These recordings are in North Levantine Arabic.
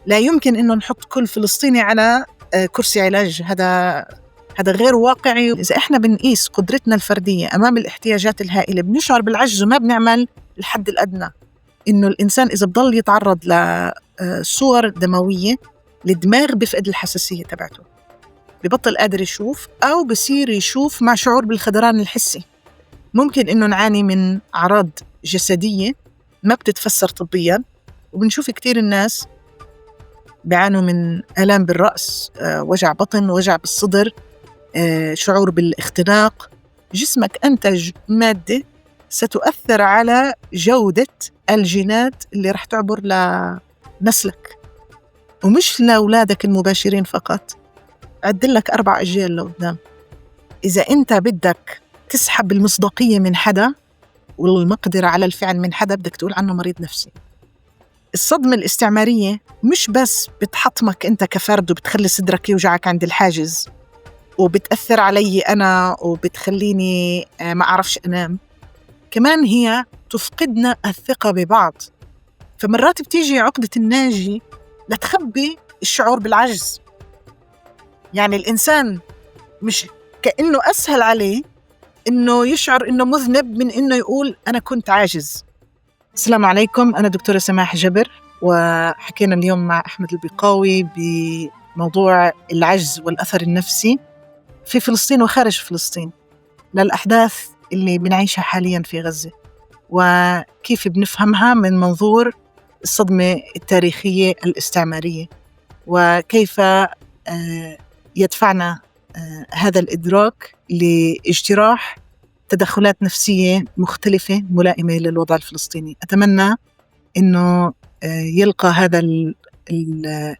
لا يمكن إنه نحط كل فلسطيني على كرسي علاج، هذا غير واقعي. إذا إحنا بنقيس قدرتنا الفردية أمام الاحتياجات الهائلة بنشعر بالعجز وما بنعمل الحد الأدنى. إنه الإنسان إذا بضل يتعرض لصور دموية الدماغ بفقد الحساسية تبعته، ببطل قادر يشوف أو بصير يشوف مع شعور بالخدران الحسي. ممكن إنه نعاني من أعراض جسدية ما بتتفسر طبيا، وبنشوف كتير الناس بيعانوا من آلام بالرأس، وجع بطن، وجع بالصدر، شعور بالاختناق. جسمك أنتج مادة ستؤثر على جودة الجينات اللي رح تعبر لنسلك، ومش لأولادك المباشرين فقط، عدلك 4 أجيال لقدام. إذا أنت بدك تسحب المصداقية من حدا والمقدرة على الفعل من حدا بدك تقول عنه مريض نفسي. الصدمة الاستعمارية مش بس بتحطمك أنت كفرد وبتخلي صدرك يوجعك عند الحاجز وبتأثر علي أنا وبتخليني ما أعرفش أنام، كمان هي تفقدنا الثقة ببعض. فمرات بتيجي عقدة الناجي لتخبي الشعور بالعجز. يعني الإنسان مش كأنه أسهل عليه إنه يشعر إنه مذنب من إنه يقول أنا كنت عاجز. السلام عليكم، أنا دكتورة سماح جبر، وحكينا اليوم مع أحمد البقاوي بموضوع العجز والأثر النفسي في فلسطين وخارج فلسطين للأحداث اللي بنعيشها حاليا في غزة، وكيف بنفهمها من منظور الصدمة التاريخية الاستعمارية، وكيف يدفعنا هذا الإدراك لاجتراح تدخلات نفسية مختلفة ملائمة للوضع الفلسطيني. أتمنى أنه يلقى هذا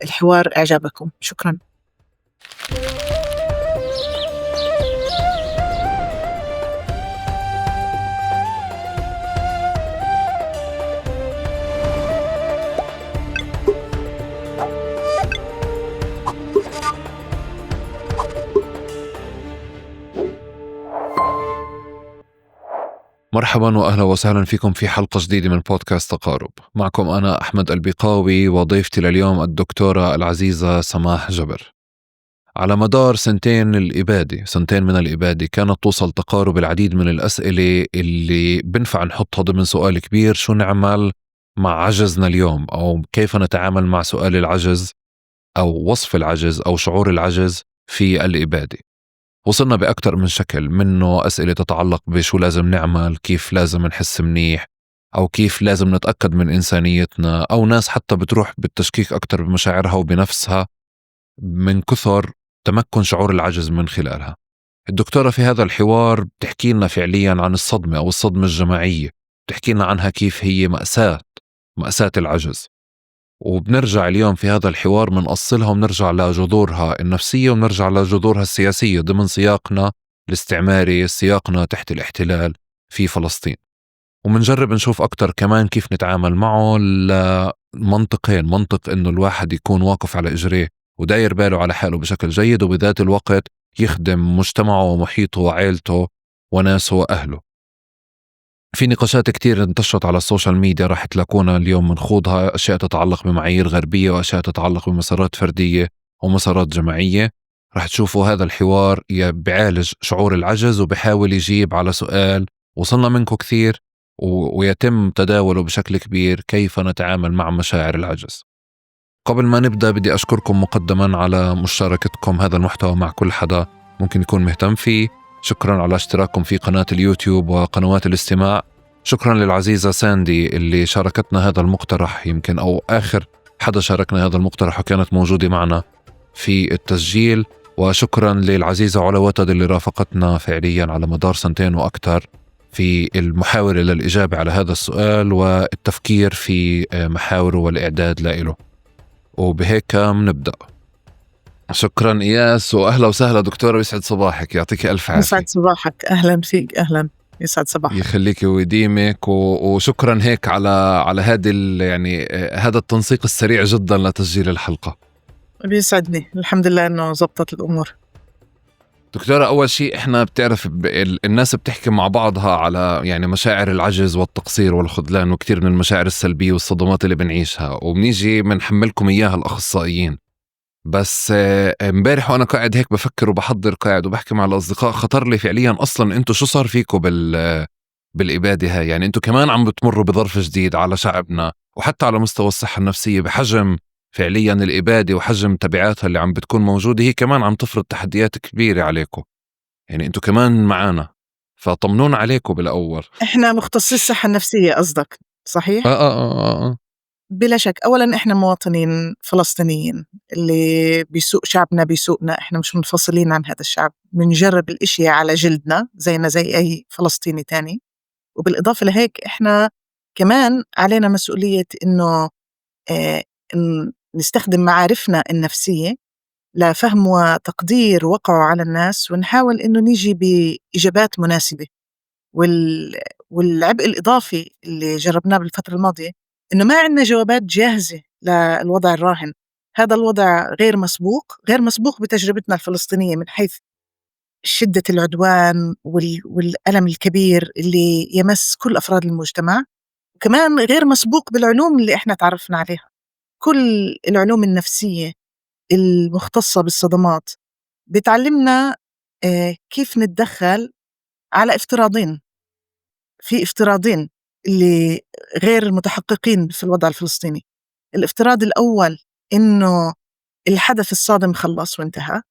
الحوار إعجابكم. شكرا. مرحبا واهلا وسهلا فيكم في حلقة جديدة من بودكاست تقارب. معكم أنا أحمد البقاوي وضيفتي لليوم الدكتورة العزيزة سماح جبر. على مدار سنتين من الإبادة كانت توصل تقارب العديد من الأسئلة اللي بنفع نحطها ضمن سؤال كبير: شو نعمل مع عجزنا اليوم، أو كيف نتعامل مع سؤال العجز أو وصف العجز أو شعور العجز في الإبادة. وصلنا بأكثر من شكل، منه أسئلة تتعلق بشو لازم نعمل، كيف لازم نحس منيح، أو كيف لازم نتأكد من إنسانيتنا، أو ناس حتى بتروح بالتشكيك أكثر بمشاعرها وبنفسها من كثر تمكن شعور العجز من خلالها. الدكتورة في هذا الحوار بتحكي لنا فعليا عن الصدمة أو الصدمة الجماعية، بتحكي لنا عنها كيف هي مأساة العجز. وبنرجع اليوم في هذا الحوار منأصلها وبنرجع لجذورها النفسية وبنرجع لجذورها السياسية ضمن سياقنا الاستعماري، سياقنا تحت الاحتلال في فلسطين. ومنجرب نشوف أكتر كمان كيف نتعامل معه لمنطقين: منطق إنه الواحد يكون واقف على إجريه وداير باله على حاله بشكل جيد، وبذات الوقت يخدم مجتمعه ومحيطه وعائلته وناسه وأهله. في نقاشات كتير انتشرت على ال social media راح تلاقونا اليوم منخوضها، أشياء تتعلق بمعايير غربية وأشياء تتعلق بمسارات فردية ومسارات جماعية. راح تشوفوا هذا الحوار بيعالج شعور العجز وبحاول يجيب على سؤال وصلنا منكم كثير ويتم تداوله بشكل كبير: كيف نتعامل مع مشاعر العجز. قبل ما نبدأ بدي أشكركم مقدما على مشاركتكم هذا المحتوى مع كل حدا ممكن يكون مهتم فيه. شكرا على اشتراككم في قناة اليوتيوب وقنوات الاستماع. شكرا للعزيزة ساندي اللي شاركتنا هذا المقترح، يمكن أو آخر حدا شاركنا هذا المقترح وكانت موجودة معنا في التسجيل. وشكرا للعزيزة علا وتد اللي رافقتنا فعليا على مدار سنتين وأكثر في المحاولة للإجابة على هذا السؤال والتفكير في محاوره والإعداد له. وبهيك نبدأ. شكرا إياس، وأهلا وسهلا دكتورة، يسعد صباحك، يعطيك ألف عافية. يسعد صباحك، أهلا فيك، أهلا، يسعد صباحك، يخليك ويديمك. وشكرا هيك على هذا يعني هذا التنسيق السريع جدا لتسجيل الحلقة. بيسعدني، الحمد لله إنه زبطت الأمور. دكتورة، أول شيء إحنا بتعرف الناس بتحكي مع بعضها على يعني مشاعر العجز والتقصير والخذلان وكثير من المشاعر السلبية والصدمات اللي بنعيشها، وبنيجي بنحملكم إياها الأخصائيين. بس امبارح وأنا قاعد هيك بفكر وبحضر، قاعد وبحكي مع الأصدقاء، خطر لي فعليا أصلا أنتم شو صار فيكم بالإبادة هاي؟ يعني أنتم كمان عم بتمروا بظرف جديد على شعبنا، وحتى على مستوى الصحة النفسية بحجم فعليا الإبادة وحجم تبعاتها اللي عم بتكون موجودة، هي كمان عم تفرض تحديات كبيرة عليكم. يعني أنتم كمان معانا، فطمنونا عليكم بالأول. إحنا مختصي الصحة النفسية قصدك، صحيح؟ آه. بلا شك. أولاً إحنا مواطنين فلسطينيين، اللي بيسوق شعبنا بيسوقنا، إحنا مش منفصلين عن هذا الشعب، بنجرب الإشي على جلدنا زينا زي أي فلسطيني تاني. وبالإضافة لهيك إحنا كمان علينا مسؤولية إنه نستخدم معارفنا النفسية لفهم وتقدير وقعه على الناس، ونحاول إنه نيجي بإجابات مناسبة. والعبء الإضافي اللي جربناه بالفترة الماضية إنه ما عندنا جوابات جاهزة للوضع الراهن. هذا الوضع غير مسبوق، غير مسبوق بتجربتنا الفلسطينية من حيث شدة العدوان والألم الكبير اللي يمس كل أفراد المجتمع، وكمان غير مسبوق بالعلوم اللي إحنا تعرفنا عليها. كل العلوم النفسية المختصة بالصدمات بتعلمنا كيف نتدخل على افتراضين، في افتراضين اللي غير متحققين في الوضع الفلسطيني. الافتراض الأول إنه الحدث الصادم خلص وانتهى،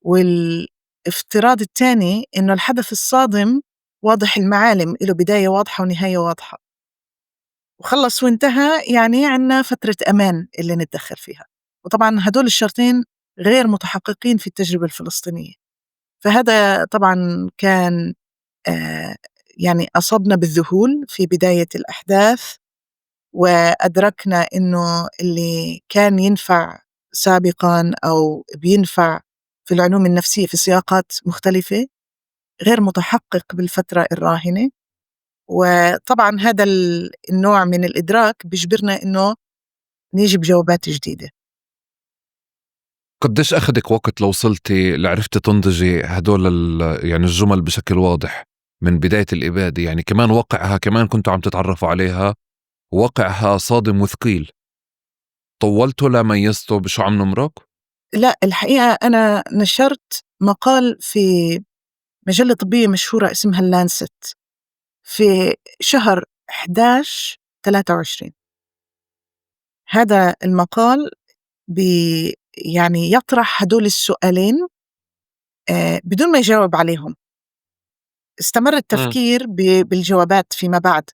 والافتراض الثاني إنه الحدث الصادم واضح المعالم، له بداية واضحة ونهاية واضحة، وخلص وانتهى، يعني عنا فترة أمان اللي نتدخل فيها. وطبعا هدول الشرطين غير متحققين في التجربة الفلسطينية. فهذا طبعا كان أصبنا بالذهول في بداية الأحداث، وأدركنا إنه اللي كان ينفع سابقا أو بينفع في العلوم النفسية في سياقات مختلفة غير متحقق بالفترة الراهنة. وطبعا هذا النوع من الإدراك بيجبرنا إنه نيجي بجوابات جديدة. قديش أخذك وقت لو وصلتي لعرفتي تنضجي هدول الجمل بشكل واضح من بداية الإبادة؟ يعني كمان وقعها، كمان كنتوا عم تتعرفوا عليها، وقعها صادم وثقيل، طولتوا لميزتوا بشو عم نمرق؟ لا، الحقيقة أنا نشرت مقال في مجلة طبية مشهورة اسمها اللانست في شهر 11/23. هذا المقال يطرح هدول السؤالين بدون ما يجاوب عليهم. استمر التفكير بالجوابات فيما بعد،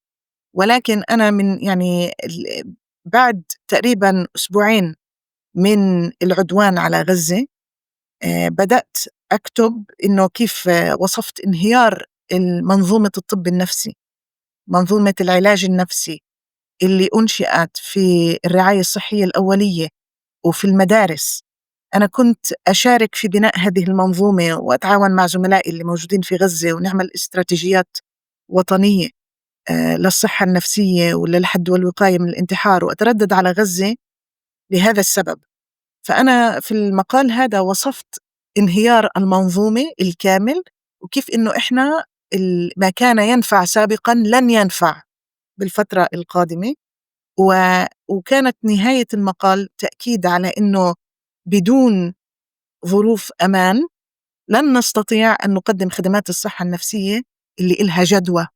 ولكن أنا من بعد تقريباً أسبوعين من العدوان على غزة بدأت أكتب إنه كيف وصفت انهيار منظومة الطب النفسي، منظومة العلاج النفسي اللي أنشئت في الرعاية الصحية الأولية وفي المدارس. أنا كنت أشارك في بناء هذه المنظومة وأتعاون مع زملائي اللي موجودين في غزة ونعمل استراتيجيات وطنية للصحة النفسية وللحد والوقاية من الانتحار، وأتردد على غزة لهذا السبب. فأنا في المقال هذا وصفت انهيار المنظومة الكامل، وكيف إنه إحنا ما كان ينفع سابقاً لن ينفع بالفترة القادمة. وكانت نهاية المقال تأكيد على إنه بدون ظروف أمان لن نستطيع أن نقدم خدمات الصحة النفسية اللي إلها جدوى.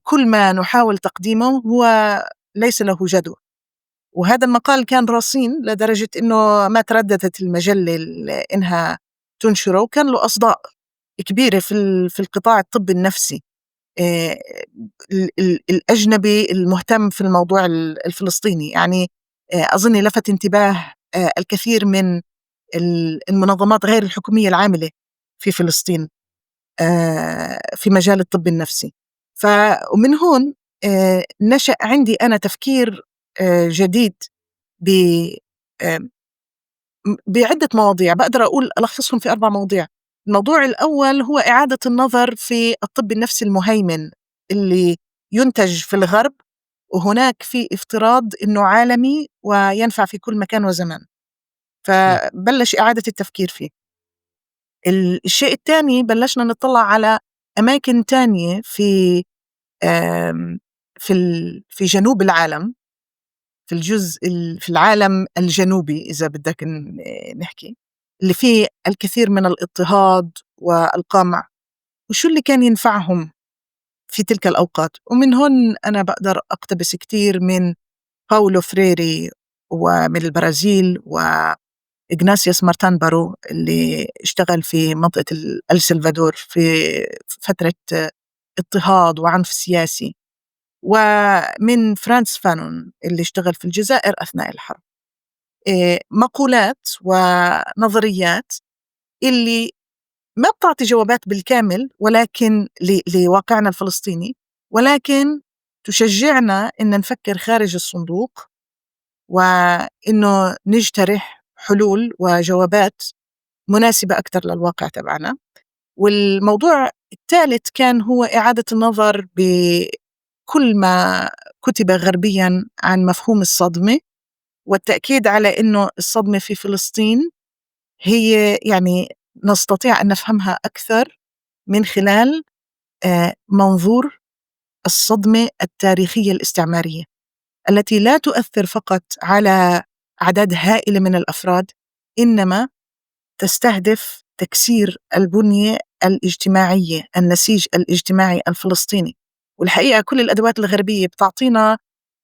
كل ما نحاول تقديمه هو ليس له جدوى. وهذا المقال كان رصين لدرجة إنه ما ترددت المجلة إنها تنشره، وكان له أصداء كبيرة في القطاع الطبي النفسي الأجنبي المهتم في الموضوع الفلسطيني. أظن لفت انتباه الكثير من المنظمات غير الحكومية العاملة في فلسطين في مجال الطب النفسي. ومن هون نشأ عندي أنا تفكير جديد بعدة مواضيع، بقدر أقول ألخصهم في 4 مواضيع. الموضوع الأول هو إعادة النظر في الطب النفسي المهيمن اللي ينتج في الغرب، وهناك في افتراض إنه عالمي وينفع في كل مكان وزمان، فبلش إعادة التفكير فيه. الشيء التاني، بلشنا نطلع على أماكن تانية في جنوب العالم، في العالم الجنوبي إذا بدك نحكي، اللي فيه الكثير من الاضطهاد والقمع، وشو اللي كان ينفعهم في تلك الأوقات. ومن هون أنا بقدر أقتبس كتير من باولو فريري ومن البرازيل، وإغناسيوس مارتان بارو اللي اشتغل في منطقة السلفادور في فترة اضطهاد وعنف سياسي، ومن فرانس فانون اللي اشتغل في الجزائر أثناء الحرب. مقولات ونظريات اللي ما بتعطي جوابات بالكامل ولكن لواقعنا الفلسطيني، ولكن تشجعنا إن نفكر خارج الصندوق وإنه نجترح حلول وجوابات مناسبة أكثر للواقع تبعنا. والموضوع الثالث كان هو إعادة النظر بكل ما كتب غربيا عن مفهوم الصدمة، والتأكيد على إنه الصدمة في فلسطين هي نستطيع أن نفهمها أكثر من خلال منظور الصدمة التاريخية الاستعمارية التي لا تؤثر فقط على أعداد هائلة من الأفراد، إنما تستهدف تكسير البنية الاجتماعية، النسيج الاجتماعي الفلسطيني. والحقيقة كل الأدوات الغربية بتعطينا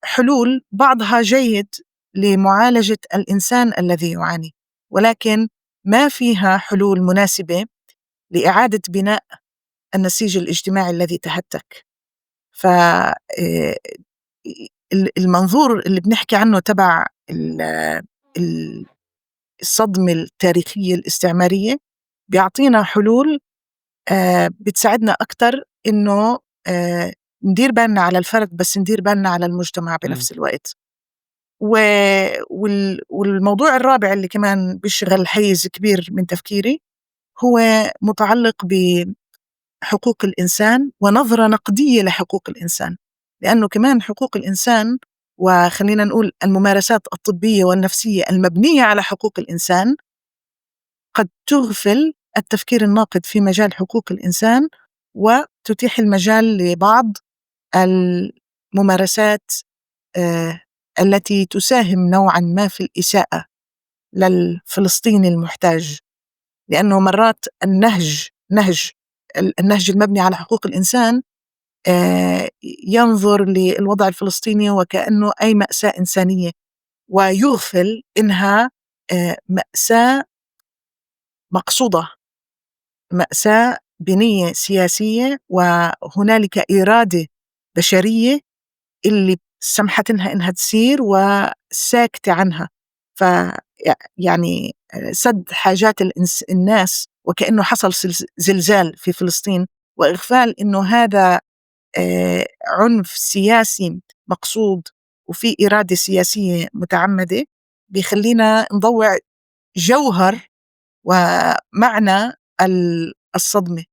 حلول بعضها جيد لمعالجة الإنسان الذي يعاني، ولكن ما فيها حلول مناسبة لإعادة بناء النسيج الاجتماعي الذي تهتك. المنظور اللي بنحكي عنه تبع الصدمة التاريخية الاستعمارية بيعطينا حلول بتساعدنا أكتر إنه ندير بالنا على الفرد، بس ندير بالنا على المجتمع بنفس الوقت. والموضوع الرابع اللي كمان بيشغل حيز كبير من تفكيري هو متعلق بحقوق الإنسان ونظرة نقدية لحقوق الإنسان، لأنه كمان حقوق الإنسان وخلينا نقول الممارسات الطبية والنفسية المبنية على حقوق الإنسان قد تغفل التفكير الناقد في مجال حقوق الإنسان وتتيح المجال لبعض الممارسات التي تساهم نوعا ما في الإساءة للفلسطيني المحتاج، لأنه مرات النهج المبني على حقوق الإنسان ينظر للوضع الفلسطيني وكأنه أي مأساة إنسانية، ويغفل إنها مأساة مقصودة، مأساة بنية سياسية، وهنالك إرادة بشرية اللي سمحت لها إنها تصير وساكتة عنها. سد حاجات الناس وكأنه حصل زلزال في فلسطين، وإغفال إنه هذا عنف سياسي مقصود وفي إرادة سياسية متعمدة، بيخلينا نضوع جوهر ومعنى الصدمة.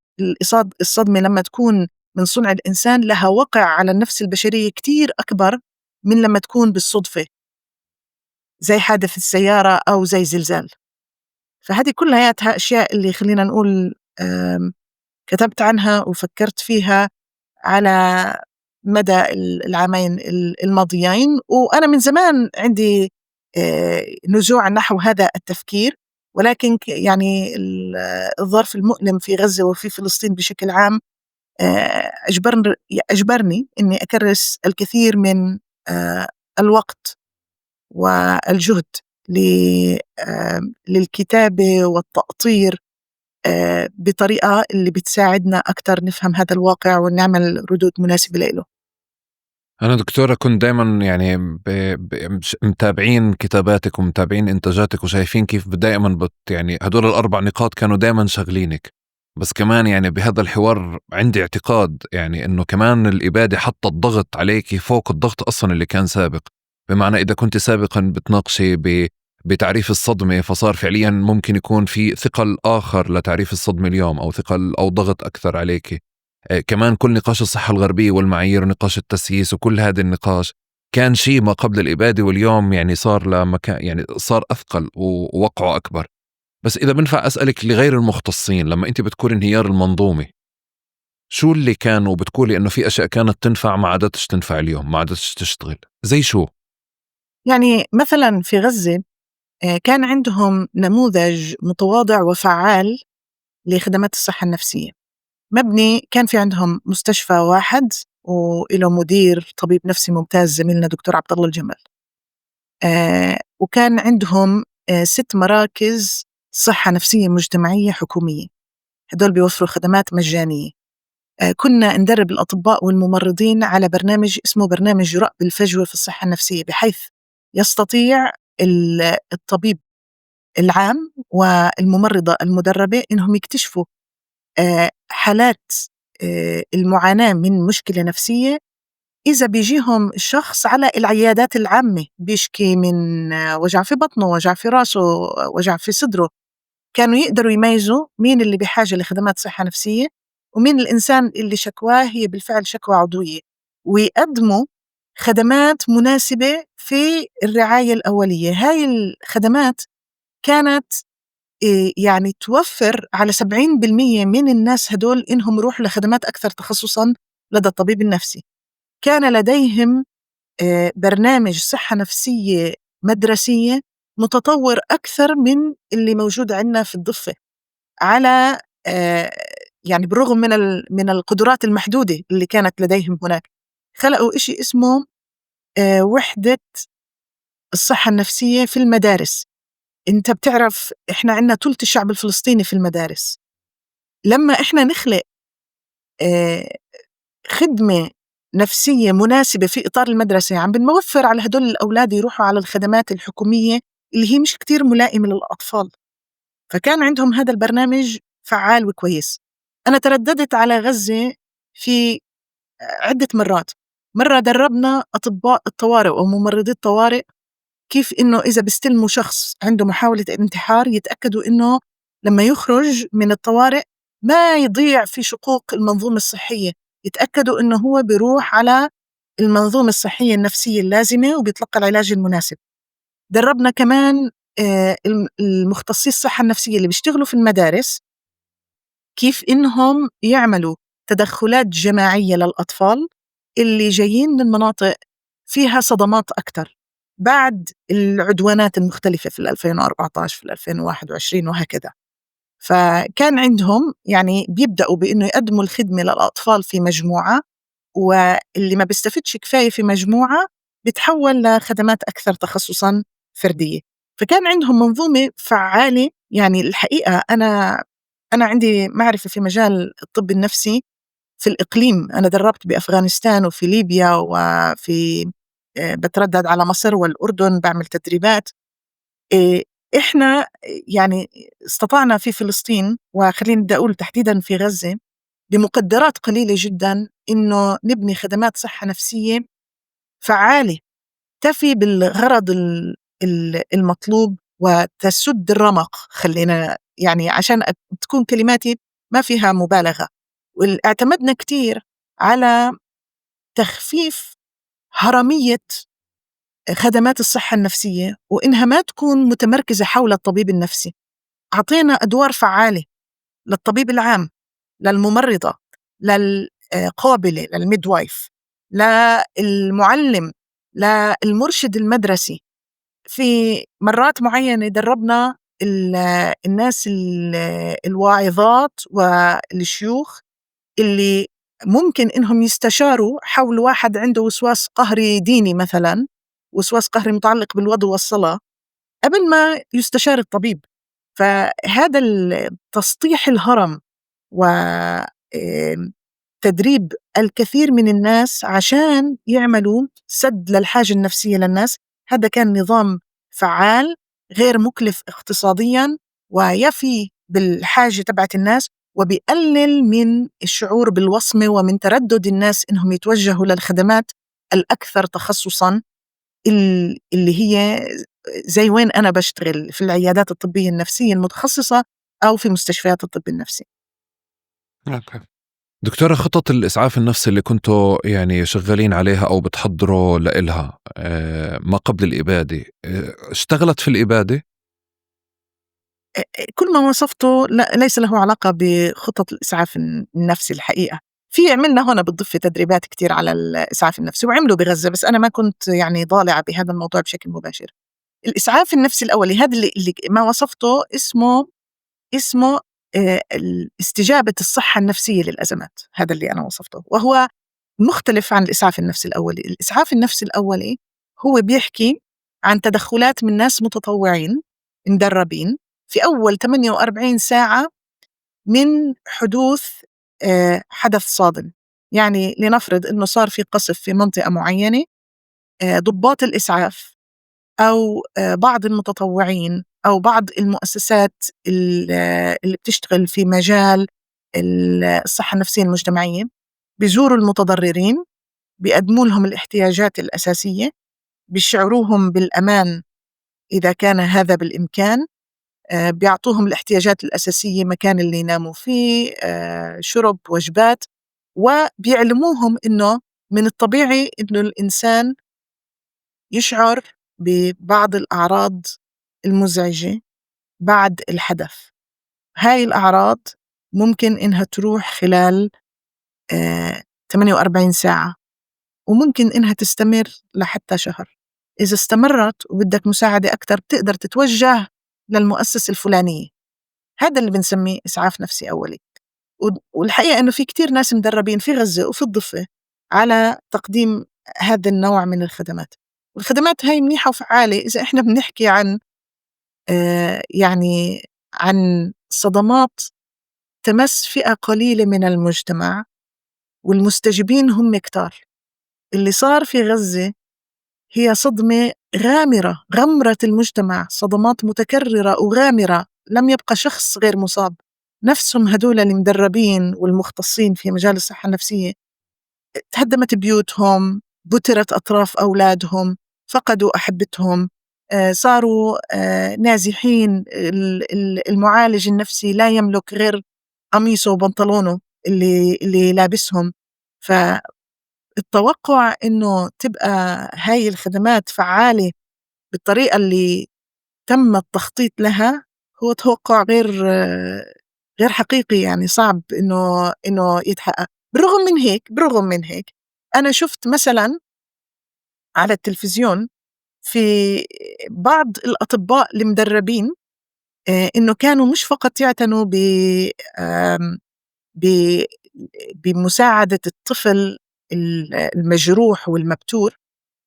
الصدمة لما تكون من صنع الإنسان لها وقع على النفس البشرية كتير أكبر من لما تكون بالصدفة، زي حادث السيارة أو زي زلزال. فهذه كلها أشياء اللي خلينا نقول كتبت عنها وفكرت فيها على مدى العامين الماضيين. وأنا من زمان عندي نزوع نحو هذا التفكير، ولكن الظرف المؤلم في غزة وفي فلسطين بشكل عام أجبرني إني أكرس الكثير من الوقت والجهد للكتابة والتأطير بطريقة اللي بتساعدنا أكثر نفهم هذا الواقع ونعمل ردود مناسبة له. أنا دكتورة كنت دايماً متابعين كتاباتك ومتابعين إنتاجاتك وشايفين كيف دايماً هدول الأربع نقاط كانوا دايماً شغلينك، بس كمان بهذا الحوار عندي اعتقاد إنه كمان الإبادة حطت ضغط عليكي فوق الضغط أصلاً اللي كان سابق، بمعنى إذا كنت سابقاً بتناقشي بتعريف الصدمة فصار فعلياً ممكن يكون في ثقل آخر لتعريف الصدمة اليوم أو ثقل أو ضغط أكثر عليكي. كمان كل نقاش الصحة الغربية والمعايير ونقاش التسييس وكل هذا النقاش كان شيء ما قبل الإبادة، واليوم صار لمكان، صار أثقل ووقعه أكبر. بس إذا بنفع أسألك لغير المختصين، لما أنت بتقولي انهيار المنظومة، شو اللي كان وبتقولي إنه في أشياء كانت تنفع ما عادتش تنفع اليوم، ما عادتش تشتغل، زي شو؟ يعني مثلا في غزة كان عندهم نموذج متواضع وفعال لخدمات الصحة النفسية مبني، كان في عندهم مستشفى واحد وإله مدير طبيب نفسي ممتاز زميلنا دكتور عبد الله الجمل، وكان عندهم 6 مراكز صحة نفسية مجتمعية حكومية، هدول بيوفروا خدمات مجانية. كنا ندرب الأطباء والممرضين على برنامج اسمه برنامج رأب الفجوة في الصحة النفسية، بحيث يستطيع الطبيب العام والممرضة المدربة إنهم يكتشفوا حالات المعاناة من مشكلة نفسية إذا بيجيهم الشخص على العيادات العامة بيشكي من وجع في بطنه، وجع في راسه، وجع في صدره. كانوا يقدروا يميزوا مين اللي بحاجة لخدمات صحة نفسية ومين الإنسان اللي شكواه هي بالفعل شكوى عضوية، ويقدموا خدمات مناسبة في الرعاية الأولية. هاي الخدمات كانت توفر على 70% من الناس هدول إنهم يروحوا لخدمات أكثر تخصصاً لدى الطبيب النفسي. كان لديهم برنامج صحة نفسية مدرسية متطور أكثر من اللي موجود عندنا في الضفة، على بالرغم من القدرات المحدودة اللي كانت لديهم هناك. خلقوا إشي اسمه وحدة الصحة النفسية في المدارس. أنت بتعرف إحنا عندنا ثلث الشعب الفلسطيني في المدارس. لما إحنا نخلق خدمة نفسية مناسبة في إطار المدرسة، عم بنوفر على هدول الأولاد يروحوا على الخدمات الحكومية اللي هي مش كتير ملائمة للأطفال. فكان عندهم هذا البرنامج فعال وكويس. أنا ترددت على غزة في عدة مرات. مرة دربنا أطباء الطوارئ وممرضي الطوارئ كيف إنه إذا بيستلموا شخص عنده محاولة انتحار يتأكدوا إنه لما يخرج من الطوارئ ما يضيع في شقوق المنظومة الصحية، يتأكدوا إنه هو بيروح على المنظومة الصحية النفسية اللازمة وبيتلقى العلاج المناسب. دربنا كمان المختصي الصحة النفسية اللي بيشتغلوا في المدارس كيف إنهم يعملوا تدخلات جماعية للأطفال اللي جايين من مناطق فيها صدمات أكتر بعد العدوانات المختلفة في 2014 في 2021 وهكذا. فكان عندهم بيبدأوا بإنه يقدموا الخدمة للأطفال في مجموعة، واللي ما بيستفدش كفاية في مجموعة بيتحول لخدمات أكثر تخصصاً فردية. فكان عندهم منظومة فعالة. الحقيقة أنا عندي معرفة في مجال الطب النفسي في الإقليم، أنا دربت بأفغانستان وفي ليبيا وفي بتردد على مصر والأردن بعمل تدريبات. إحنا استطعنا في فلسطين، وخليني بدي أقول تحديداً في غزة، بمقدرات قليلة جداً إنه نبني خدمات صحة نفسية فعالة تفي بالغرض المطلوب وتسد الرمق، خلينا عشان تكون كلماتي ما فيها مبالغة. واعتمدنا كتير على تخفيف هرمية خدمات الصحة النفسية وإنها ما تكون متمركزة حول الطبيب النفسي. أعطينا أدوار فعالة للطبيب العام، للممرضة، للقابلة، للميدوايف، للمعلم، للمرشد المدرسي. في مرات معينة دربنا الناس الواعظات والشيوخ اللي ممكن إنهم يستشاروا حول واحد عنده وسواس قهري ديني مثلاً، وسواس قهري متعلق بالوضوء والصلاة، قبل ما يستشار الطبيب. فهذا تسطيح الهرم و تدريب الكثير من الناس عشان يعملوا سد للحاجة النفسية للناس، هذا كان نظام فعال غير مكلف اقتصادياً ويفي بالحاجة تبعت الناس، وبيقلل من الشعور بالوصمة ومن تردد الناس إنهم يتوجهوا للخدمات الأكثر تخصصاً اللي هي زي وين أنا بشتغل في العيادات الطبية النفسية المتخصصة أو في مستشفيات الطب النفسي. دكتورة، خطط الإسعاف النفسي اللي كنتوا شغالين عليها أو بتحضروا لإلها ما قبل الإبادة، اشتغلت في الإبادة؟ كل ما وصفته ليس له علاقة بخطط الإسعاف النفسي. الحقيقة في عملنا هنا بالضفة تدريبات كتير على الإسعاف النفسي وعملوا بغزة، بس أنا ما كنت يعني ضالعة بهذا الموضوع بشكل مباشر. الإسعاف النفسي الأولي هذا اللي ما وصفته اسمه استجابة الصحة النفسية للأزمات، هذا اللي أنا وصفته، وهو مختلف عن الإسعاف النفسي الأولي. الإسعاف النفسي الأولي هو بيحكي عن تدخلات من ناس متطوعين مدربين في أول 48 ساعة من حدوث حدث صادم. يعني لنفرض إنه صار في قصف في منطقة معينة، ضباط الإسعاف أو بعض المتطوعين أو بعض المؤسسات اللي بتشتغل في مجال الصحة النفسية المجتمعية بيزوروا المتضررين، بيقدموا لهم الاحتياجات الأساسية، بيشعروهم بالأمان إذا كان هذا بالإمكان، بيعطوهم الاحتياجات الأساسية، مكان اللي يناموا فيه، شرب، وجبات، وبيعلموهم إنه من الطبيعي إنه الإنسان يشعر ببعض الأعراض المزعجة بعد الحدث. هاي الأعراض ممكن إنها تروح خلال 48 ساعة، وممكن إنها تستمر لحتى شهر. إذا استمرت وبدك مساعدة أكتر بتقدر تتوجه للمؤسسة الفلانية. هذا اللي بنسميه إسعاف نفسي أولي. والحقيقة إنه في كتير ناس مدربين في غزة وفي الضفة على تقديم هذا النوع من الخدمات، والخدمات هاي منيحة وفعالة إذا إحنا بنحكي عن صدمات تمس فئة قليلة من المجتمع والمستجيبين هم كتار. اللي صار في غزة هي صدمة غامرة، غمرت المجتمع، صدمات متكررة وغامرة، لم يبقى شخص غير مصاب. نفسهم هدول المدربين والمختصين في مجال الصحة النفسية تهدمت بيوتهم، بترت أطراف أولادهم، فقدوا أحبتهم، صاروا نازحين. المعالج النفسي لا يملك غير قميصه وبنطلونه اللي لابسهم. فالتوقع إنه تبقى هاي الخدمات فعالة بالطريقة اللي تم التخطيط لها هو توقع غير حقيقي، صعب إنه يتحقق. بالرغم من هيك أنا شفت مثلا على التلفزيون في بعض الأطباء المدربين إنه كانوا مش فقط يعتنوا بمساعدة الطفل المجروح والمبتور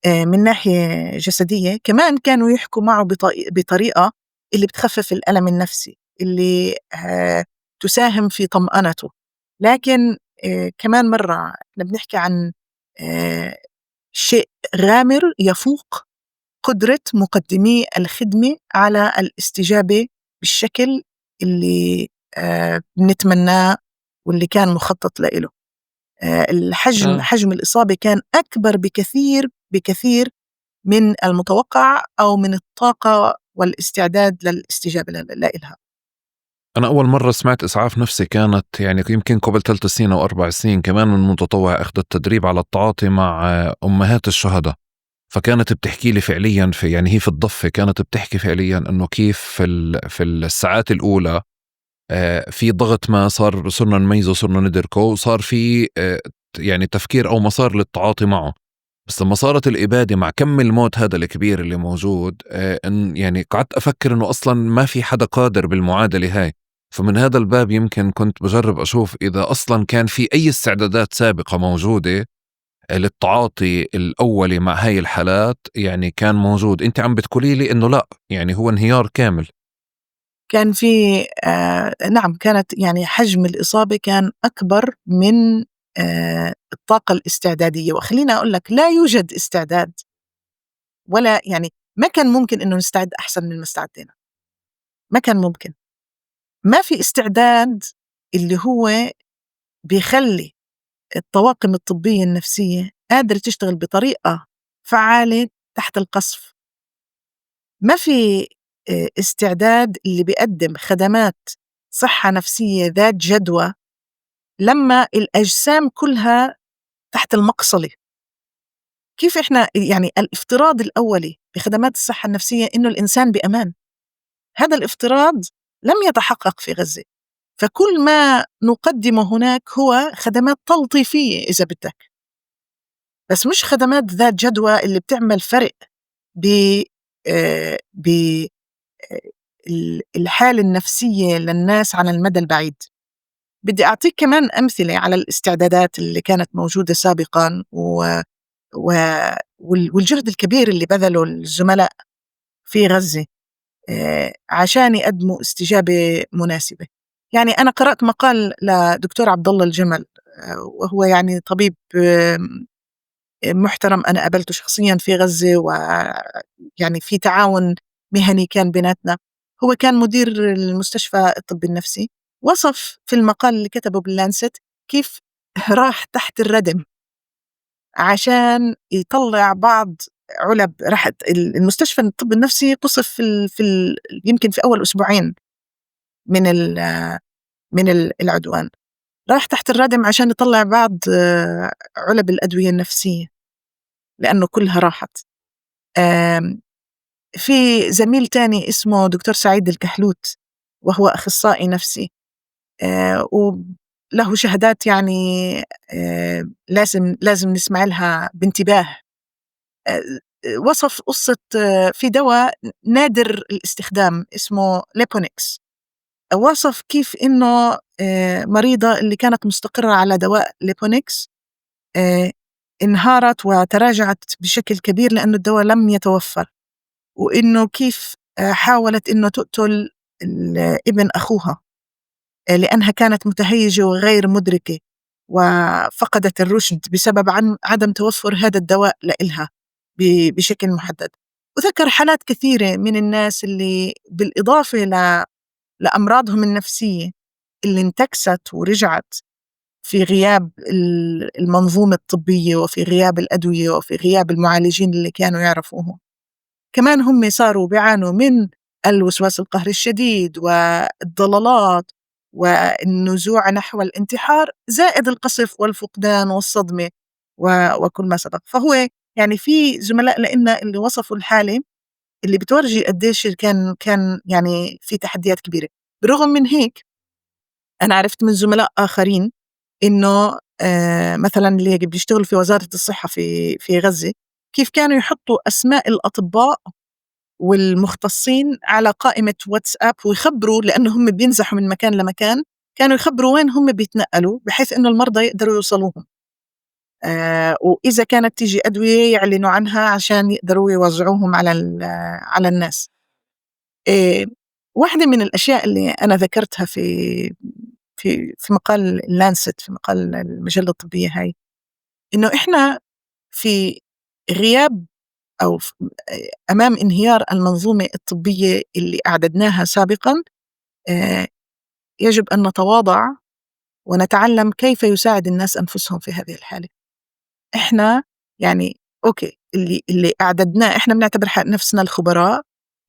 من ناحية جسدية، كمان كانوا يحكوا معه بطريقة اللي بتخفف الألم النفسي، اللي تساهم في طمأنته. لكن كمان مرة إحنا بنحكي عن شيء غامر يفوق قدرة مقدمي الخدمة على الاستجابة بالشكل اللي بنتمناه واللي كان مخطط لإله. حجم الإصابة كان أكبر بكثير من المتوقع أو من الطاقة والاستعداد للاستجابة لإلها. أنا أول مرة سمعت إسعاف نفسي كانت يمكن قبل 3 سنين أو 4 سنين، كمان من متطوع أخذ التدريب على التعاطي مع أمهات الشهداء. فكانت بتحكي لي فعليا في، يعني هي في الضفة كانت بتحكي فعليا إنه كيف في الساعات الأولى في ضغط ما صرنا نميزه، صرنا ندركه، وصار في تفكير أو مسار للتعاطي معه. بس لما صارت الإبادة مع كم الموت هذا الكبير اللي موجود، إن قعدت أفكر إنه أصلاً ما في حدا قادر بالمعادلة هاي. فمن هذا الباب يمكن كنت بجرب أشوف إذا أصلاً كان في أي استعدادات سابقة موجودة للتعاطي الأولي مع هاي الحالات، كان موجود. أنت عم بتقولي لي إنه لا، هو انهيار كامل. كان في، نعم، كانت حجم الإصابة كان أكبر من الطاقة الاستعدادية. وخليني أقول لك لا يوجد استعداد، ولا ما كان ممكن إنه نستعد أحسن من ما استعدينا، ما كان ممكن. ما في استعداد اللي هو بيخلي الطواقم الطبية النفسية قادرة تشتغل بطريقة فعالة تحت القصف. ما في استعداد اللي بيقدم خدمات صحة نفسية ذات جدوى لما الأجسام كلها تحت المقصلة. كيف إحنا الافتراض الأولي بخدمات الصحة النفسية إنه الإنسان بأمان، هذا الافتراض لم يتحقق في غزة. فكل ما نقدمه هناك هو خدمات تلطيفية إذا بدك، بس مش خدمات ذات جدوى اللي بتعمل فرق ب الحالة النفسية للناس على المدى البعيد. بدي أعطيك كمان أمثلة على الاستعدادات اللي كانت موجودة سابقاً والجهد الكبير اللي بذله الزملاء في غزة عشان يقدموا استجابة مناسبة. يعني أنا قرأت مقال لدكتور عبد الله الجمل، وهو يعني طبيب محترم، أنا قابلته شخصيا في غزة، ويعني في تعاون مهني كان بيناتنا. هو كان مدير المستشفى الطبي النفسي. وصف في المقال اللي كتبه باللانست كيف راح تحت الردم عشان يطلع بعض علب. راحت المستشفى الطب النفسي قصف يمكن في أول أسبوعين من العدوان. راح تحت الردم عشان يطلع بعض علب الأدوية النفسية لأنه كلها راحت. في زميل تاني اسمه دكتور سعيد الكحلوت، وهو أخصائي نفسي، وله شهادات لازم نسمع لها بانتباه. وصف قصة، في دواء نادر الاستخدام اسمه ليبونكس. وصف كيف إنه مريضة اللي كانت مستقرة على دواء ليبونكس، انهارت وتراجعت بشكل كبير لأنه الدواء لم يتوفر، وإنه كيف حاولت إنه تقتل ابن أخوها، لأنها كانت متهيجة وغير مدركة وفقدت الرشد بسبب عدم توفر هذا الدواء لإلها بشكل محدد. وذكر حالات كثيرة من الناس اللي بالإضافة لأمراضهم النفسية اللي انتكست ورجعت في غياب المنظومة الطبية وفي غياب الأدوية وفي غياب المعالجين اللي كانوا يعرفوهم، كمان هم صاروا بيعانوا من الوسواس القهري الشديد والضلالات والنزوع نحو الانتحار، زائد القصف والفقدان والصدمة وكل ما سبق. فهو في زملاء لإلنا اللي وصفوا الحالة اللي بتورجي قديش كان في تحديات كبيرة. بالرغم من هيك أنا عرفت من زملاء آخرين إنه، مثلاً اللي بيشتغلوا في وزارة الصحة في غزة، كيف كانوا يحطوا أسماء الأطباء والمختصين على قائمة واتساب ويخبروا، لأنه هم بينزحوا من مكان لمكان، كانوا يخبروا وين هم بيتنقلوا بحيث إنه المرضى يقدروا يوصلوهم، وإذا كانت تيجي أدوية يعلنوا عنها عشان يقدروا يوزعوهم على الناس. واحدة من الأشياء اللي أنا ذكرتها في مقال لانست، في مقال المجلة الطبية هاي، إنه إحنا في غياب أو أمام انهيار المنظومة الطبية اللي أعددناها سابقاً، يجب أن نتواضع ونتعلم كيف يساعد الناس أنفسهم في هذه الحالة. إحنا أوكي، اللي أعددناه إحنا بنعتبر نفسنا الخبراء،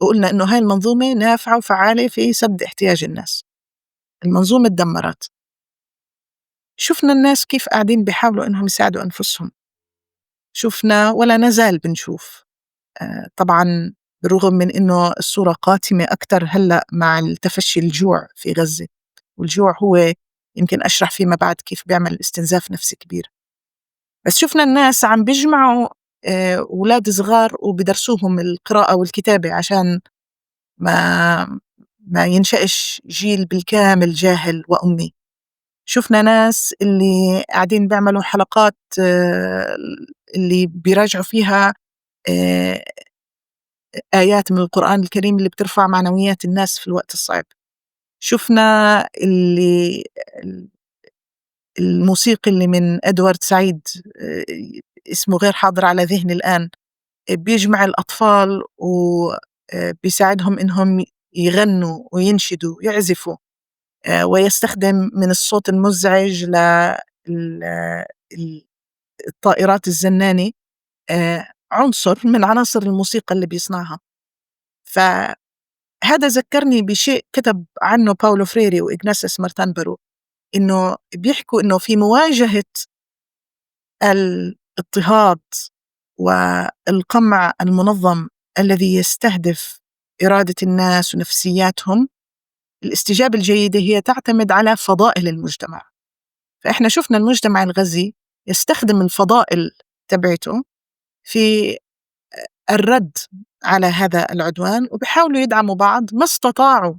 وقلنا إنه هاي المنظومة نافعة وفعالة في سد احتياج الناس. المنظومة تدمرت. شفنا الناس كيف قاعدين بيحاولوا إنهم يساعدوا أنفسهم، شفنا ولا نزال بنشوف، طبعاً بالرغم من إنه الصورة قاتمة أكتر هلأ مع التفشي الجوع في غزة، والجوع هو يمكن أشرح فيما بعد كيف بيعمل استنزاف نفسي كبير، بس شفنا الناس عم بيجمعوا، أولاد صغار وبدرسوهم القراءة والكتابة عشان ما ينشأش جيل بالكامل جاهل وأمي. شفنا ناس اللي قاعدين بيعملوا حلقات، اللي بيراجعوا فيها، آيات من القرآن الكريم اللي بترفع معنويات الناس في الوقت الصعب. شفنا اللي الموسيقي اللي من إدوارد سعيد، اسمه غير حاضر على ذهني الآن، بيجمع الأطفال وبيساعدهم إنهم يغنوا وينشدوا ويعزفوا، ويستخدم من الصوت المزعج للطائرات الزنانة، عنصر من عناصر الموسيقى اللي بيصنعها. فهذا ذكرني بشيء كتب عنه باولو فريري وإغناسيوس مارتان برو، إنه بيحكوا إنه في مواجهة الاضطهاد والقمع المنظم الذي يستهدف إرادة الناس ونفسياتهم، الاستجابة الجيدة هي تعتمد على فضائل المجتمع. فإحنا شفنا المجتمع الغزي يستخدم الفضائل تبعته في الرد على هذا العدوان، وبيحاولوا يدعموا بعض ما استطاعوا.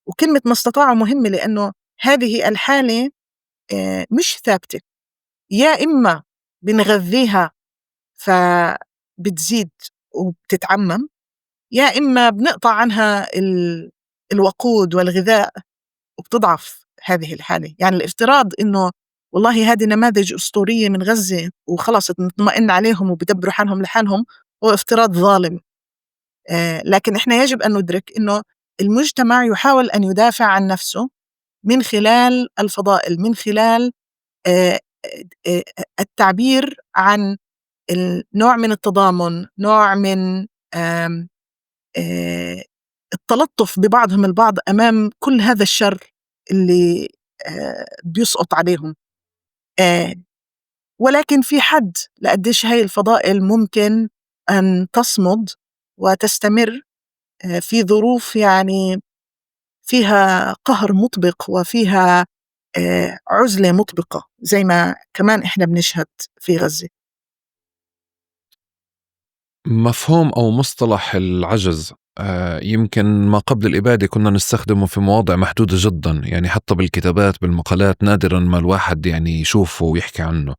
وكلمة ما استطاعوا مهمة، لأنه هذه الحالة مش ثابتة، يا إما بنغذيها فبتزيد وبتتعمم، يا إما بنقطع عنها الوقود والغذاء وبتضعف هذه الحالة. الافتراض إنه والله هذه نماذج أسطورية من غزة وخلص نطمئن عليهم وبدبروا حالهم لحالهم، هو افتراض ظالم. لكن إحنا يجب أن ندرك إنه المجتمع يحاول أن يدافع عن نفسه من خلال الفضائل، من خلال التعبير عن نوع من التضامن، نوع من التلطف ببعضهم البعض أمام كل هذا الشر اللي بيسقط عليهم. ولكن في حد لقديش هاي الفضائل ممكن أن تصمد وتستمر في ظروف فيها قهر مطبق وفيها عزلة مطبقة زي ما كمان إحنا بنشهد في غزة. مفهوم أو مصطلح العجز يمكن ما قبل الإبادة كنا نستخدمه في مواضع محدودة جدا، حتى بالكتابات بالمقالات نادرا ما الواحد يشوفه ويحكي عنه،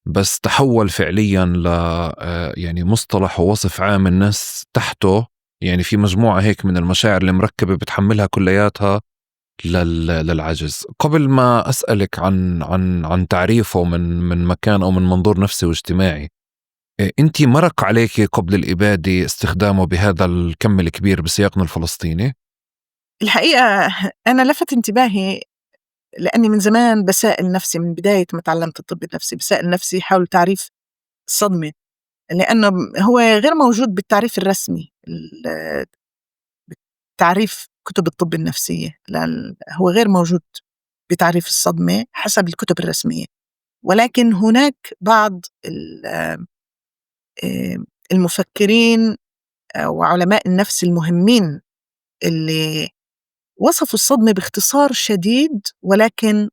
بس تحول فعليا ل مصطلح ووصف عام الناس تحته، في مجموعة هيك من المشاعر المركبة بتحملها كلياتها للعجز. قبل ما أسألك عن تعريفه من مكان أو من منظور نفسي واجتماعي، أنت مرق عليك قبل الإبادة استخدامه بهذا الكم الكبير بسياقنا الفلسطيني؟ الحقيقة أنا لفت انتباهي لأني من زمان بسائل نفسي، من بداية ما تعلمت الطب النفسي بسائل نفسي حول تعريف الصدمة، لأنه هو غير موجود بالتعريف الرسمي، تعريف كتب الطب النفسية، هو غير موجود بتعريف الصدمة حسب الكتب الرسمية. ولكن هناك بعض المفكرين وعلماء النفس المهمين اللي وصفوا الصدمة باختصار شديد ولكن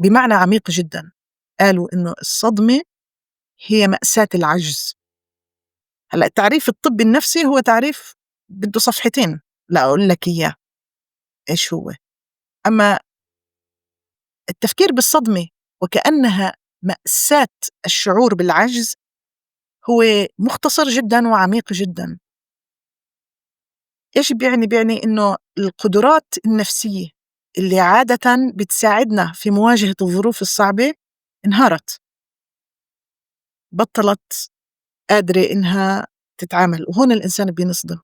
بمعنى عميق جدا. قالوا إنه الصدمة هي مأساة العجز. هلأ التعريف الطبي النفسي هو تعريف بده صفحتين لا أقول لك إياه إيش هو. أما التفكير بالصدمة وكأنها مأساة الشعور بالعجز هو مختصر جدا وعميق جدا. إيش بيعني؟ بيعني إنه القدرات النفسية اللي عادة بتساعدنا في مواجهة الظروف الصعبة انهارت، بطلت قادرة إنها تتعامل، وهون الإنسان بينصدم.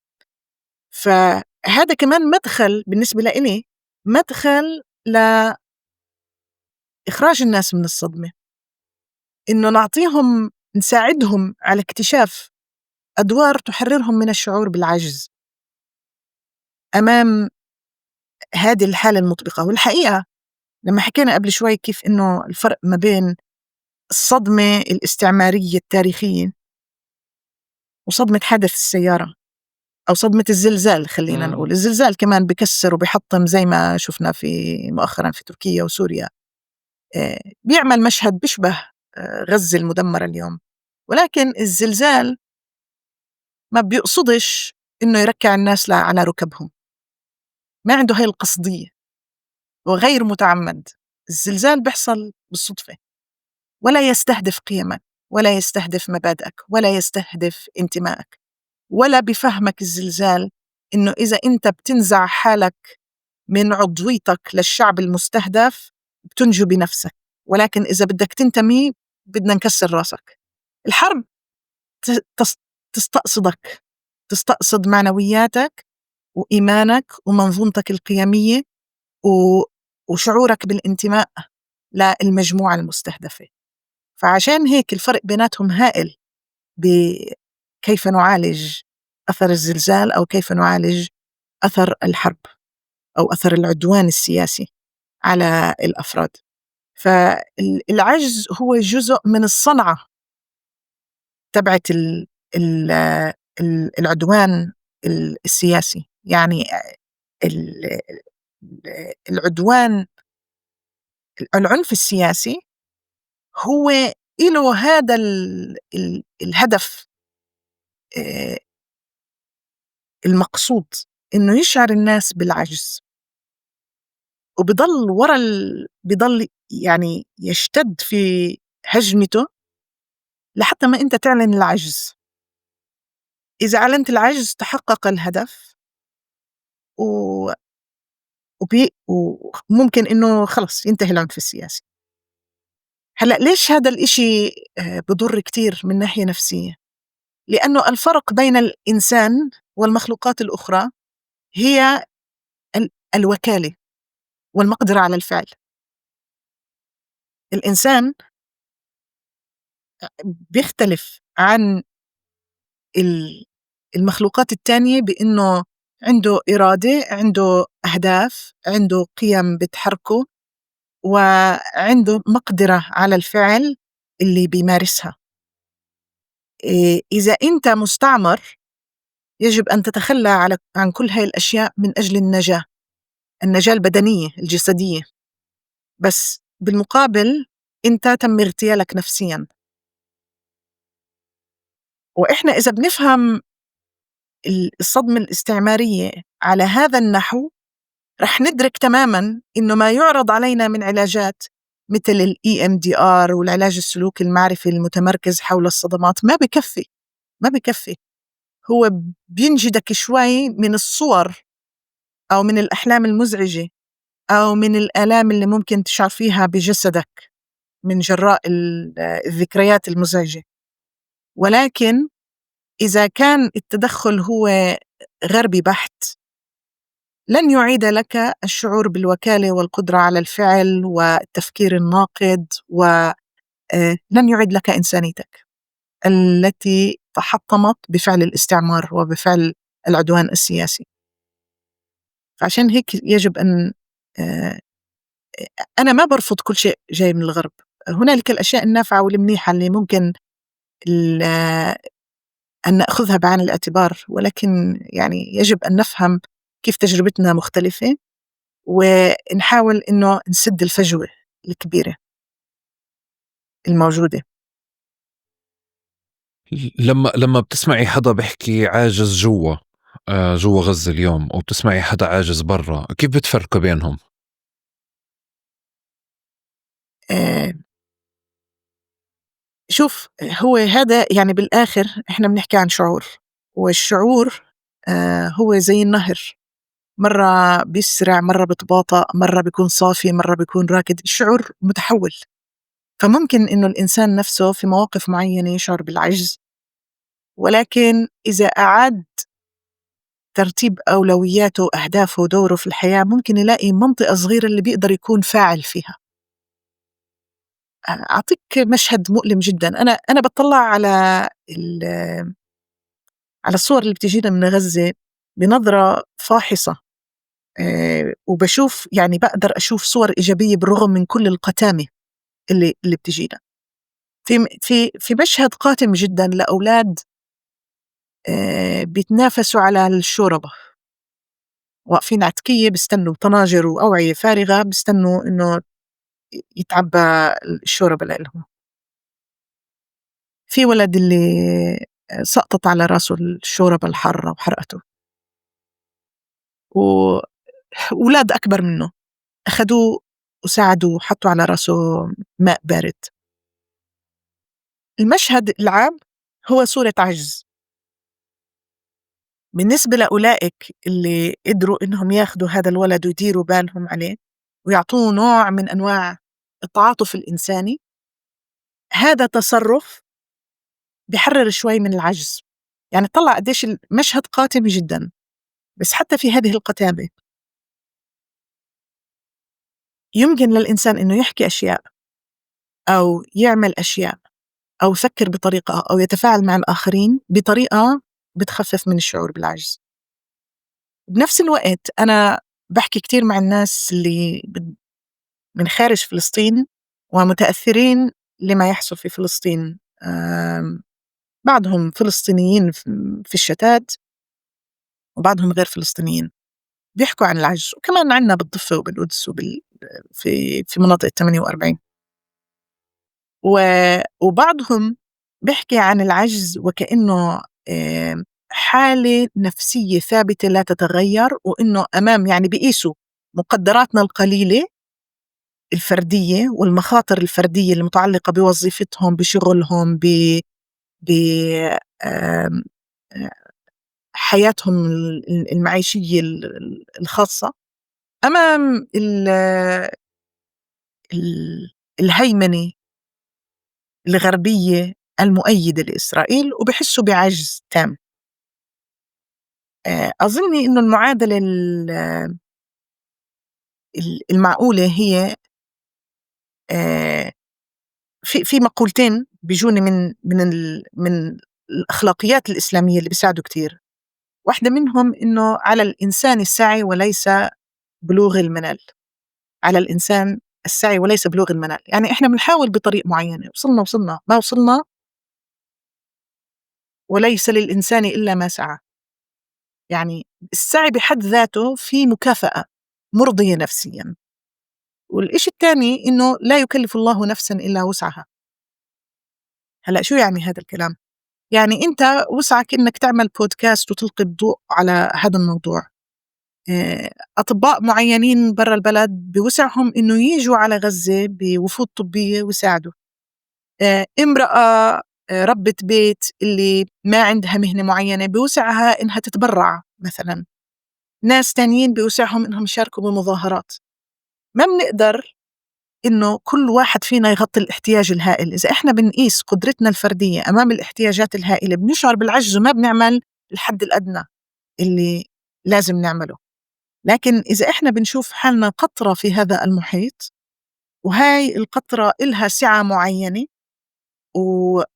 فهذا كمان مدخل بالنسبة لإلي، مدخل لإخراج الناس من الصدمة، إنه نساعدهم على اكتشاف أدوار تحررهم من الشعور بالعجز أمام هذه الحالة المطبقة. والحقيقة لما حكينا قبل شوي كيف إنه الفرق ما بين الصدمة الاستعمارية التاريخية وصدمة حادث السيارة أو صدمة الزلزال، خلينا نقول الزلزال كمان بكسر وبحطم زي ما شفنا مؤخرا في تركيا وسوريا، بيعمل مشهد بيشبه غزة المدمرة اليوم. ولكن الزلزال ما بيقصدش إنه يركع الناس على ركبهم، ما عنده هاي القصدية وغير متعمد. الزلزال بيحصل بالصدفة، ولا يستهدف قيمك ولا يستهدف مبادئك ولا يستهدف انتمائك، ولا بفهمك الزلزال إنه إذا أنت بتنزع حالك من عضويتك للشعب المستهدف بتنجو بنفسك، ولكن إذا بدك تنتمي بدنا نكسر راسك. الحرب تستقصدك، تستقصد معنوياتك وإيمانك ومنظومتك القيمية وشعورك بالانتماء للمجموعة المستهدفة. فعشان هيك الفرق بيناتهم هائل بكيف نعالج أثر الزلزال أو كيف نعالج أثر الحرب أو أثر العدوان السياسي على الأفراد. فالعجز هو جزء من الصنعة تبعت العدوان السياسي. العدوان، العنف السياسي هو إله هذا الهدف المقصود، إنه يشعر الناس بالعجز، وبضل ورا بضل يعني يشتد في هجمته لحتى ما أنت تعلن العجز. إذا أعلنت العجز تحقق الهدف، وممكن إنه خلص ينتهي العنف السياسي. هلأ ليش هذا الإشي بضر كتير من ناحية نفسية؟ لأنه الفرق بين الإنسان والمخلوقات الأخرى هي الوكالة والمقدرة على الفعل. الإنسان بيختلف عن المخلوقات التانية بأنه عنده إرادة، عنده أهداف، عنده قيم بتحركه، وعنده مقدرة على الفعل اللي بيمارسها. إذا أنت مستعمر يجب أن تتخلى عن كل هاي الأشياء من أجل النجاة، النجاة البدنية الجسدية، بس بالمقابل أنت تم اغتيالك نفسيا. وإحنا إذا بنفهم الصدمة الاستعمارية على هذا النحو رح ندرك تماما إنه ما يعرض علينا من علاجات مثل ال EMDR والعلاج السلوكي المعرفي المتمركز حول الصدمات ما بكفي، ما بكفي. هو بينجدك شوي من الصور أو من الأحلام المزعجة أو من الآلام اللي ممكن تشعر فيها بجسدك من جراء الذكريات المزعجة، ولكن إذا كان التدخل هو غربي بحت لن يعيد لك الشعور بالوكالة والقدرة على الفعل والتفكير الناقد، لن يعيد لك إنسانيتك التي تحطمت بفعل الاستعمار وبفعل العدوان السياسي. فعشان هيك يجب أن، أنا ما برفض كل شيء جاي من الغرب، هنالك الأشياء النافعة والمنيحة اللي ممكن أن نأخذها بعين الاعتبار، ولكن يجب أن نفهم كيف تجربتنا مختلفة ونحاول إنه نسد الفجوة الكبيرة الموجودة. لما بتسمعي حدا بيحكي عاجز جوا غزة اليوم، أو بتسمعي حدا عاجز برا، كيف بتفرقي بينهم؟ هو هذا بالآخر إحنا بنحكي عن شعور، والشعور هو زي النهر، مرة بيسرع، مرة بتباطأ، مرة بيكون صافي، مرة بيكون راكد. الشعور متحول، فممكن إنه الإنسان نفسه في مواقف معينة يشعر بالعجز، ولكن إذا أعاد ترتيب أولوياته وأهدافه ودوره في الحياة ممكن يلاقي منطقة صغيرة اللي بيقدر يكون فاعل فيها. أعطيك مشهد مؤلم جدا. أنا بطلع على الصور اللي بتجينا من غزة بنظرة فاحصة، وبشوف بقدر أشوف صور إيجابية بالرغم من كل القتامة اللي بتجينا. في مشهد قاتم جدا لأولاد، بيتنافسوا على الشوربة، واقفين عتكية بيستنوا طناجر وأوعية فارغة، بيستنوا إنه يتعبى الشوربة لإلهم. في ولد اللي سقطت على راسه الشوربة الحارة وحرقته، وولاد أكبر منه أخذوه وساعدوه وحطوا على راسه ماء بارد. المشهد العام هو صورة عجز بالنسبة لأولئك اللي قدروا إنهم ياخدوا هذا الولد ويديروا بالهم عليه ويعطوه نوع من أنواع التعاطف الإنساني. هذا تصرف بحرر شوي من العجز. طلع قديش المشهد قاتم جدا، بس حتى في هذه القتامة يمكن للإنسان إنه يحكي أشياء أو يعمل أشياء أو يفكر بطريقة أو يتفاعل مع الآخرين بطريقة بتخفف من الشعور بالعجز. بنفس الوقت أنا بحكي كتير مع الناس اللي من خارج فلسطين ومتأثرين لما يحصل في فلسطين، بعضهم فلسطينيين في الشتات وبعضهم غير فلسطينيين. بيحكوا عن العجز، وكمان عنا بالضفة وبالقدس في مناطق 48. وبعضهم بيحكي عن العجز وكأنه حالة نفسية ثابتة لا تتغير، وإنه أمام بيقيسوا مقدراتنا القليلة الفردية والمخاطر الفردية المتعلقة بوظيفتهم، بشغلهم، ب حياتهم المعيشية الخاصة أمام الهيمنة الغربية المؤيدة لإسرائيل، وبحسوا بعجز تام. أظني إنه المعادلة المعقولة هي، في مقولتين بيجوني من الأخلاقيات الإسلامية اللي بيساعدوا كتير. واحدة منهم إنه على الإنسان السعي وليس بلوغ المنال. على الإنسان السعي وليس بلوغ المنال، يعني إحنا بنحاول بطريق معينة، وصلنا، ما وصلنا وليس للإنسان إلا ما سعى. يعني السعي بحد ذاته في مكافأة مرضية نفسيا. والإشي الثاني إنه لا يكلف الله نفسا إلا وسعها. هلأ شو يعني هذا الكلام؟ يعني أنت وسعك إنك تعمل بودكاست وتلقي الضوء على هذا الموضوع. أطباء معينين برا البلد بوسعهم إنه يجوا على غزة بوفود طبية ويساعدوا. امرأة، ربة بيت اللي ما عندها مهنة معينة بوسعها إنها تتبرع مثلا. ناس تانيين بوسعهم إنهم يشاركوا بمظاهرات. ما بنقدر إنه كل واحد فينا يغطي الاحتياج الهائل. إذا إحنا بنقيس قدرتنا الفردية أمام الاحتياجات الهائلة بنشعر بالعجز وما بنعمل الحد الأدنى اللي لازم نعمله. لكن إذا إحنا بنشوف حالنا قطرة في هذا المحيط، وهاي القطرة إلها سعة معينة،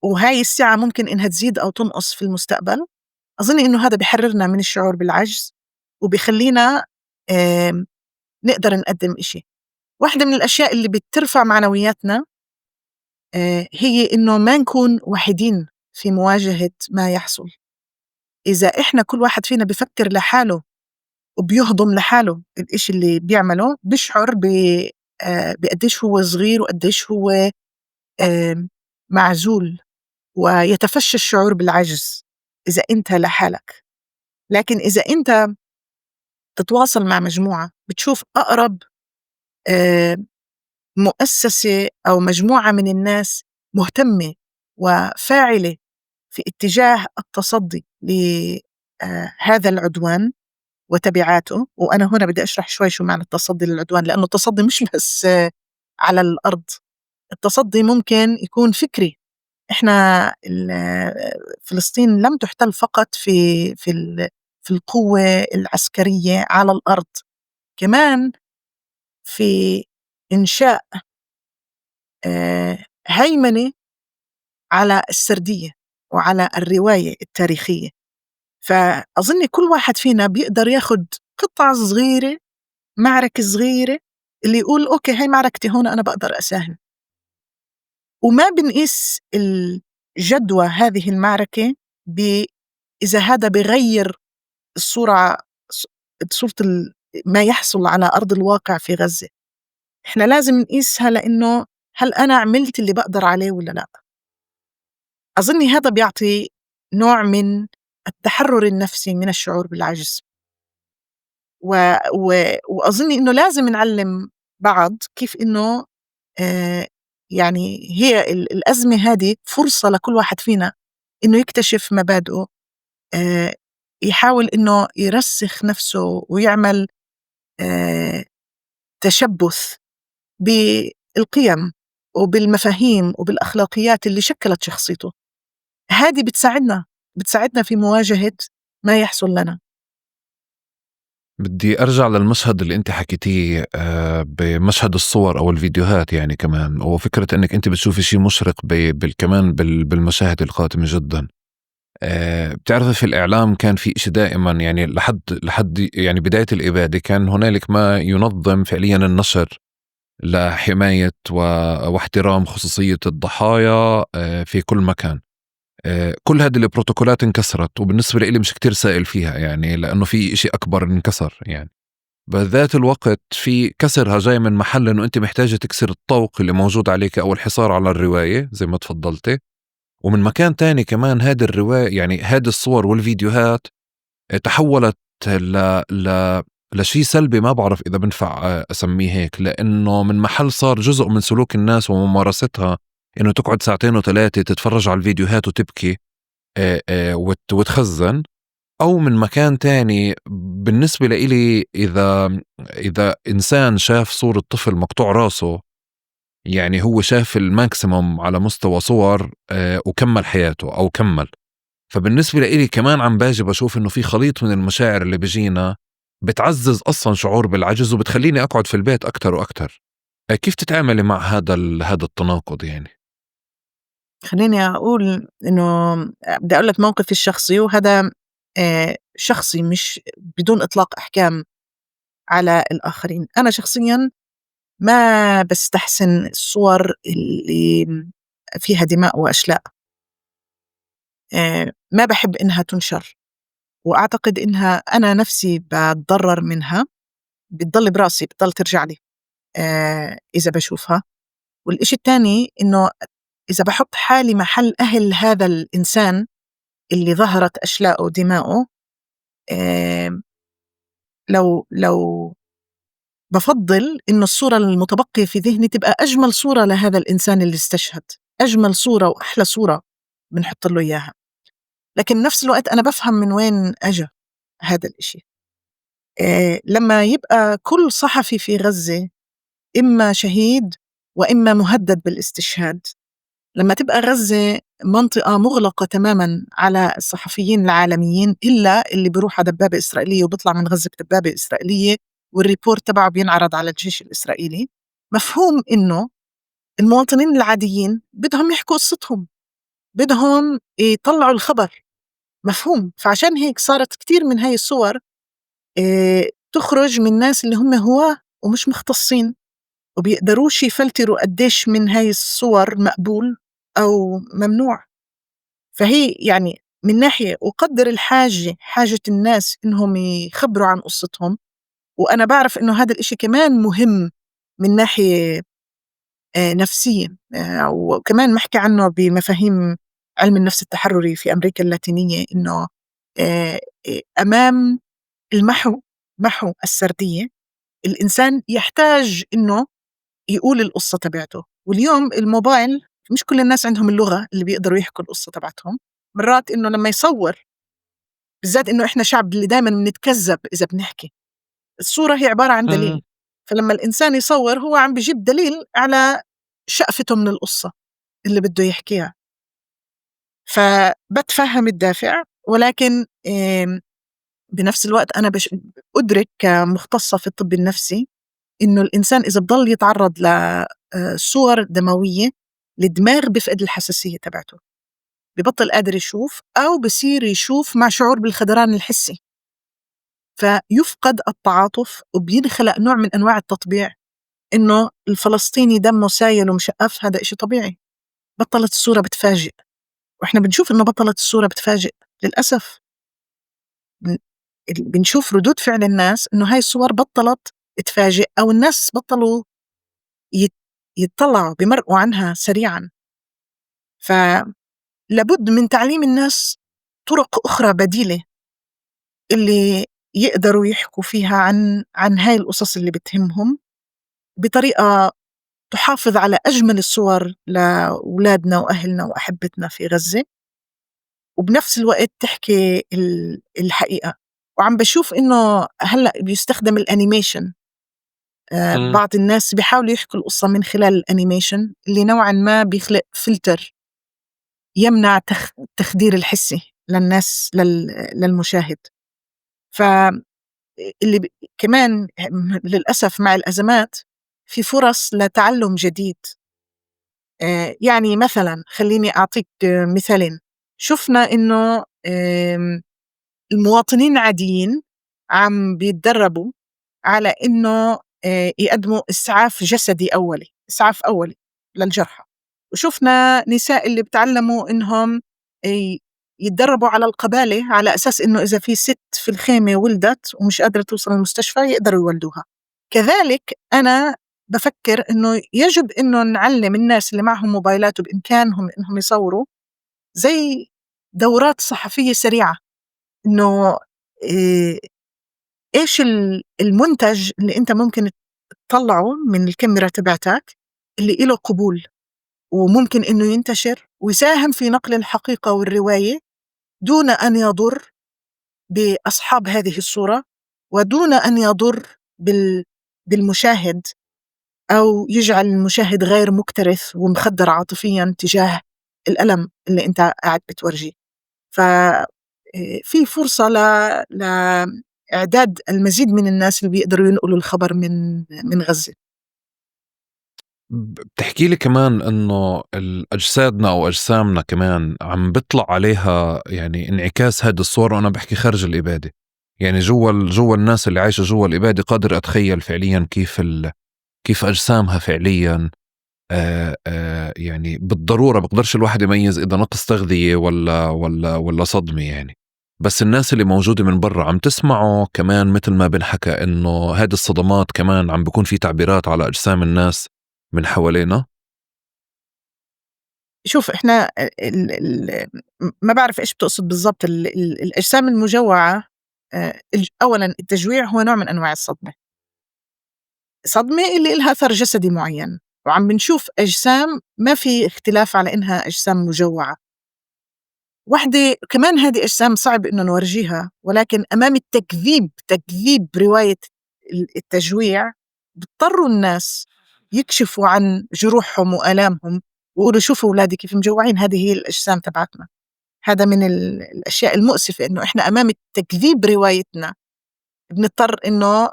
وهاي السعة ممكن إنها تزيد أو تنقص في المستقبل، أظن إنه هذا بحررنا من الشعور بالعجز وبيخلينا نقدر نقدم إشي. واحدة من الأشياء اللي بترفع معنوياتنا هي إنه ما نكون وحيدين في مواجهة ما يحصل. إذا إحنا كل واحد فينا بفكر لحاله وبيهضم لحاله الإشي اللي بيعمله، بيشعر بقديش هو صغير وقديش هو معزول، ويتفشى الشعور بالعجز إذا أنت لحالك. لكن إذا أنت تتواصل مع مجموعة، بتشوف أقرب مؤسسة أو مجموعة من الناس مهتمة وفاعلة في اتجاه التصدي لهذا العدوان وتبعاته. وأنا هنا بدي أشرح شوي شو معنى التصدي للعدوان، لأنه التصدي مش بس على الأرض، التصدي ممكن يكون فكري. إحنا فلسطين لم تحتل فقط في القوة العسكرية على الأرض، كمان في إنشاء هيمنة على السردية وعلى الرواية التاريخية. فأظن كل واحد فينا بيقدر ياخد قطعة صغيرة، معركة صغيرة، اللي يقول أوكي هاي معركتي هون أنا بقدر أساهم. وما بنقيس الجدوى هذه المعركة إذا هذا بغير الصورة، صورة ما يحصل على أرض الواقع في غزة. إحنا لازم نقيسها لأنه هل أنا عملت اللي بقدر عليه ولا لا. أظني هذا بيعطي نوع من التحرر النفسي من الشعور بالعجز. وأظني إنه لازم نعلم بعض كيف إنه هي الأزمة هذه فرصة لكل واحد فينا إنه يكتشف مبادئه، يحاول إنه يرسخ نفسه ويعمل تشبث بالقيم وبالمفاهيم وبالأخلاقيات اللي شكلت شخصيته. هذه بتساعدنا في مواجهة ما يحصل لنا. بدي أرجع للمشهد اللي أنت حكيتيه بمشهد الصور أو الفيديوهات، كمان وفكرة أنك أنت بتشوفي شيء مشرق كمان بالمشاهد القاتمة جدا. بتعرفي في الإعلام كان في إشي دائما، لحد بداية الإبادة كان هنالك ما ينظم فعليا النشر لحماية واحترام خصوصية الضحايا في كل مكان. كل هذه البروتوكولات انكسرت، وبالنسبة لي مش كتير سائل فيها، لأنه في إشي أكبر انكسر. بذات الوقت في كسرها جاي من محل إنه أنت محتاجة تكسر الطوق اللي موجود عليك أو الحصار على الرواية زي ما تفضلتي، ومن مكان تاني كمان هذه الرواية يعني هذه الصور والفيديوهات تحولت ل ل لشيء سلبي، ما بعرف إذا بنفع أسميه هيك، لأنه من محل صار جزء من سلوك الناس وممارستها إنه تقعد ساعتين وثلاثة تتفرج على الفيديوهات وتبكي وتخزن. أو من مكان تاني بالنسبة لإلي إذا إنسان شاف صورة طفل مقطوع راسه، يعني هو شاف ال maximum على مستوى صور وكمل حياته أو كمل. فبالنسبة لإلي كمان عم باجي بشوف إنه في خليط من المشاعر اللي بيجينا بتعزز أصلا شعور بالعجز وبتخليني أقعد في البيت أكتر وأكتر. كيف تتعاملي مع هذا التناقض يعني؟ خليني أقول إنه بدي أقول لك موقفي الشخصي، وهذا شخصي مش بدون إطلاق أحكام على الآخرين. أنا شخصيا ما بستحسن الصور اللي فيها دماء وأشلاء، ما بحب إنها تنشر، وأعتقد إنها أنا نفسي بتضرر منها، بتضل براسي، بتضل ترجع لي إذا بشوفها. والإشي الثاني إنه إذا بحط حالي محل أهل هذا الإنسان اللي ظهرت أشلاءه ودماؤه، لو بفضل إنه الصورة المتبقية في ذهني تبقى أجمل صورة لهذا الإنسان اللي استشهد، أجمل صورة وأحلى صورة بنحط له إياها. لكن نفس الوقت أنا بفهم من وين أجا هذا الإشي. لما يبقى كل صحفي في غزة إما شهيد وإما مهدد بالاستشهاد، لما تبقى غزة منطقة مغلقة تماما على الصحفيين العالميين إلا اللي بيروح على دبابة إسرائيلية وبيطلع من غزة بدبابة إسرائيلية وال report تبعه بينعرض على الجيش الإسرائيلي، مفهوم إنه المواطنين العاديين بدهم يحكوا قصتهم، بدهم يطلعوا الخبر، مفهوم. فعشان هيك صارت كتير من هاي الصور تخرج من ناس اللي هم هواة ومش مختصين وبيقدروش يفلتروا قديش من هاي الصور مقبول أو ممنوع. فهي يعني من ناحية أقدر الحاجة، حاجة الناس إنهم يخبروا عن قصتهم، وأنا بعرف إنه هذا الإشي كمان مهم من ناحية نفسية، وكمان محكي عنه بمفاهيم علم النفس التحرري في أمريكا اللاتينية، إنه أمام المحو، محو السردية، الإنسان يحتاج إنه يقول القصة تبعته. واليوم الموبايل مش كل الناس عندهم اللغة اللي بيقدروا يحكوا القصة تبعتهم، مرات إنه لما يصور، بالذات إنه إحنا شعب اللي دايماً بنتكذب إذا بنحكي، الصورة هي عبارة عن دليل. فلما الإنسان يصور هو عم بيجيب دليل على شقفته من القصة اللي بده يحكيها. فبتفهم الدافع، ولكن بنفس الوقت أنا أدرك كمختصة في الطب النفسي إنه الإنسان إذا بضل يتعرض لصور دموية، الدماغ بفقد الحساسية تبعته، ببطل قادر يشوف أو بصير يشوف مع شعور بالخدران الحسي، فيفقد التعاطف وبينخلق نوع من أنواع التطبيع، إنه الفلسطيني دمه سايل ومشقف، هذا إشي طبيعي. بطلت الصورة بتفاجئ، وإحنا بنشوف إنه بطلت الصورة بتفاجئ للأسف. بنشوف ردود فعل الناس إنه هاي الصور بطلت تفاجئ، أو الناس بطلوا يطلعوا بمرقوا عنها سريعا. فلابد من تعليم الناس طرق أخرى بديلة اللي يقدروا يحكوا فيها عن هاي القصص اللي بتهمهم بطريقة تحافظ على أجمل الصور لأولادنا وأهلنا وأحبتنا في غزة، وبنفس الوقت تحكي الحقيقة. وعم بشوف إنه هلأ بيستخدم ال animation، بعض الناس بيحاولوا يحكوا القصة من خلال ال animation اللي نوعاً ما بيخلق فلتر يمنع التخدير الحسي للناس، للمشاهد. ف اللي كمان للأسف مع الأزمات في فرص لتعلم جديد. يعني مثلاً خليني أعطيك مثالين. شفنا إنه المواطنين العاديين عم بيتدربوا على إنه يقدموا إسعاف جسدي أولي، إسعاف أولي للجرحى. وشفنا نساء اللي بتعلموا إنهم يتدرّبوا على القبالة على أساس إنه إذا في ست في الخيمة ولدت ومش قادرة توصل المستشفى يقدروا يولدوها. كذلك أنا بفكر إنه يجب إنه نعلم الناس اللي معهم موبايلات وبإمكانهم إنهم يصوروا زي دورات صحفية سريعة، إنه إيش المنتج اللي أنت ممكن تطلعه من الكاميرا تبعتك اللي إله قبول وممكن إنه ينتشر ويساهم في نقل الحقيقة والرواية دون أن يضر بأصحاب هذه الصورة ودون أن يضر بالمشاهد أو يجعل المشاهد غير مكترث ومخدر عاطفياً تجاه الألم اللي أنت قاعد بتورجيه. في فرصة لإعداد المزيد من الناس اللي بيقدروا ينقلوا الخبر من غزة. بتحكي لي كمان إنه أجسادنا أو أجسامنا كمان عم بيطلع عليها انعكاس هذه الصور، وأنا بحكي خارج الإبادة، يعني جوا الناس اللي عايشة جوا الإبادة قادر أتخيل فعليا كيف أجسامها فعليا، بالضرورة بقدرش الواحد يميز إذا نقص تغذية ولا صدمة. بس الناس اللي موجودة من برا عم تسمعوا كمان مثل ما بنحكى إنه هذه الصدمات كمان عم بيكون في تعبيرات على أجسام الناس من حوالينا. شوف، إحنا ما بعرف إيش بتقصد بالضبط. الأجسام المجوعة، أولاً التجويع هو نوع من أنواع الصدمة، صدمة اللي إلها أثر جسدي معين، وعم بنشوف أجسام ما في اختلاف على إنها أجسام مجوعة. واحدة كمان هذه أجسام صعب إنه نورجيها، ولكن أمام تكذيب رواية التجويع بيضطروا الناس يكشفوا عن جروحهم وآلامهم ويقولوا شوفوا أولادي كيف مجوعين، هذه هي الأجسام تبعتنا. هذا من الأشياء المؤسفة إنه إحنا أمام التكذيب روايتنا بنضطر إنه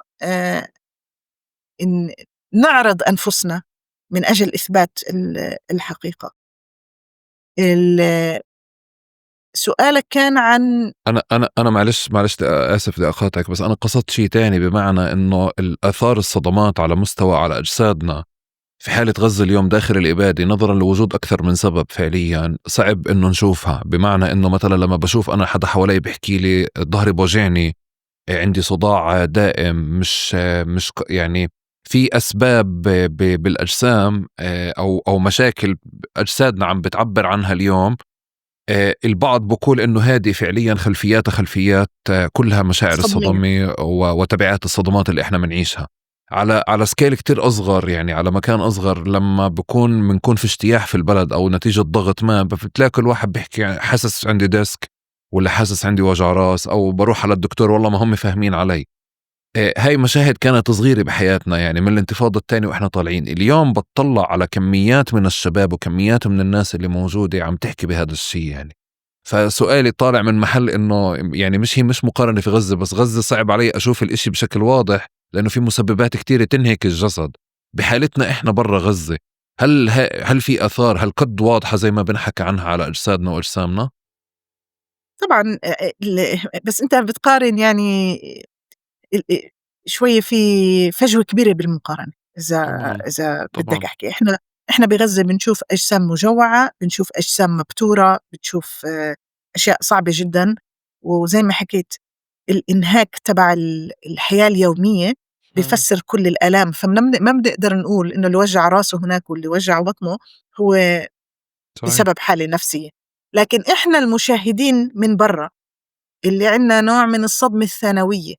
إن نعرض أنفسنا من أجل إثبات الحقيقة. سؤالك كان عن أنا معلش آسف بدي أقاطعك، بس أنا قصدت شيء تاني، بمعنى إنه الآثار الصدمات على مستوى على أجسادنا في حالة غزة اليوم داخل الإبادة نظرا لوجود أكثر من سبب فعليا صعب إنه نشوفها. بمعنى إنه مثلا لما بشوف أنا حدا حوالي بيحكي لي ظهري بوجعني، عندي صداع دائم، مش يعني في أسباب بالأجسام، أو مشاكل أجسادنا عم بتعبر عنها اليوم. البعض بقول إنه هذه فعليا خلفيات، كلها مشاعر صدمية. الصدمة وتبعات الصدمات اللي إحنا بنعيشها على سكيل كتير أصغر، يعني على مكان أصغر. لما بنكون في اجتياح في البلد أو نتيجة ضغط ما، بتلاقي كل واحد بيحكي حاسس عندي ديسك ولا حاسس عندي وجع راس، أو بروح على الدكتور والله ما هم فاهمين علي. هاي مشاهد كانت صغيرة بحياتنا، من الانتفاضة الثانية وإحنا طالعين. اليوم بتطلع على كميات من الشباب وكميات من الناس اللي موجودة عم تحكي بهذا الشيء. فسؤالي طالع من محل إنه مش هي مش مقارنة في غزة، بس غزة صعب علي أشوف الإشي بشكل واضح لأنه في مسببات كتيرة تنهك الجسد. بحالتنا إحنا برا غزة، هل في آثار هل قد واضحة زي ما بنحكى عنها على أجسادنا وأجسامنا؟ طبعاً، بس أنت بتقارن شوية في فجوة كبيرة بالمقارنة. إذا بدك أحكي، إحنا بغزة بنشوف أجسام مجوعة، بنشوف أجسام مبتورة، بنشوف أشياء صعبة جداً، وزي ما حكيت الإنهاك تبع الحياة اليومية بيفسر كل الآلام. فما بنقدر نقول إنه اللي وجع راسه هناك واللي وجع بطنه هو بسبب حالة نفسية. لكن إحنا المشاهدين من برا اللي عنا نوع من الصدمة الثانوية،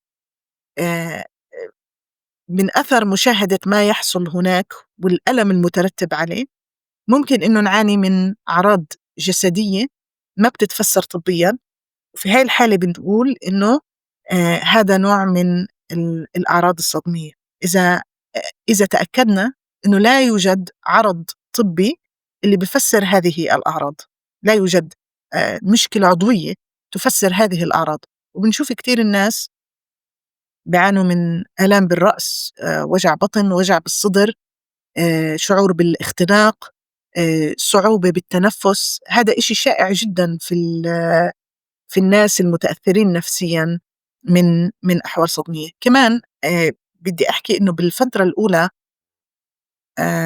من أثر مشاهدة ما يحصل هناك والألم المترتب عليه، ممكن إنه نعاني من أعراض جسدية ما بتتفسر طبياً. وفي هاي الحالة بنقول إنه، هذا نوع من الأعراض الصدمية. إذا تأكدنا إنه لا يوجد عرض طبي اللي بفسر هذه الأعراض، لا يوجد، مشكلة عضوية تفسر هذه الأعراض. وبنشوف كتير الناس بيعانوا من آلام بالرأس، وجع بطن، وجع بالصدر، شعور بالاختناق، صعوبة بالتنفس. هذا إشي شائع جدا في الناس المتأثرين نفسيا من أحوال صدمية. كمان، بدي أحكي إنه بالفترة الأولى،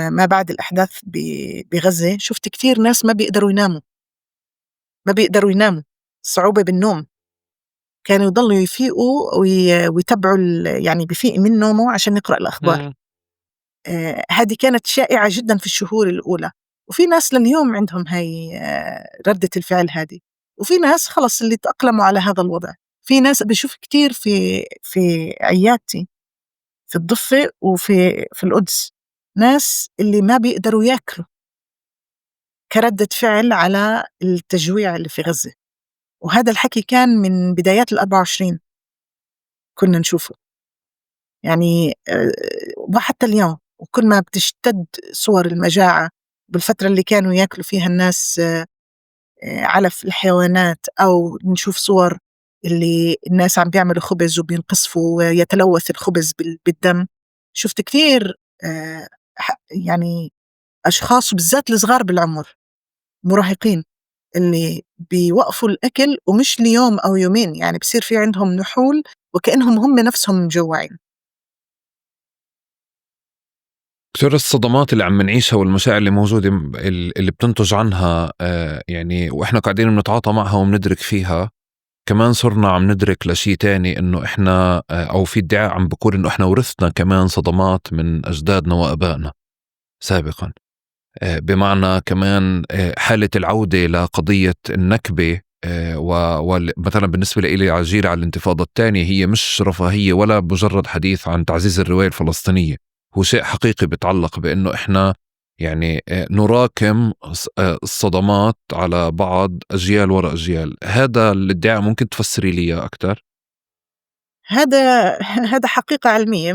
ما بعد الأحداث بغزة، شفت كتير ناس ما بيقدروا يناموا، ما بيقدروا يناموا. صعوبة بالنّوم، كانوا يضلّوا يفيقوا ويتبعوا، يعني بفيق من نومه عشان يقرأ الأخبار. هادي كانت شائعة جداً في الشهور الأولى، وفي ناس لليوم عندهم هاي ردة الفعل هذه، وفي ناس خلص اللي تأقلموا على هذا الوضع. في ناس بشوف كتير في عيادتي في الضفة وفي القدس ناس اللي ما بيقدروا ياكلوا كردة فعل على التجويع اللي في غزة، وهذا الحكي كان من بدايات 24 كنا نشوفه، وحتى اليوم. وكل ما بتشتد صور المجاعة بالفترة اللي كانوا ياكلوا فيها الناس علف الحيوانات، أو نشوف صور اللي الناس عم بيعملوا خبز وبينقصفوا ويتلوث الخبز بالدم. شفت كثير أشخاص بالذات الصغار بالعمر، مراهقين، اللي بيوقفوا الأكل ومش ليوم أو يومين، بصير في عندهم نحول وكأنهم هم نفسهم مجوعين. دكتور، الصدمات اللي عم نعيشها والمشاعر اللي موجودة اللي بتنتج عنها، وإحنا قاعدين بنتعاطى معها وبندرك فيها، كمان صرنا عم ندرك لشيء تاني، إنه إحنا، أو في ادعاء عم بقول إنه إحنا ورثنا كمان صدمات من أجدادنا وأبائنا سابقا، بمعنى كمان، حالة العودة لقضية النكبة، مثلا بالنسبة لإلي على جيل على الانتفاضة الثانية هي مش رفاهية ولا مجرد حديث عن تعزيز الرواية الفلسطينية، هو شيء حقيقي بيتعلق بأنه إحنا نراكم الصدمات على بعض أجيال وراء أجيال. هذا الادعاء ممكن تفسري لي إياه أكثر؟ هذا حقيقة علمية،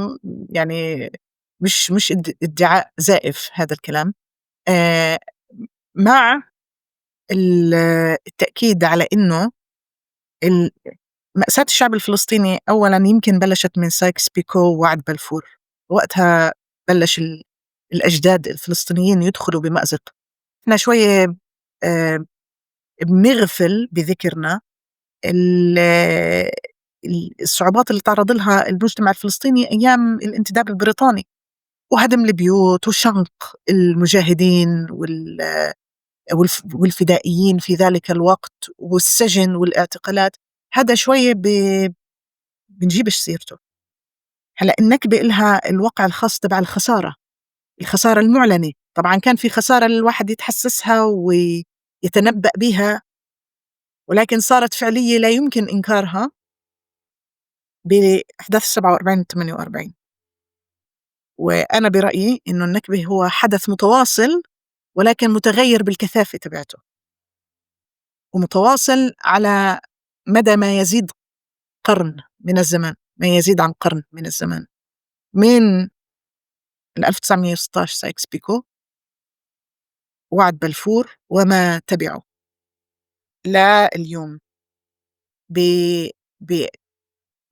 مش ادعاء زائف هذا الكلام، مع التأكيد على إنه مأساة الشعب الفلسطيني أولاً يمكن بلشت من سايكس بيكو ووعد بلفور، وقتها بلش الأجداد الفلسطينيين يدخلوا بمأزق. إحنا شوية، بنغفل بذكرنا الصعوبات اللي تعرض لها المجتمع الفلسطيني أيام الانتداب البريطاني، وهدم البيوت وشنق المجاهدين والفدائيين في ذلك الوقت والسجن والاعتقالات. هذا شوية بنجيبش سيرته. هلأ النكبة إلها الوقع الخاص تبع الخسارة، الخسارة المعلنة. طبعا كان في خسارة الواحد يتحسسها ويتنبأ بها، ولكن صارت فعلية لا يمكن إنكارها بأحداث 47 و 48. وأنا برأيي إنه النكبة هو حدث متواصل ولكن متغير بالكثافة تبعته، ومتواصل على مدى ما يزيد قرن من الزمان، ما يزيد عن قرن من الزمان، من 1916 سايكس بيكو، وعد بلفور وما تبعه لا اليوم،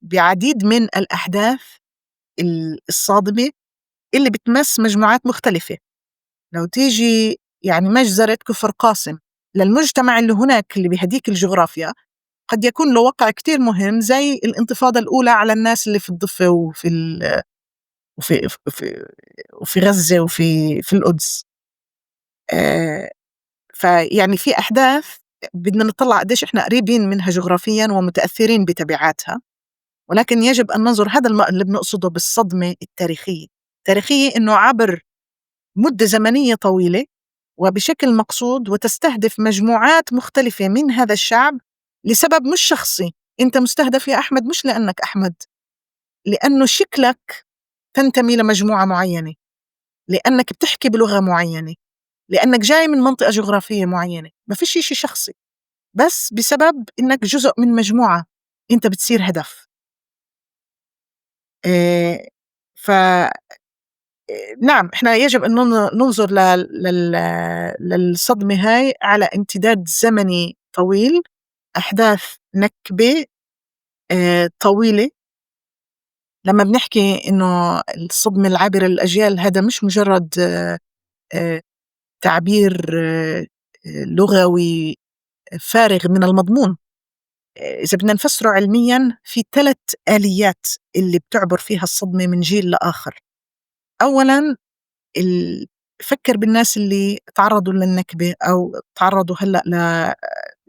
بعديد من الأحداث الصادمة اللي بتمس مجموعات مختلفة. لو تيجي مجزرة كفر قاسم للمجتمع اللي هناك اللي بهديك الجغرافيا قد يكون له وقع كتير مهم، زي الانتفاضة الأولى على الناس اللي في الضفة وفي غزة وفي القدس. فيعني في أحداث بدنا نطلع قديش إحنا قريبين منها جغرافياً ومتأثرين بتبعاتها، ولكن يجب أن ننظر هذا اللي بنقصده بالصدمة التاريخية. التاريخية إنه عبر مدة زمنية طويلة وبشكل مقصود وتستهدف مجموعات مختلفة من هذا الشعب لسبب مش شخصي. أنت مستهدف يا أحمد مش لأنك أحمد، لأنه شكلك تنتمي لمجموعة معينة، لأنك بتحكي بلغة معينة، لأنك جاي من منطقة جغرافية معينة. ما فيش إشي شخصي، بس بسبب إنك جزء من مجموعة أنت بتصير هدف. نعم، إحنا يجب أن ننظر للصدمة هاي على امتداد زمني طويل، أحداث نكبة طويلة. لما بنحكي إنه الصدمة العابرة للأجيال، هذا مش مجرد تعبير لغوي فارغ من المضمون. إذا بدنا نفسره علمياً، في 3 آليات اللي بتعبر فيها الصدمة من جيل لآخر. أولاً، فكر بالناس اللي تعرضوا للنكبة أو تعرضوا هلأ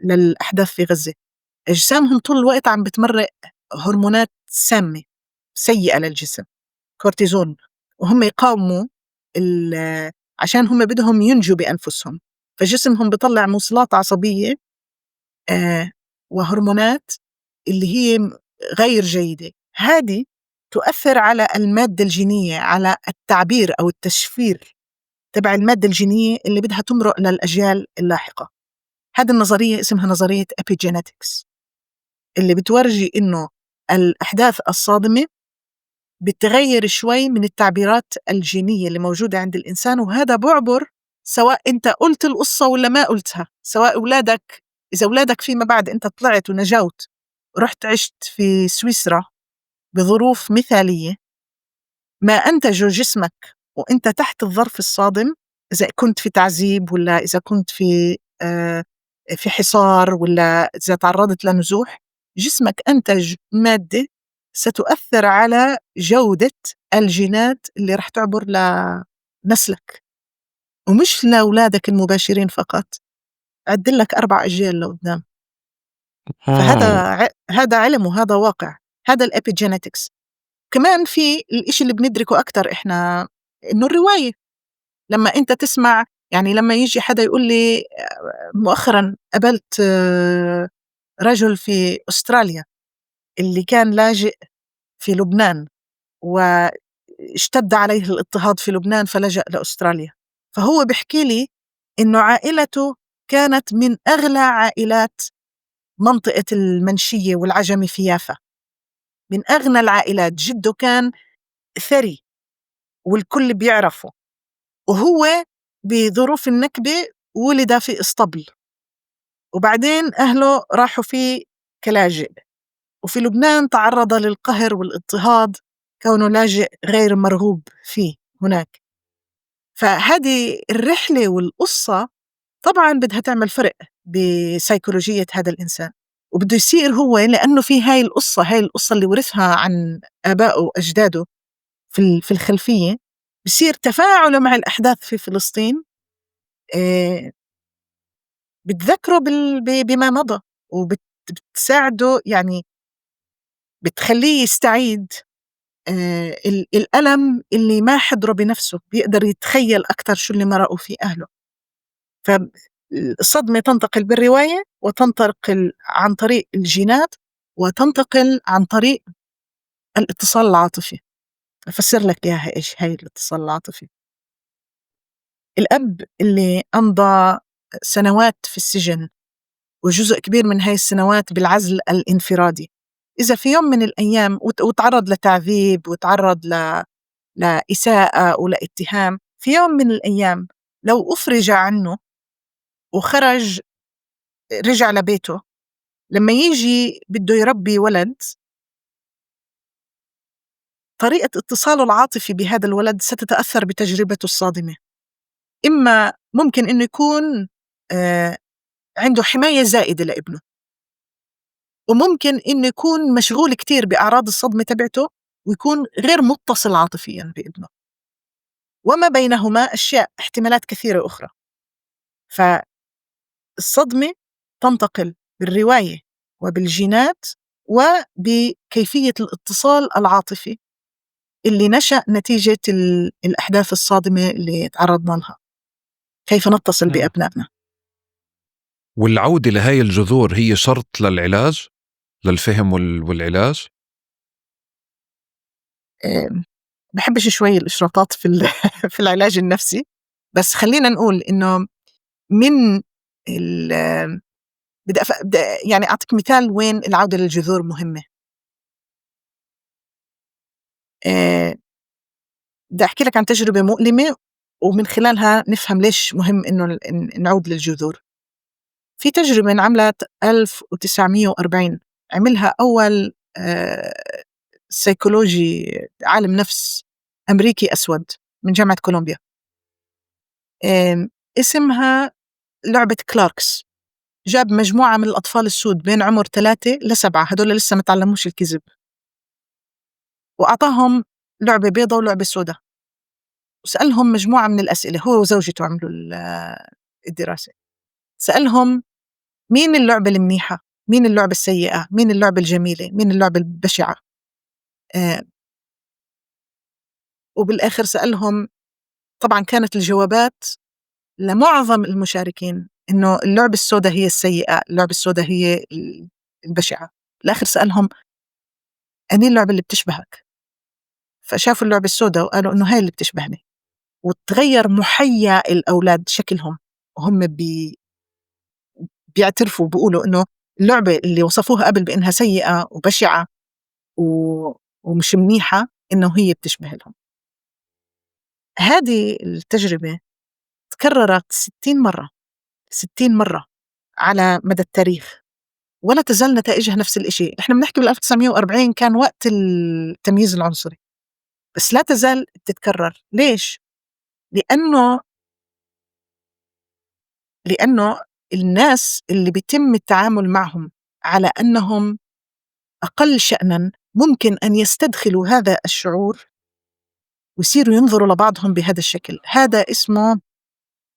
للأحداث في غزة. أجسامهم طول الوقت عم بتمرق هرمونات سامة سيئة للجسم، كورتيزون، وهم يقاوموا عشان هم بدهم ينجوا بأنفسهم، فجسمهم بيطلع موصلات عصبية وهرمونات اللي هي غير جيدة. هذه تؤثر على المادة الجينية، على التعبير أو التشفير تبع المادة الجينية اللي بدها تمرق للأجيال اللاحقة. هذه النظرية اسمها نظرية epigenetics، اللي بتورجي إنه الأحداث الصادمة بتغير شوي من التعبيرات الجينية اللي موجودة عند الإنسان، وهذا بعبر سواء أنت قلت القصة ولا ما قلتها، سواء أولادك، إذا أولادك فيما بعد أنت طلعت ونجوت رحت عشت في سويسرا بظروف مثالية، ما أنتجه جسمك وأنت تحت الظرف الصادم، إذا كنت في تعذيب ولا إذا كنت في حصار ولا إذا تعرضت لنزوح، جسمك أنتج مادة ستؤثر على جودة الجينات اللي رح تعبر لنسلك، ومش لأولادك المباشرين فقط، عد لك 4 أجيال لقدام. فهذا هذا علم وهذا واقع، هذا ال epigenetics. كمان في الإشي اللي بندركه أكتر إحنا، إنه الرواية لما أنت تسمع، يعني لما يجي حدا يقول لي، مؤخرا قابلت رجل في أستراليا اللي كان لاجئ في لبنان واشتد عليه الاضطهاد في لبنان فلجأ لأستراليا، فهو بيحكي لي إنه عائلته كانت من أغلى عائلات منطقة المنشية والعجمي في يافا، من أغنى العائلات، جده كان ثري والكل بيعرفه، وهو بظروف النكبة ولد في اسطبل، وبعدين أهله راحوا فيه كلاجئ، وفي لبنان تعرض للقهر والاضطهاد كونه لاجئ غير مرغوب فيه هناك. فهذه الرحلة والقصة طبعا بدها تعمل فرق بسيكولوجية هذا الإنسان، وبده يصير هو لأنه في هاي القصة، هاي القصة اللي ورثها عن آبائه وأجداده في الخلفية، بصير تفاعله مع الأحداث في فلسطين، بتذكره بما مضى، وبتساعده، يعني بتخليه يستعيد الألم اللي ما حضره بنفسه، بيقدر يتخيل أكتر شو اللي مرقوا فيه أهله. فالصدمة تنتقل بالرواية، وتنتقل عن طريق الجينات، وتنتقل عن طريق الاتصال العاطفي. أفسر لك إياها إيش هاي الاتصال العاطفي. الأب اللي أمضى سنوات في السجن، وجزء كبير من هاي السنوات بالعزل الانفرادي، إذا في يوم من الأيام وتعرض لتعذيب وتعرض لإساءة ولاتهام، في يوم من الأيام لو أفرج عنه وخرج رجع لبيته، لما يجي بده يربي ولد، طريقة اتصاله العاطفي بهذا الولد ستتأثر بتجربته الصادمة. إما ممكن إنه يكون عنده حماية زائدة لابنه، وممكن إنه يكون مشغول كتير بأعراض الصدمة تبعته ويكون غير متصل عاطفياً بابنه، وما بينهما أشياء احتمالات كثيرة أخرى. فالصدمة تنتقل بالرواية وبالجينات وبكيفية الاتصال العاطفي اللي نشأ نتيجة الأحداث الصادمة اللي تعرضنا لها. كيف نتصل بأبنائنا؟ والعودة لهاي الجذور هي شرط للعلاج، للفهم والعلاج؟ بحبش شوي الإشراطات في العلاج النفسي، بس خلينا نقول إنه من ال-، بدي أف-، بدي يعني أعطيك مثال وين العودة للجذور مهمة. بدي أحكي لك عن تجربة مؤلمة ومن خلالها نفهم ليش مهم إنه نعود للجذور. في تجربة انعملت 1940، عملها أول سيكولوجي عالم نفس أمريكي أسود من جامعة كولومبيا، اسمها لعبة كلاركس. جاب مجموعة من الأطفال السود بين عمر 3 ل7، هدول لسه ما تعلموش الكذب، وأعطاهم لعبة بيضة ولعبة سوداء، وسألهم مجموعة من الأسئلة. هو وزوجته عملوا الدراسة. سألهم مين اللعبة المنيحة، مين اللعبة السيئة، مين اللعبة الجميلة، مين اللعبة البشعة. وبالآخر سألهم، طبعا كانت الجوابات لمعظم المشاركين إنه اللعبة السوداء هي السيئة، اللعبة السوداء هي البشعة. بالآخر سألهم أني اللعبة اللي بتشبهك؟ فشافوا اللعبة السوداء وقالوا إنه هاي اللي بتشبهني. وتغير محيا الأولاد شكلهم وهم بيعترفوا بيقولوا إنه اللعبة اللي وصفوها قبل بإنها سيئة وبشعة ومش منيحة إنه هي بتشبه لهم. هذه التجربة تكررت 60 مرة، 60 مرة على مدى التاريخ، ولا تزال نتائجها نفس الإشي. إحنا بنحكي بال 1940 كان وقت التمييز العنصري، بس لا تزال تتكرر. ليش؟ لأنه الناس اللي بيتم التعامل معهم على أنهم أقل شأناً ممكن أن يستدخلوا هذا الشعور ويصيروا ينظروا لبعضهم بهذا الشكل. هذا اسمه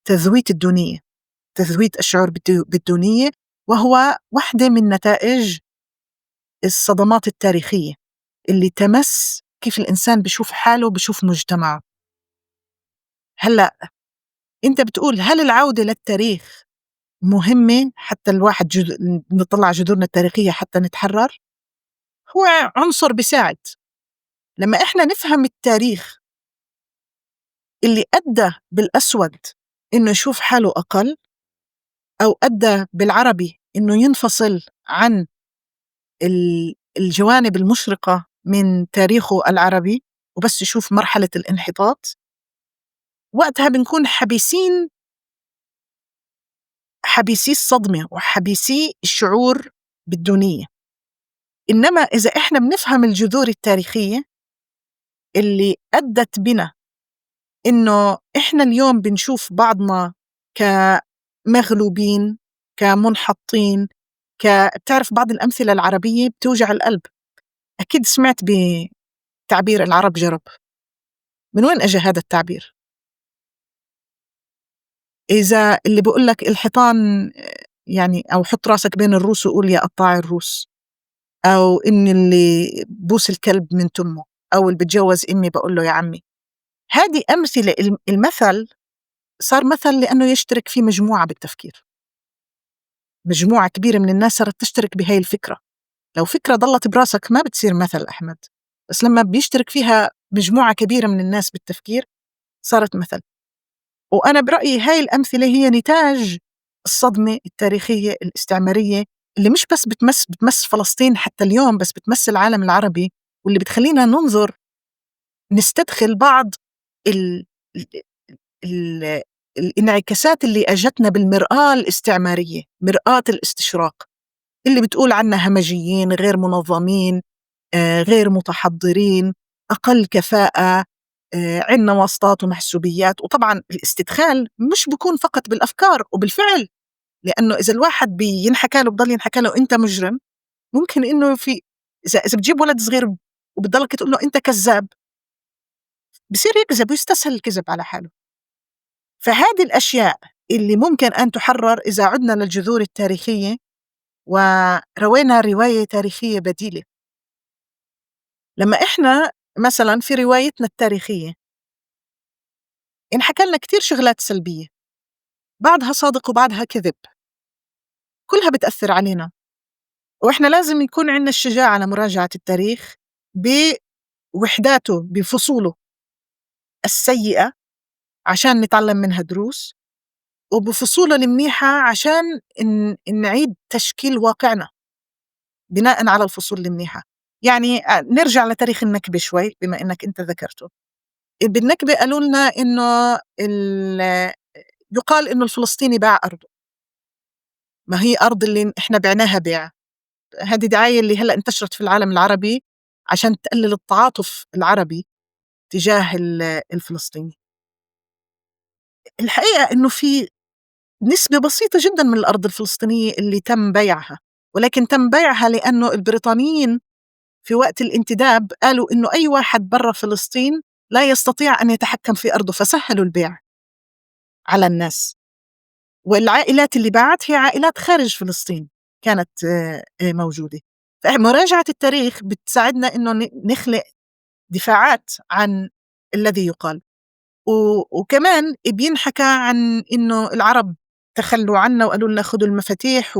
تذويت الدونية، تذويت الشعور بالدونية، وهو واحدة من نتائج الصدمات التاريخية اللي تمس كيف الإنسان بيشوف حاله وبيشوف مجتمعه. هلأ أنت بتقول هل العودة للتاريخ مهمة حتى الواحد نطلع جذورنا التاريخية حتى نتحرر؟ هو عنصر بيساعد. لما إحنا نفهم التاريخ اللي أدى بالأسود إنه يشوف حاله أقل، أو أدى بالعربي إنه ينفصل عن الجوانب المشرقة من تاريخه العربي وبس يشوف مرحلة الانحطاط، وقتها بنكون حبيسي الصدمة وحبيسي الشعور بالدونية. إنما إذا إحنا بنفهم الجذور التاريخية اللي أدت بنا إنه إحنا اليوم بنشوف بعضنا كمغلوبين، كمنحطين، بتعرف بعض الأمثلة العربية بتوجع القلب. أكيد سمعت بتعبير العرب جرب. من وين أجا هذا التعبير؟ إذا اللي بقول لك الحيطان أو حط راسك بين الروس وقول يا قطاع الروس، أو إن اللي بوس الكلب من تمه، أو اللي بتجوز أمي بقول له يا عمي. هذه أمثلة. المثل صار مثل لأنه يشترك في مجموعة بالتفكير، مجموعة كبيرة من الناس صارت تشترك بهاي الفكرة. لو فكرة ضلت براسك ما بتصير مثل أحمد، بس لما بيشترك فيها مجموعة كبيرة من الناس بالتفكير صارت مثل. وأنا برأيي هاي الأمثلة هي نتاج الصدمة التاريخية الاستعمارية اللي مش بس بتمس فلسطين حتى اليوم، بس بتمس العالم العربي، واللي بتخلينا ننظر نستدخل بعض الانعكاسات اللي أجتنا بالمرآة الاستعمارية، مرآة الاستشراق اللي بتقول عنا همجيين، غير منظمين، غير متحضرين، أقل كفاءة، عنا واسطات ومحسوبيات. وطبعا الاستدخال مش بيكون فقط بالأفكار وبالفعل، لأنه إذا الواحد بينحكى له بضل ينحكى له أنت مجرم، ممكن إنه في إذا بتجيب ولد صغير وبتضلك تقول له أنت كذاب، بصير يكذب ويستسهل الكذب على حاله. فهذه الأشياء اللي ممكن أن تحرر إذا عدنا للجذور التاريخية وروينا رواية تاريخية بديلة. لما إحنا مثلا في روايتنا التاريخية انحكى لنا كتير شغلات سلبية، بعضها صادق وبعضها كذب، كلها بتأثر علينا. وإحنا لازم يكون عندنا الشجاعة لمراجعة التاريخ بوحداته، بفصوله السيئة عشان نتعلم منها دروس، وبفصوله المنيحة عشان نعيد تشكيل واقعنا بناء على الفصول المنيحة. نرجع لتاريخ النكبة شوي بما إنك أنت ذكرته. بالنكبة قالوا لنا إنه يقال إنه الفلسطيني باع أرضه، ما هي أرض اللي إحنا بعناها بيع. هذه دعاية اللي هلأ انتشرت في العالم العربي عشان تقلل التعاطف العربي تجاه الفلسطيني. الحقيقة إنه في نسبة بسيطة جدا من الأرض الفلسطينية اللي تم بيعها، ولكن تم بيعها لأنه البريطانيين في وقت الانتداب قالوا إنه أي واحد برا فلسطين لا يستطيع أن يتحكم في أرضه، فسهلوا البيع على الناس. والعائلات اللي باعت هي عائلات خارج فلسطين، كانت موجودة. فمراجعة التاريخ بتساعدنا إنه نخلق دفاعات عن الذي يقال. وكمان بينحكى عن إنه العرب تخلوا عنا وقالوا لنا خذوا المفاتيح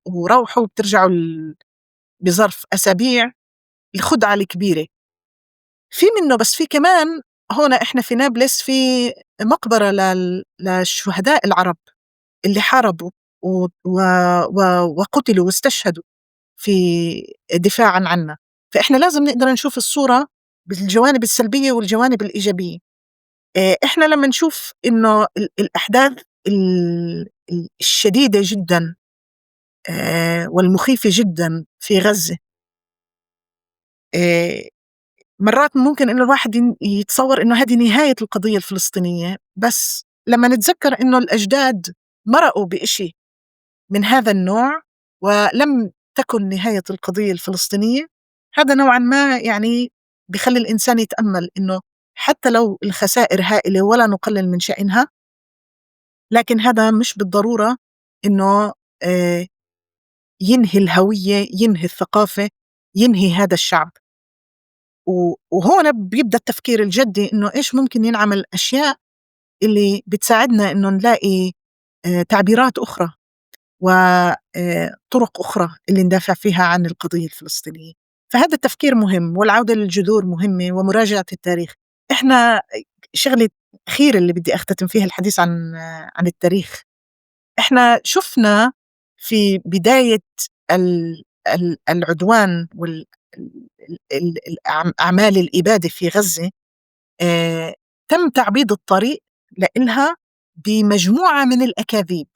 وروحوا بترجعوا بظرف أسابيع. الخدعة الكبيرة في منه، بس في كمان هون إحنا في نابلس في مقبرة للشهداء العرب اللي حاربوا وقتلوا واستشهدوا في دفاعا عنا. فإحنا لازم نقدر نشوف الصورة بالجوانب السلبية والجوانب الإيجابية. إحنا لما نشوف إنه الأحداث الشديدة جدا والمخيفة جدا في غزة، مرات ممكن إنه الواحد يتصور إنه هذه نهاية القضية الفلسطينية، بس لما نتذكر إنه الأجداد مرقوا بإشي من هذا النوع ولم تكن نهاية القضية الفلسطينية، هذا نوعا ما يعني بخلي الإنسان يتأمل إنه حتى لو الخسائر هائلة ولا نقلل من شأنها، لكن هذا مش بالضرورة إنه ينهي الهوية، ينهي الثقافة، ينهي هذا الشعب. وهون بيبدأ التفكير الجدي إنه إيش ممكن ينعمل أشياء اللي بتساعدنا إنه نلاقي تعبيرات أخرى وطرق أخرى اللي ندافع فيها عن القضية الفلسطينية. فهذا التفكير مهم، والعودة للجذور مهمة، ومراجعة التاريخ. إحنا شغلة أخيرة اللي بدي أختتم فيها الحديث عن التاريخ، إحنا شفنا في بداية العدوان أعمال الإبادة في غزة، تم تعبيد الطريق لإلها بمجموعة من الأكاذيب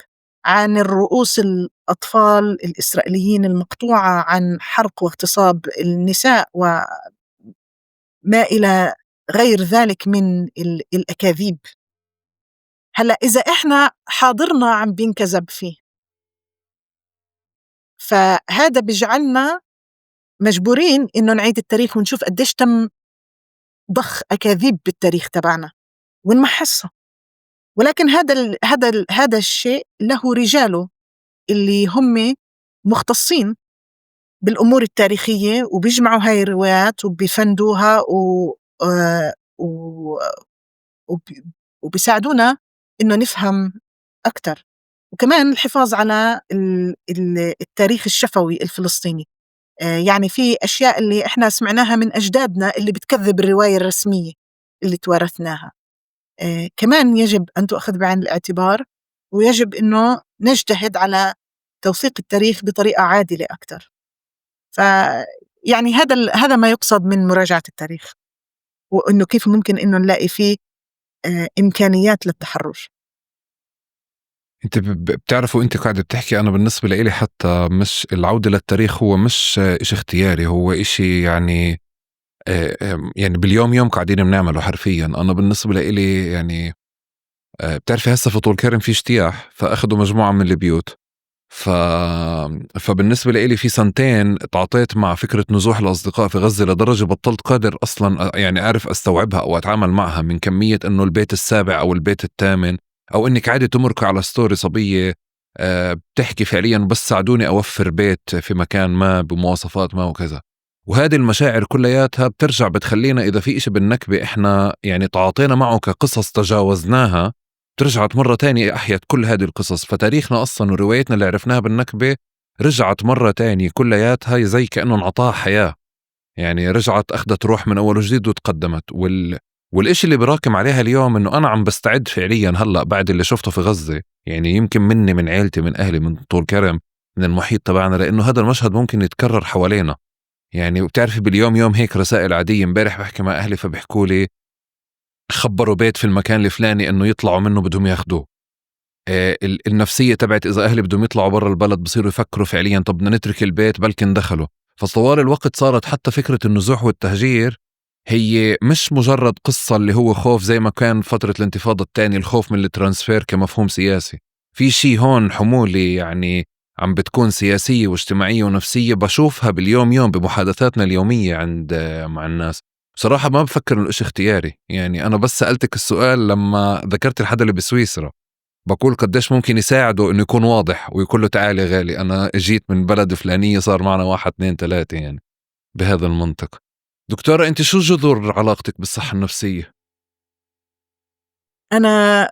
عن الرؤوس الأطفال الإسرائيليين المقطوعة، عن حرق واغتصاب النساء وما إلى غير ذلك من الأكاذيب. هلأ إذا إحنا حاضرنا عم بينكذب فيه، فهذا بيجعلنا مجبورين إنه نعيد التاريخ ونشوف قديش تم ضخ أكاذيب بالتاريخ تبعنا ونمحصها. ولكن هذا الشيء له رجاله اللي هم مختصين بالأمور التاريخية وبيجمعوا هاي الروايات وبيفندوها وبيساعدونا إنه نفهم أكتر. وكمان الحفاظ على التاريخ الشفوي الفلسطيني، يعني في أشياء اللي إحنا سمعناها من أجدادنا اللي بتكذب الرواية الرسمية اللي توارثناها، كمان يجب أن تؤخذ بعين الاعتبار، ويجب إنه نجتهد على توثيق التاريخ بطريقة عادلة أكثر. هذا ما يقصد من مراجعة التاريخ، وإنه كيف ممكن إنه نلاقي فيه إمكانيات للتحرر. أنت بتعرفوا أنت قاعدة بتحكي، أنا بالنسبة لإلي حتى مش العودة للتاريخ هو مش إشي اختياري، هو إشي يعني باليوم يوم قاعدين بنعمله حرفيا. أنا بالنسبة لإلي يعني بتعرفي هسه في طول كرم في اجتياح، فأخذوا مجموعة من البيوت، فبالنسبة لإلي في سنتين تعاطيت مع فكرة نزوح الأصدقاء في غزة لدرجة بطلت قادر أصلا يعني أعرف أستوعبها أو أتعامل معها، من كمية إنه البيت السابع أو البيت الثامن، أو إنك عادي تمرك على story صبية بتحكي فعليا بس ساعدوني أوفر بيت في مكان ما بمواصفات ما وكذا. وهذه المشاعر كلياتها بترجع بتخلينا إذا في إشي بالنكبة إحنا يعني تعاطينا معه كقصص تجاوزناها، رجعت مرة تانية أحيت كل هذه القصص. فتاريخنا أصلا وروايتنا اللي عرفناها بالنكبة رجعت مرة تانية كلياتها زي كأنه انعطاها حياة، يعني رجعت أخذت روح من أول وجديد وتقدمت. والإشي اللي براكم عليها اليوم إنه أنا عم بستعد فعليا هلأ بعد اللي شفته في غزة، يعني يمكن مني من عيلتي من أهلي من طول كرم من المحيط تبعنا، لأنه هذا المشهد ممكن يتكرر حوالينا. يعني وبتعرفي باليوم يوم هيك رسائل عادية، امبارح بحكي مع أهلي فبيحكوا لي خبروا بيت في المكان الفلاني إنه يطلعوا منه بدهم ياخدوه. النفسية تبعت إذا أهلي بدهم يطلعوا برا البلد بصيروا يفكروا فعليا طب بدنا نترك البيت بلكن دخلوا. فطوال الوقت صارت حتى فكرة النزوح والتهجير هي مش مجرد قصة اللي هو خوف زي ما كان فترة الانتفاضة الثانية الخوف من الترانسفير كمفهوم سياسي. في شيء هون حمولي يعني عم بتكون سياسية واجتماعية ونفسية بشوفها باليوم يوم بمحادثاتنا اليومية عند مع الناس. بصراحة ما بفكر إنه إشي اختياري، يعني أنا بس سألتك السؤال لما ذكرت الحدا اللي بسويسرا، بقول قديش ممكن يساعده إنه يكون واضح ويقول له تعال يا غالي، أنا جيت من بلد فلانية، صار معنا 1 2 3، يعني بهذا المنطق. دكتورة، أنت شو جذور علاقتك بالصحة النفسية؟ أنا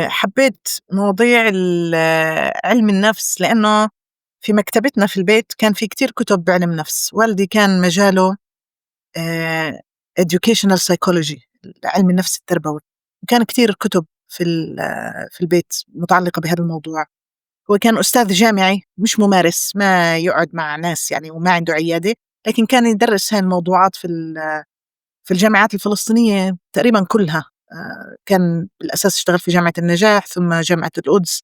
حبيت مواضيع علم النفس لأنه في مكتبتنا في البيت كان في كتير كتب بعلم نفس. والدي كان مجاله educational psychology، علم النفس التربوي، وكان كتير كتب في البيت متعلقة بهذا الموضوع. هو كان أستاذ جامعي مش ممارس، ما يقعد مع ناس وما عنده عيادة، لكن كان يدرس هاي الموضوعات في الجامعات الفلسطينية تقريبا كلها. كان بالأساس اشتغل في جامعة النجاح ثم جامعة القدس،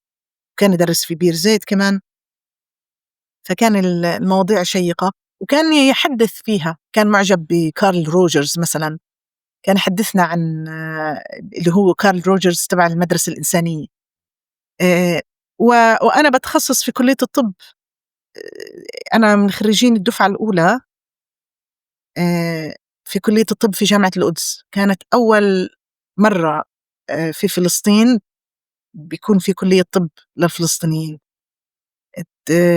كان يدرس في بير زيت كمان. فكان المواضيع شيقة وكان يحدث فيها. كان معجب بكارل روجرز مثلا، كان يحدثنا عن اللي هو كارل روجرز تبع المدرسة الإنسانية. وأنا بتخصص في كلية الطب، أنا من خريجين الدفعة الأولى في كلية الطب في جامعة القدس. كانت أول مرة في فلسطين بيكون في كلية طب للفلسطينيين.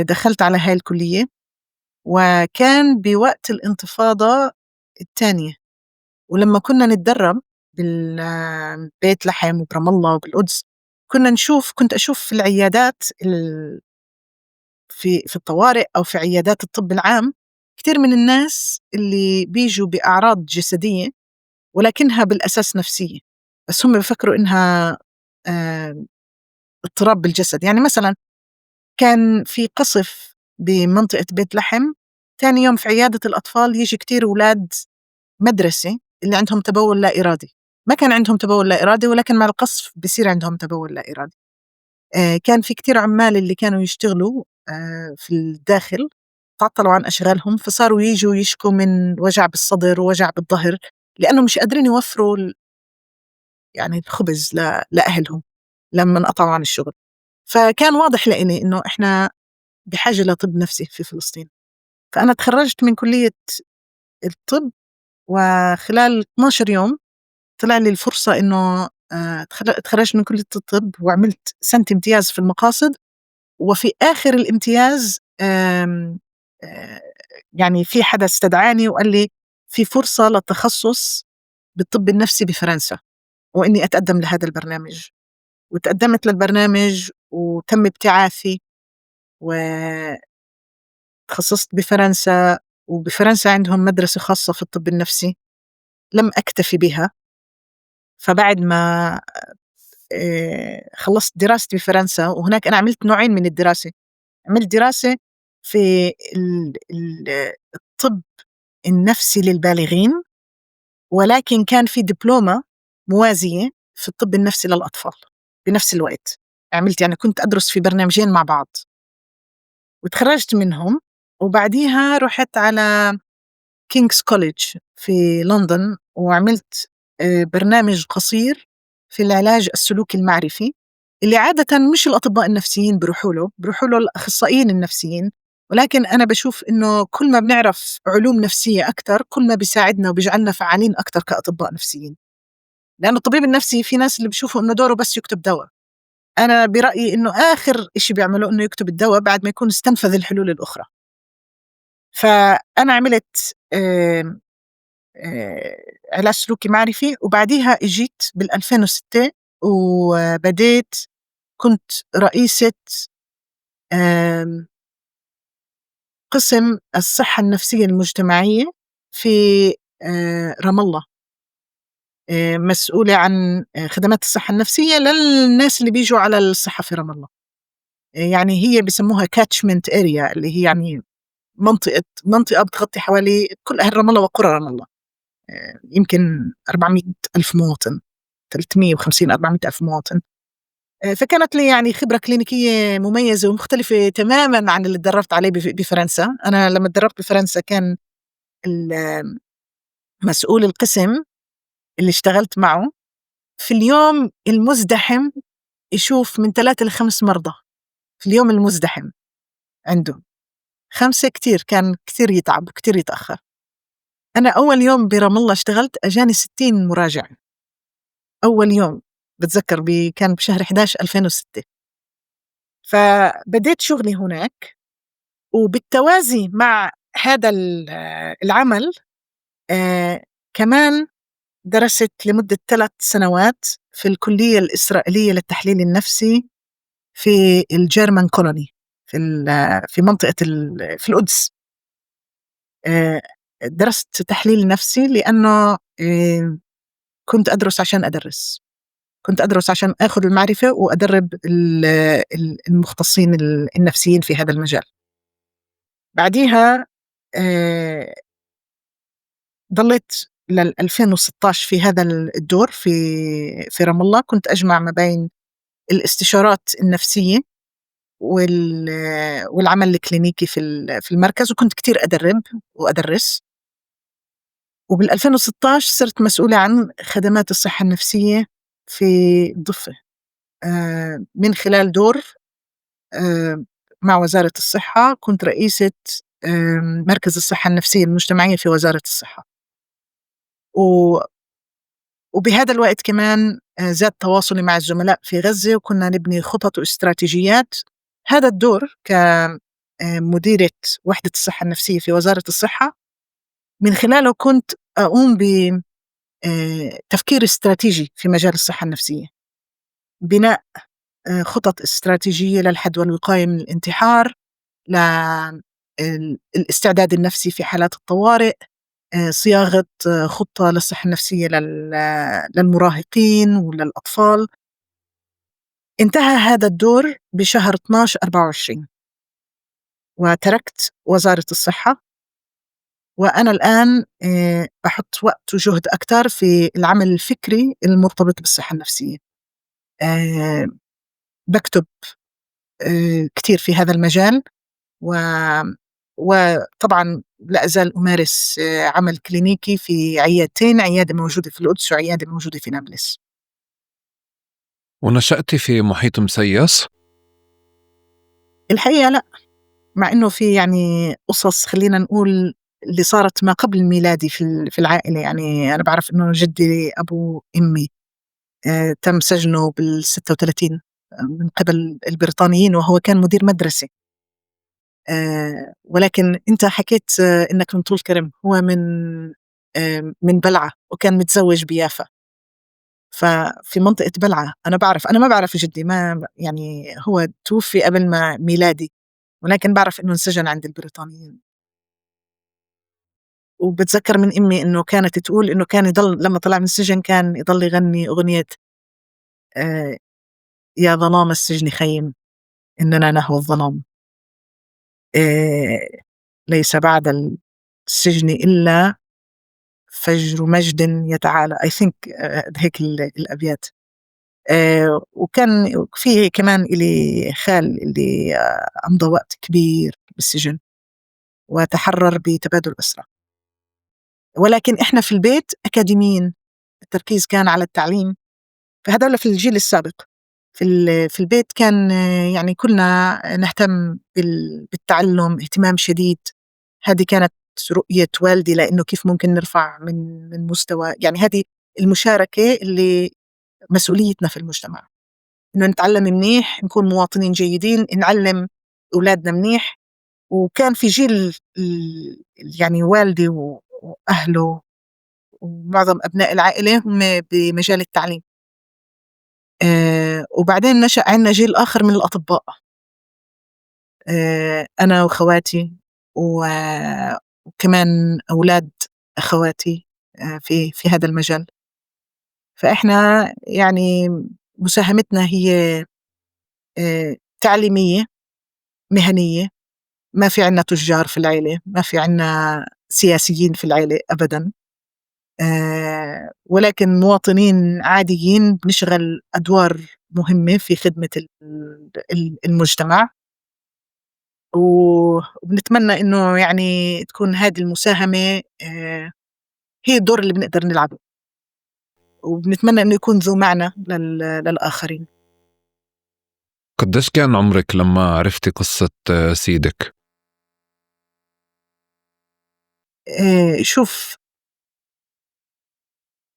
دخلت على هاي الكلية، وكان بوقت الانتفاضة الثانية، ولما كنا نتدرب بالبيت لحم وبرام الله وبالقدس كنت أشوف في العيادات في الطوارئ أو في عيادات الطب العام كتير من الناس اللي بيجوا بأعراض جسدية ولكنها بالأساس نفسية، بس هم بيفكروا إنها اضطراب بالجسد. مثلا كان في قصف بمنطقة بيت لحم، تاني يوم في عيادة الأطفال يجي كتير أولاد مدرسة اللي عندهم تبول لا إرادي. ما كان عندهم تبول لا إرادي، ولكن مع القصف بصير عندهم تبول لا إرادي. كان في كتير عمال اللي كانوا يشتغلوا في الداخل تعطلوا عن أشغالهم، فصاروا يجوا يشكوا من وجع بالصدر ووجع بالظهر لأنه مش قادرين يوفروا الخبز لأهلهم لما انقطعوا عن الشغل. فكان واضح لإلي إنه إحنا بحاجة لطب نفسي في فلسطين. فأنا تخرجت من كلية الطب، وخلال 12 يوم طلع لي الفرصة إنه تخرجت من كلية الطب وعملت سنة امتياز في المقاصد، وفي آخر الامتياز في حدا استدعاني وقال لي في فرصة للتخصص بالطب النفسي بفرنسا، وإني أتقدم لهذا البرنامج. وتقدمت للبرنامج وتم ابتعاثي وتخصصت بفرنسا. وبفرنسا عندهم مدرسة خاصة في الطب النفسي لم أكتفي بها. فبعد ما خلصت دراستي بفرنسا، وهناك أنا عملت نوعين من الدراسة، عملت دراسة في الطب النفسي للبالغين، ولكن كان في دبلومة موازية في الطب النفسي للأطفال بنفس الوقت. كنت أدرس في برنامجين مع بعض، وتخرجت منهم. وبعديها رحت على كينغز كوليدج في لندن، وعملت برنامج قصير في العلاج السلوكي المعرفي، اللي عادة مش الأطباء النفسيين بيروحوا له، بيروحوا له الأخصائيين النفسيين. ولكن أنا بشوف إنه كل ما بنعرف علوم نفسية أكتر كل ما بيساعدنا وبيجعلنا فعالين أكتر كأطباء نفسيين. لأنه الطبيب النفسي في ناس اللي بيشوفوا إنه دوره بس يكتب دواء. أنا برأيي إنه آخر إشي بيعمله إنه يكتب الدواء بعد ما يكون استنفذ الحلول الأخرى. فأنا عملت علاج سلوكي معرفي، وبعديها إجيت بالألفين وستة وبديت، كنت رئيسة قسم الصحة النفسية المجتمعية في رام الله، مسؤولة عن خدمات الصحة النفسية للناس اللي بيجوا على الصحة في رام الله. هي بيسموها catchment area، اللي هي منطقة بتغطي حوالي كل أهل رام الله وقرى رام الله، يمكن 400 ألف مواطن، 350 400 ألف مواطن. فكانت لي خبرة كلينيكية مميزة ومختلفة تماماً عن اللي تدربت عليه بفرنسا. أنا لما تدربت بفرنسا كان مسؤول القسم اللي اشتغلت معه في اليوم المزدحم يشوف من 3 ل5 مرضى في اليوم المزدحم عنده، 5 كتير، كان كتير يتعب وكتير يتأخر. أنا أول يوم برام الله اشتغلت أجاني 60 مراجع أول يوم بتذكّر بي كان بشهر 11 2006. فا بديت شغلي هناك، وبالتوازي مع هذا العمل كمان درست لمدة 3 سنوات في الكلية الإسرائيلية للتحليل النفسي في ال German Colony في منطقة في القدس. درست تحليل نفسي لأنه كنت أدرس عشان أدرس، كنت أدرس عشان آخذ المعرفة وأدرب المختصين النفسيين في هذا المجال. بعديها ضليت لل 2016 في هذا الدور في رام الله. كنت أجمع ما بين الاستشارات النفسية والعمل الكلينيكي في المركز، وكنت كتير أدرب وأدرس. وبال 2016 صرت مسؤولة عن خدمات الصحة النفسية في الضفة، من خلال دور مع وزارة الصحة. كنت رئيسة مركز الصحة النفسية المجتمعية في وزارة الصحة. وبهذا الوقت كمان زاد تواصلي مع الزملاء في غزة، وكنا نبني خطط واستراتيجيات. هذا الدور كمديرة وحدة الصحة النفسية في وزارة الصحة من خلاله كنت أقوم ب تفكير استراتيجي في مجال الصحة النفسية، بناء خطط استراتيجية للحد والوقاية من الانتحار، للاستعداد النفسي في حالات الطوارئ، صياغة خطة للصحة النفسية للمراهقين وللأطفال. انتهى هذا الدور بشهر 12/24 وتركت وزارة الصحة، وأنا الآن بحط وقت وجهد أكثر في العمل الفكري المرتبط بالصحة النفسية. بكتب كتير في هذا المجال، وطبعا لا أزال أمارس عمل كلينيكي في عيادتين، عيادة موجودة في القدس وعيادة موجودة في نابلس. ونشأتي في محيط مسيس؟ الحقيقة لا، مع إنه في قصص خلينا نقول اللي صارت ما قبل ميلادي في العائلة. أنا بعرف إنه جدي أبو أمي تم سجنه بالستة وثلاثين من قبل البريطانيين وهو كان مدير مدرسة. ولكن أنت حكيت إنك من طول كرم، هو من بلعة وكان متزوج بيافا، ففي منطقة بلعة. أنا ما بعرف جدي، ما يعني هو توفي قبل ما ميلادي، ولكن بعرف إنه انسجن عند البريطانيين. وبتذكر من أمي إنه كانت تقول إنه كان يضل لما طلع من السجن كان يضل يغني أغنية يا ظلام السجن خيم إننا نهوى الظلام، ليس بعد السجن إلا فجر مجد يتعالى، I think، هيك الأبيات. وكان في كمان إلي خال اللي أمضى وقت كبير بالسجن وتحرر بتبادل أسرى. ولكن إحنا في البيت أكاديميين، التركيز كان على التعليم، فهذول في الجيل السابق. في البيت كان كلنا نهتم بالتعلم اهتمام شديد. هذه كانت رؤية والدي لأنه كيف ممكن نرفع من مستوى، هذه المشاركة اللي مسؤوليتنا في المجتمع، إنه نتعلم منيح، نكون مواطنين جيدين، نعلم أولادنا منيح. وكان في جيل والدي وأهله ومعظم أبناء العائلة هم بمجال التعليم. وبعدين نشأ عندنا جيل آخر من الأطباء، أنا وخواتي وكمان أولاد أخواتي في هذا المجال. فإحنا مساهمتنا هي تعليمية مهنية، ما في عنا تجار في العيلة، ما في عنا سياسيين في العيلة أبدا، ولكن مواطنين عاديين بنشغل أدوار مهمة في خدمة المجتمع. وبنتمنى إنه تكون هذه المساهمة هي الدور اللي بنقدر نلعبه، وبنتمنى إنه يكون ذو معنى للآخرين. قديش كان عمرك لما عرفتي قصة سيدك؟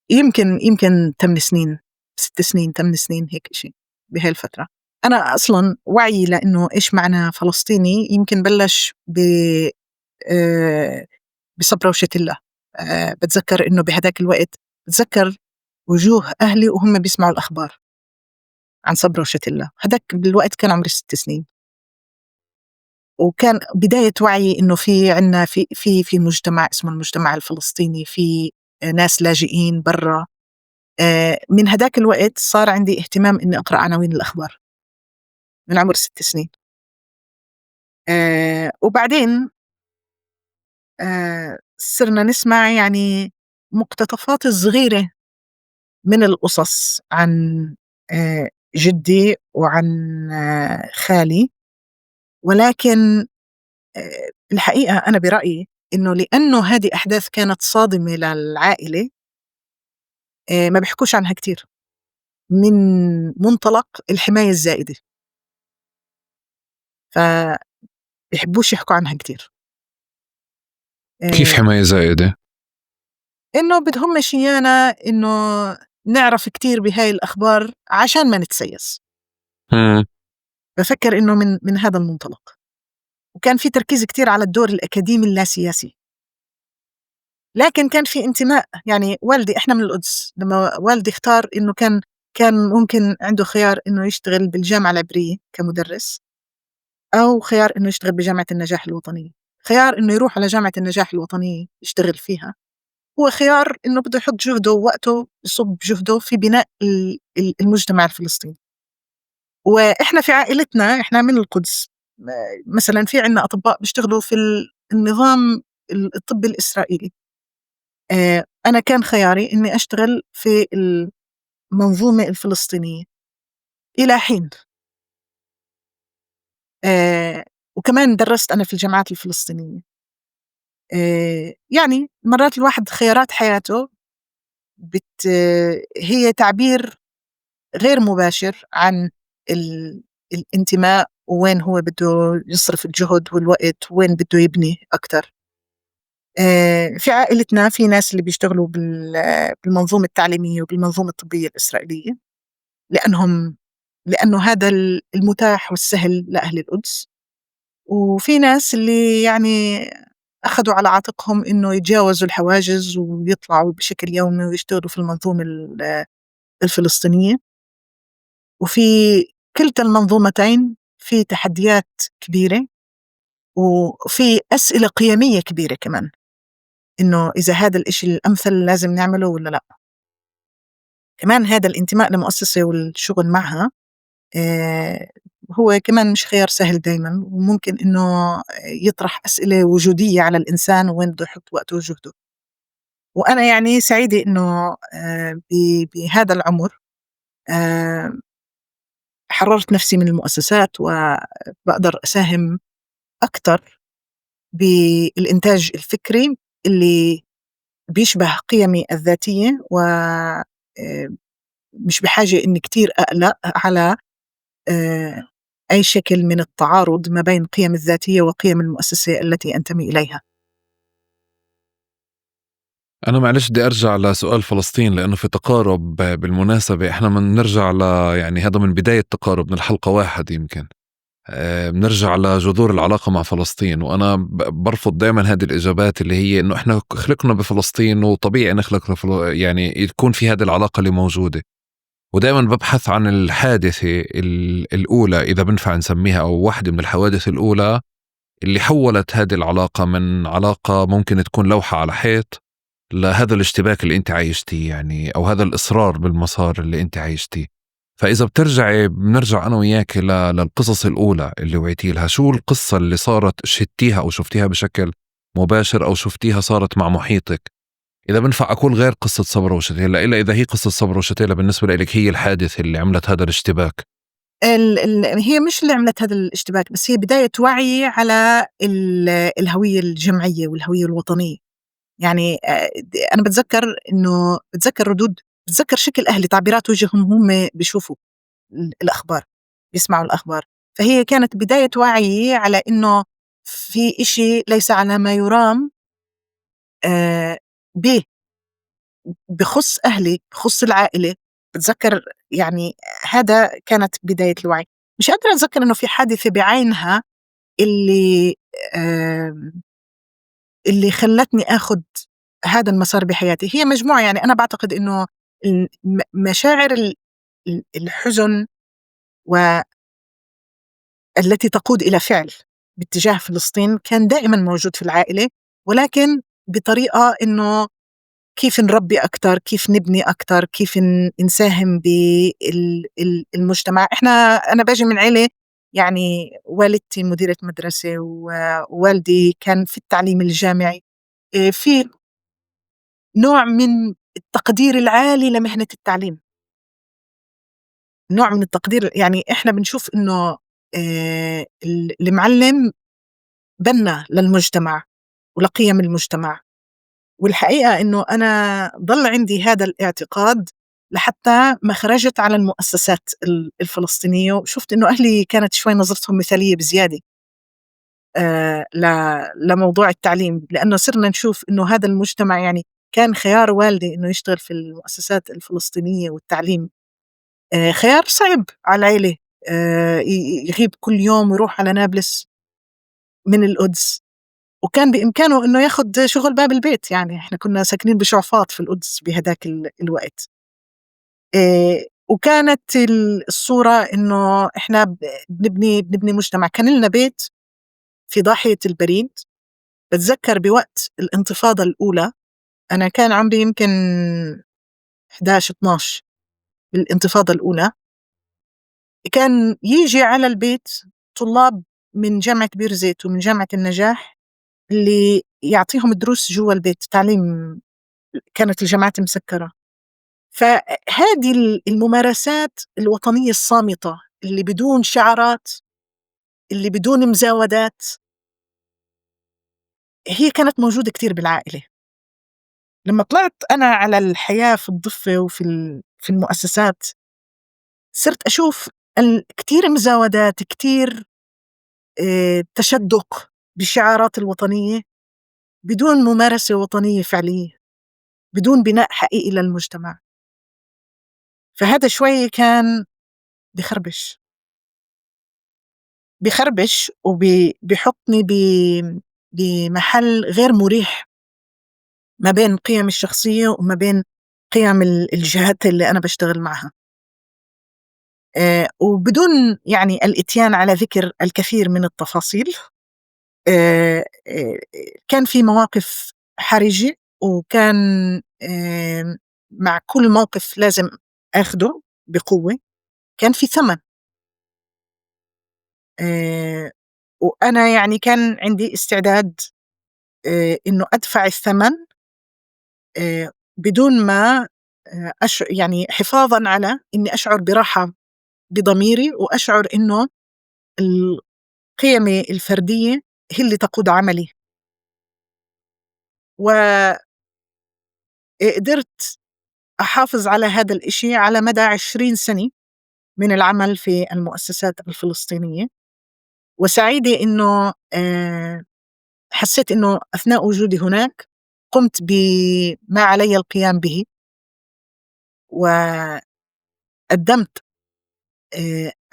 يمكن 8 سنين. 6 سنين، 8 سنين، هيك إشي. بهاي الفترة أنا أصلاً وعيي لإنّو إيش معنى فلسطيني يمكن بلّش بصبرا وشاتيلا. بتزكّر إنّو بهيداك الوقت بتزكّر وجوه أهلي وهمّ بيسمعوا الأخبار عن صبرا وشاتيلا. هيداك بالوقت كان عمري 6 سنين، وكان بداية وعيي إنّو في عنّا في مجتمع اسمه المجتمع الفلسطيني، في ناس لاجئين برّا. من هداك الوقت صار عندي اهتمام إني أقرأ عناوين الأخبار من عمر 6 سنين. وبعدين صرنا نسمع يعني مقتطفات صغيرة من القصص عن جدي وعن خالي، ولكن الحقيقة أنا برأيي إنه لأنه هذه أحداث كانت صادمة للعائلة، ما بيحكوش عنها كتير من منطلق الحماية الزائدة، ف بيحبوش يحكوا عنها كتير. كيف حماية زائدة؟ إنه بدهمش إيانا إنه نعرف كتير بهاي الأخبار عشان ما نتسيس. بفكر إنه من هذا المنطلق، وكان في تركيز كتير على الدور الأكاديمي اللاسياسي، لكن كان في انتماء. يعني والدي، إحنا من القدس، لما والدي اختار إنه كان ممكن عنده خيار إنه يشتغل بالجامعة العبرية كمدرس أو خيار إنه يشتغل بجامعة النجاح الوطنية. خيار إنه يروح على جامعة النجاح الوطنية يشتغل فيها هو خيار إنه بده يحط جهده ووقته، يصب جهده في بناء المجتمع الفلسطيني. وإحنا في عائلتنا، إحنا من القدس، مثلا في عنا أطباء بيشتغلوا في النظام الطبي الإسرائيلي. أنا كان خياري إني أشتغل في المنظومة الفلسطينية إلى حين. وكمان درست أنا في الجامعات الفلسطينية. يعني مرات الواحد خيارات حياته هي تعبير غير مباشر عن الانتماء، وين هو بده يصرف الجهد والوقت، وين بده يبني أكتر. في عائلتنا في ناس اللي بيشتغلوا بالمنظومة التعليمية وبالمنظومة الطبية الإسرائيلية لأنه هذا المتاح والسهل لأهل القدس، وفي ناس اللي يعني أخذوا على عاتقهم إنه يتجاوزوا الحواجز ويطلعوا بشكل يومي ويشتغلوا في المنظومة الفلسطينية. وفي كلتا المنظومتين في تحديات كبيرة وفي أسئلة قيمية كبيرة كمان، إنه إذا هذا الإشي الأمثل لازم نعمله ولا لا. كمان هذا الانتماء لمؤسسة والشغل معها هو كمان مش خيار سهل دايما، وممكن إنه يطرح أسئلة وجودية على الإنسان وين بده يحط وقته وجهده. وأنا يعني سعيدة إنه بهذا العمر حررت نفسي من المؤسسات وبقدر أساهم أكثر بالإنتاج الفكري اللي بيشبه قيمي الذاتية، و مش بحاجة إني كتير أقلق على أي شكل من التعارض ما بين قيم الذاتية وقيم المؤسسة التي أنتمي إليها. أنا معلش بدي أرجع لسؤال فلسطين، لأنه في تقارب بالمناسبة. إحنا بنرجع ل يعني هذا من بداية تقارب من الحلقة 1 يمكن، بنرجع لجذور العلاقة مع فلسطين. وأنا برفض دايما هذه الإجابات اللي هي إنه إحنا خلقنا بفلسطين وطبيعي نخلق يعني يكون في هذه العلاقة اللي موجودة. ودايما ببحث عن الحادثة الأولى إذا بنفع نسميها، أو واحدة من الحوادث الأولى اللي حولت هذه العلاقة من علاقة ممكن تكون لوحة على حيط لهذا الاشتباك اللي أنت عايشتيه، يعني أو هذا الإصرار بالمسار اللي أنت عايشتيه. فإذا بنرجع أنا وياك للقصص الأولى اللي وعيتي لها، شو القصة اللي صارت شهدتيها أو شفتيها بشكل مباشر أو شفتيها صارت مع محيطك؟ إذا بنفع أقول غير قصة صبرا وشتيلة، إلا إذا هي قصة صبرا وشتيلة بالنسبة لك هي الحادث اللي عملت هذا الاشتباك. هي مش اللي عملت هذا الاشتباك، بس هي بداية وعي على الهوية الجمعية والهوية الوطنية. يعني أنا بتذكر إنه بتذكر ردود، بتذكر شكل أهلي، تعبيرات وجههم هم بيشوفوا الأخبار، بيسمعوا الأخبار. فهي كانت بداية وعي على إنه في إشي ليس على ما يرام، بخص أهلي، بخص العائلة، بتذكّر يعني هذا كانت بداية الوعي. مش قادرة أتذكّر إنه في حادثة بعينها اللي خلتني آخُد هذا المسار بحياتي. هي مجموعة، يعني أنا بعتقد إنه مشاعر الحزن و التي تقود إلى فعل باتجاه فلسطين كان دائما موجود في العائلة، ولكن بطريقة إنه كيف نربي أكتر، كيف نبني أكتر، كيف نساهم بالمجتمع. أنا باجي من عيلة يعني والدتي مديرة مدرسة ووالدي كان في التعليم الجامعي، في نوع من التقدير العالي لمهنة التعليم، نوع من التقدير. يعني إحنا بنشوف إنه المعلم بنى للمجتمع ولقيم المجتمع، والحقيقة إنه أنا ضل عندي هذا الاعتقاد لحتى ما خرجت على المؤسسات الفلسطينية وشفت إنه أهلي كانت شوي نظرتهم مثالية بزيادة لموضوع التعليم، لأنه صرنا نشوف إنه هذا المجتمع يعني كان خيار والدي إنه يشتغل في المؤسسات الفلسطينية والتعليم، خيار صعب على العيلة، يغيب كل يوم ويروح على نابلس من القدس، وكان بإمكانه إنه ياخد شغل باب البيت، يعني إحنا كنا ساكنين بشعفاط في القدس بهداك الوقت. وكانت الصورة إنه إحنا بنبني مجتمع. كان لنا بيت في ضاحية البريد. بتذكر بوقت الانتفاضة الأولى أنا كان عمري يمكن 11-12 بالانتفاضة الأولى، كان يجي على البيت طلاب من جامعة بيرزيت ومن جامعة النجاح اللي يعطيهم دروس جوا البيت، تعليم، كانت الجامعات مسكرة. فهذه الممارسات الوطنية الصامتة اللي بدون شعارات، اللي بدون مزاودات، هي كانت موجودة كتير بالعائلة. لما طلعت أنا على الحياة في الضفة وفي في المؤسسات، صرت أشوف كتير مزاودات، كتير، تشدق بالشعارات الوطنية بدون ممارسة وطنية فعلية، بدون بناء حقيقي للمجتمع. فهذا شوي كان بخربش وبيحطني بمحل غير مريح ما بين قيم الشخصية وما بين قيم الجهات اللي أنا بشتغل معها، وبدون الاتيان على ذكر الكثير من التفاصيل. كان في مواقف حرجة، وكان مع كل موقف لازم أخده بقوة كان في ثمن، وأنا كان عندي استعداد، إنه أدفع الثمن، بدون ما، حفاظاً على إني أشعر براحة بضميري، وأشعر إنه القيم الفردية هي اللي تقود عملي. وقدرت أحافظ على هذا الإشي على مدى 20 سنة من العمل في المؤسسات الفلسطينية، وسعيدة إنه، حسيت إنه أثناء وجودي هناك قمت بما علي القيام به، وقدمت،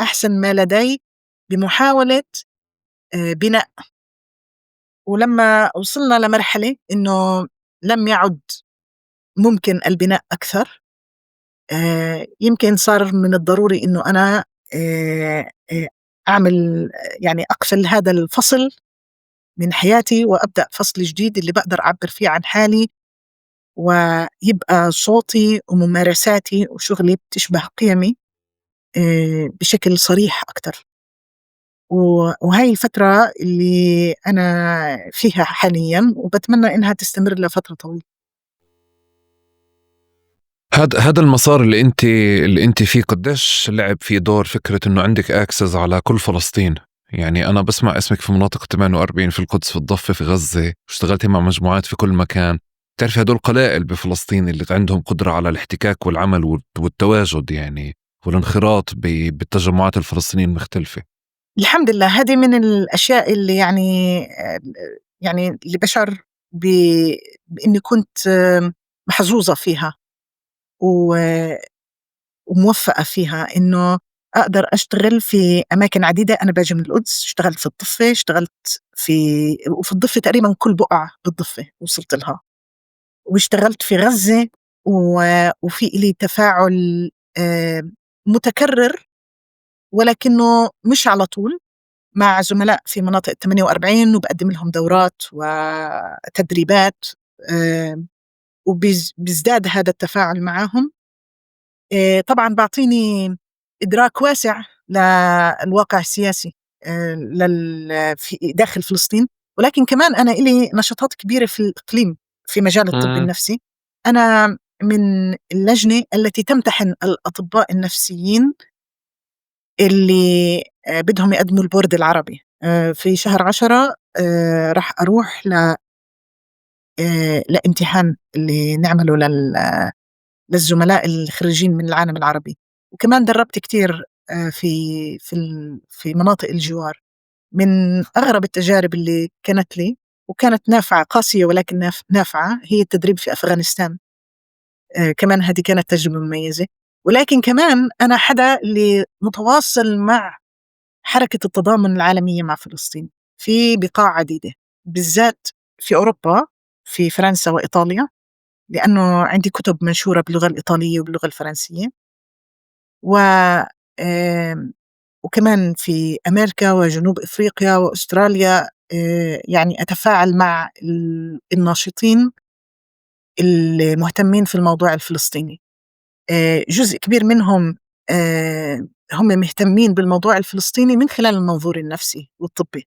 أحسن ما لدي بمحاولة، بناء. ولما وصلنا لمرحلة إنه لم يعد ممكن البناء أكثر، يمكن صار من الضروري إنه أنا، أقفل هذا الفصل من حياتي وأبدأ فصل جديد اللي بقدر أعبر فيه عن حالي، ويبقى صوتي وممارساتي وشغلي بتشبه قيمي، بشكل صريح أكتر. وهاي الفترة اللي أنا فيها حاليا، وبتمنى إنها تستمر لفترة طويلة. هذا المسار اللي أنت فيه قديش لعب فيه دور فكرة إنه عندك access على كل فلسطين؟ أنا بسمع اسمك في مناطق 48، في القدس، في الضفة، في غزة، واشتغلتي مع مجموعات في كل مكان. بتعرفي هدول قلائل بفلسطين اللي عندهم قدرة على الاحتكاك والعمل والتواجد والانخراط بالتجمعات الفلسطينية المختلفة. الحمد لله، هذه من الأشياء اللي اللي بشعر بإني كنت محظوظة فيها. وموفّقة فيها إنّو أقدر أشتغل في أماكن عديدة. أنا باجي من القدس، اشتغلت في الضفّة، اشتغلت في الضفّة تقريباً كل بقعة بالضفّة وصلتلها، واشتغلت في غزّة، وفي إلي تفاعل متكرّر ولكنّو مش على طول مع زملاء في مناطق 48، وبقدّم لهم دورات وتدريبات، وبيزداد هذا التفاعل معهم. طبعاً بعطيني إدراك واسع للواقع السياسي في داخل فلسطين، ولكن كمان أنا إلي نشاطات كبيرة في الإقليم في مجال الطب النفسي. أنا من اللجنة التي تمتحن الأطباء النفسيين اللي بدهم يقدموا ال board العربي. في شهر 10 رح أروح لامتحان اللي نعمله للزملاء الخريجين من العالم العربي. وكمان دربت كتير في مناطق الجوار. من أغرب التجارب اللي كانت لي وكانت نافعة، قاسية ولكن نافعة، هي التدريب في أفغانستان. كمان هذه كانت تجربة مميزة. ولكن كمان أنا حدا اللي متواصل مع حركة التضامن العالمية مع فلسطين في بقاع عديدة، بالذات في أوروبا، في فرنسا وإيطاليا، لأنه عندي كتب منشورة باللغة الإيطالية وباللغة الفرنسية، وكمان في أمريكا وجنوب إفريقيا وأستراليا. أتفاعل مع الناشطين المهتمين في الموضوع الفلسطيني. جزء كبير منهم هم مهتمين بالموضوع الفلسطيني من خلال المنظور النفسي والطبي،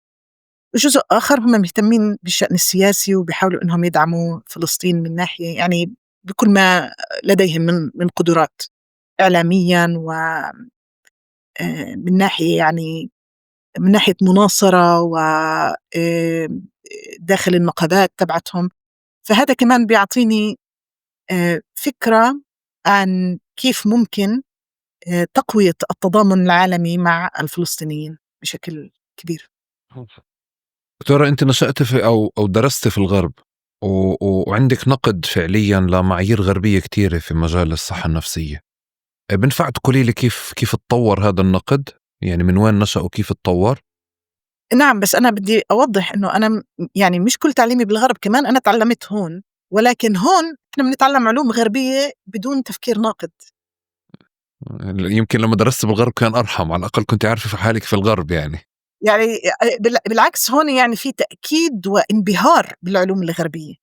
وجزء آخر هم مهتمين بالشأن السياسي وبيحاولوا إنهم يدعموا فلسطين من ناحية بكل ما لديهم من قدرات إعلامياً و من ناحية من ناحية مناصرة و داخل النقابات تبعتهم. فهذا كمان بيعطيني فكرة عن كيف ممكن تقوية التضامن العالمي مع الفلسطينيين بشكل كبير. دكتورة، أنت نشأت في أو درست في الغرب وعندك نقد فعليا لمعايير غربية كتيرة في مجال الصحة النفسية. بنفع تقولي لي كيف تطور هذا النقد؟ من وين نشأ وكيف تطور؟ نعم، بس أنا بدي أوضح إنه أنا مش كل تعليمي بالغرب، كمان أنا تعلمت هون، ولكن هون إحنا بنتعلم علوم غربية بدون تفكير ناقد. يمكن لما درست بالغرب كان أرحم، على الأقل كنت عارفة في حالك في الغرب. بالعكس هون في تأكيد وانبهار بالعلوم الغربية،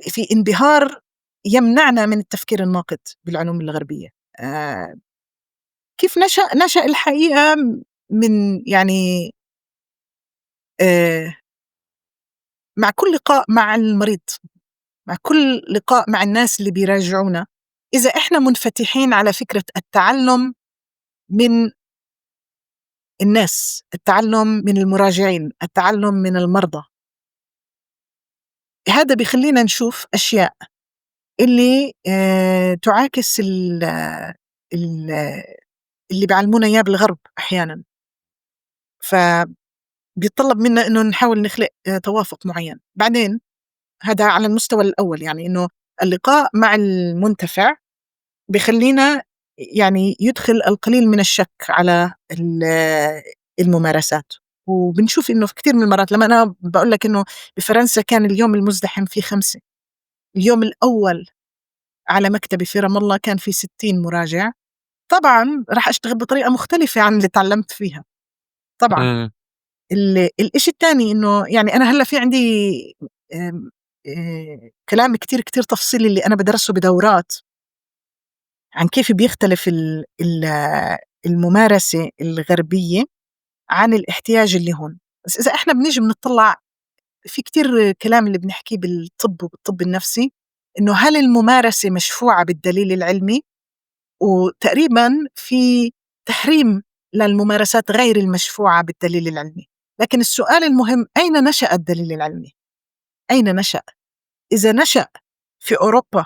في انبهار يمنعنا من التفكير الناقد بالعلوم الغربية. كيف نشأ؟ نشأ الحقيقة من مع كل لقاء مع المريض، مع كل لقاء مع الناس اللي بيراجعونا، إذا إحنا منفتحين على فكرة التعلم من الناس، التعلم من المراجعين، التعلم من المرضى، هذا بيخلينا نشوف أشياء اللي تعاكس اللي بيعلمونا إياه بالغرب أحيانا. فبيتطلب منا إنه نحاول نخلق توافق معين. بعدين هذا على المستوى الأول، إنه اللقاء مع المنتفع بخلينا يدخل القليل من الشك على الممارسات. وبنشوف إنه في كتير من المرات لما أنا بقول لك إنه بفرنسا كان اليوم المزدحم فيه 5، اليوم الأول على مكتبي في رام الله كان في 60 مراجع. طبعا رح أشتغل بطريقة مختلفة عن اللي تعلمت فيها طبعا. الإشي الثاني إنه أنا هلأ في عندي كلام كتير كتير تفصيلي اللي أنا بدرسه بدورات عن كيف بيختلف الممارسة الغربية عن الاحتياج اللي هون. بس إذا إحنا بنيجي بنطلع في كتير كلام اللي بنحكيه بالطب وبالطب النفسي إنه هل الممارسة مشفوعة بالدليل العلمي؟ وتقريباً في تحريم للممارسات غير المشفوعة بالدليل العلمي. لكن السؤال المهم، أين نشأ الدليل العلمي؟ أين نشأ؟ إذا نشأ في أوروبا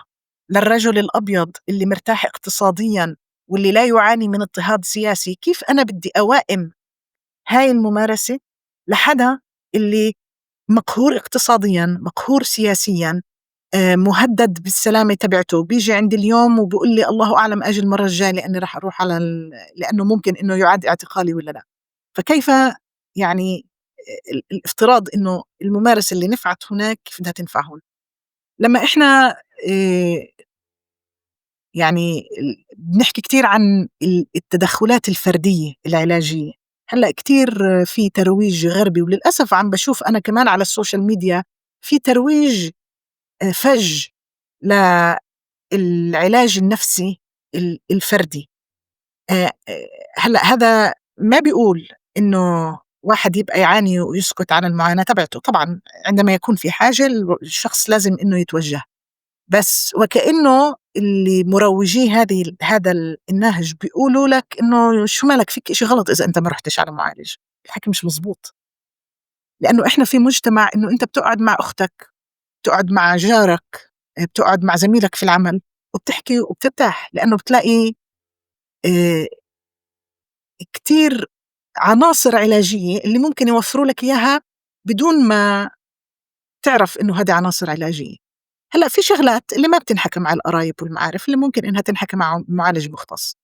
للرجل الأبيض اللي مرتاح اقتصادياً واللي لا يعاني من اضطهاد سياسي، كيف أنا بدي أوائم هاي الممارسة لحدا اللي مقهور اقتصادياً، مقهور سياسياً، مهدد بالسلامة تبعته، بيجي عندي اليوم وبيقول لي الله أعلم أجي المرة الجاية لأني راح أروح على لأنه ممكن إنه يعاد اعتقالي ولا لا. فكيف يعني الافتراض إنه الممارسة اللي نفعت هناك كيف بدها تنفع هون؟ لما إحنا يعني بنحكي كتير عن التدخلات الفردية العلاجية، هلأ كتير في ترويج غربي، وللأسف عم بشوف أنا كمان على ال social media في ترويج فج للعلاج النفسي الفردي. هلأ هذا ما بيقول إنه واحد يبقى يعاني ويسكت عن المعاناة تبعته، طبعا عندما يكون في حاجة الشخص لازم إنه يتوجه، بس وكأنه اللي مروجي هذا النهج بيقولوا لك إنه شو مالك، فيك إشي غلط إذا أنت ما رحتش على معالج. الحكي مش مزبوط، لأنه إحنا في مجتمع إنه أنت بتقعد مع أختك، بتقعد مع جارك، بتقعد مع زميلك في العمل وبتحكي وبترتاح، لأنه بتلاقي كتير عناصر علاجية اللي ممكن يوفروا لك إياها بدون ما تعرف إنه هذه عناصر علاجية. هلأ في شغلات اللي ما بتنحكى مع القرايب والمعارف اللي ممكن إنها تنحكى مع معالج مختص،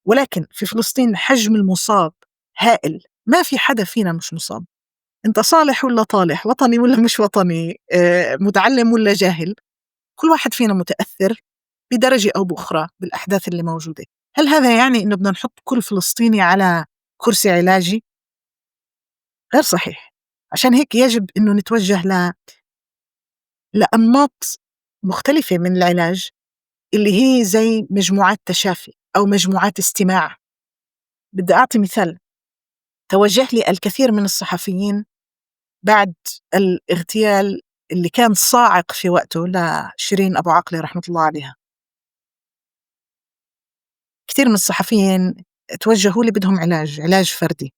ولكن في فلسطين حجم المصاب هائل، ما في حدا فينا مش مصاب. انت صالح ولا طالح، وطني ولا مش وطني، متعلم ولا جاهل، كل واحد فينا متأثر بدرجة أو بأخرى بالأحداث اللي موجودة. هل هذا يعني إنه بدنا نحط كل فلسطيني على كرسي علاجي؟ غير صحيح. عشان هيك يجب إنه نتوجه لأنماط مختلفة من العلاج اللي هي زي مجموعات تشافي أو مجموعات استماع. بدي أعطي مثال. توجه لي الكثير من الصحفيين بعد الاغتيال اللي كان صاعق في وقته لشيرين أبو عاقلة رحمة الله عليها. كثير من الصحفيين توجهوا لي بدهم علاج فردي،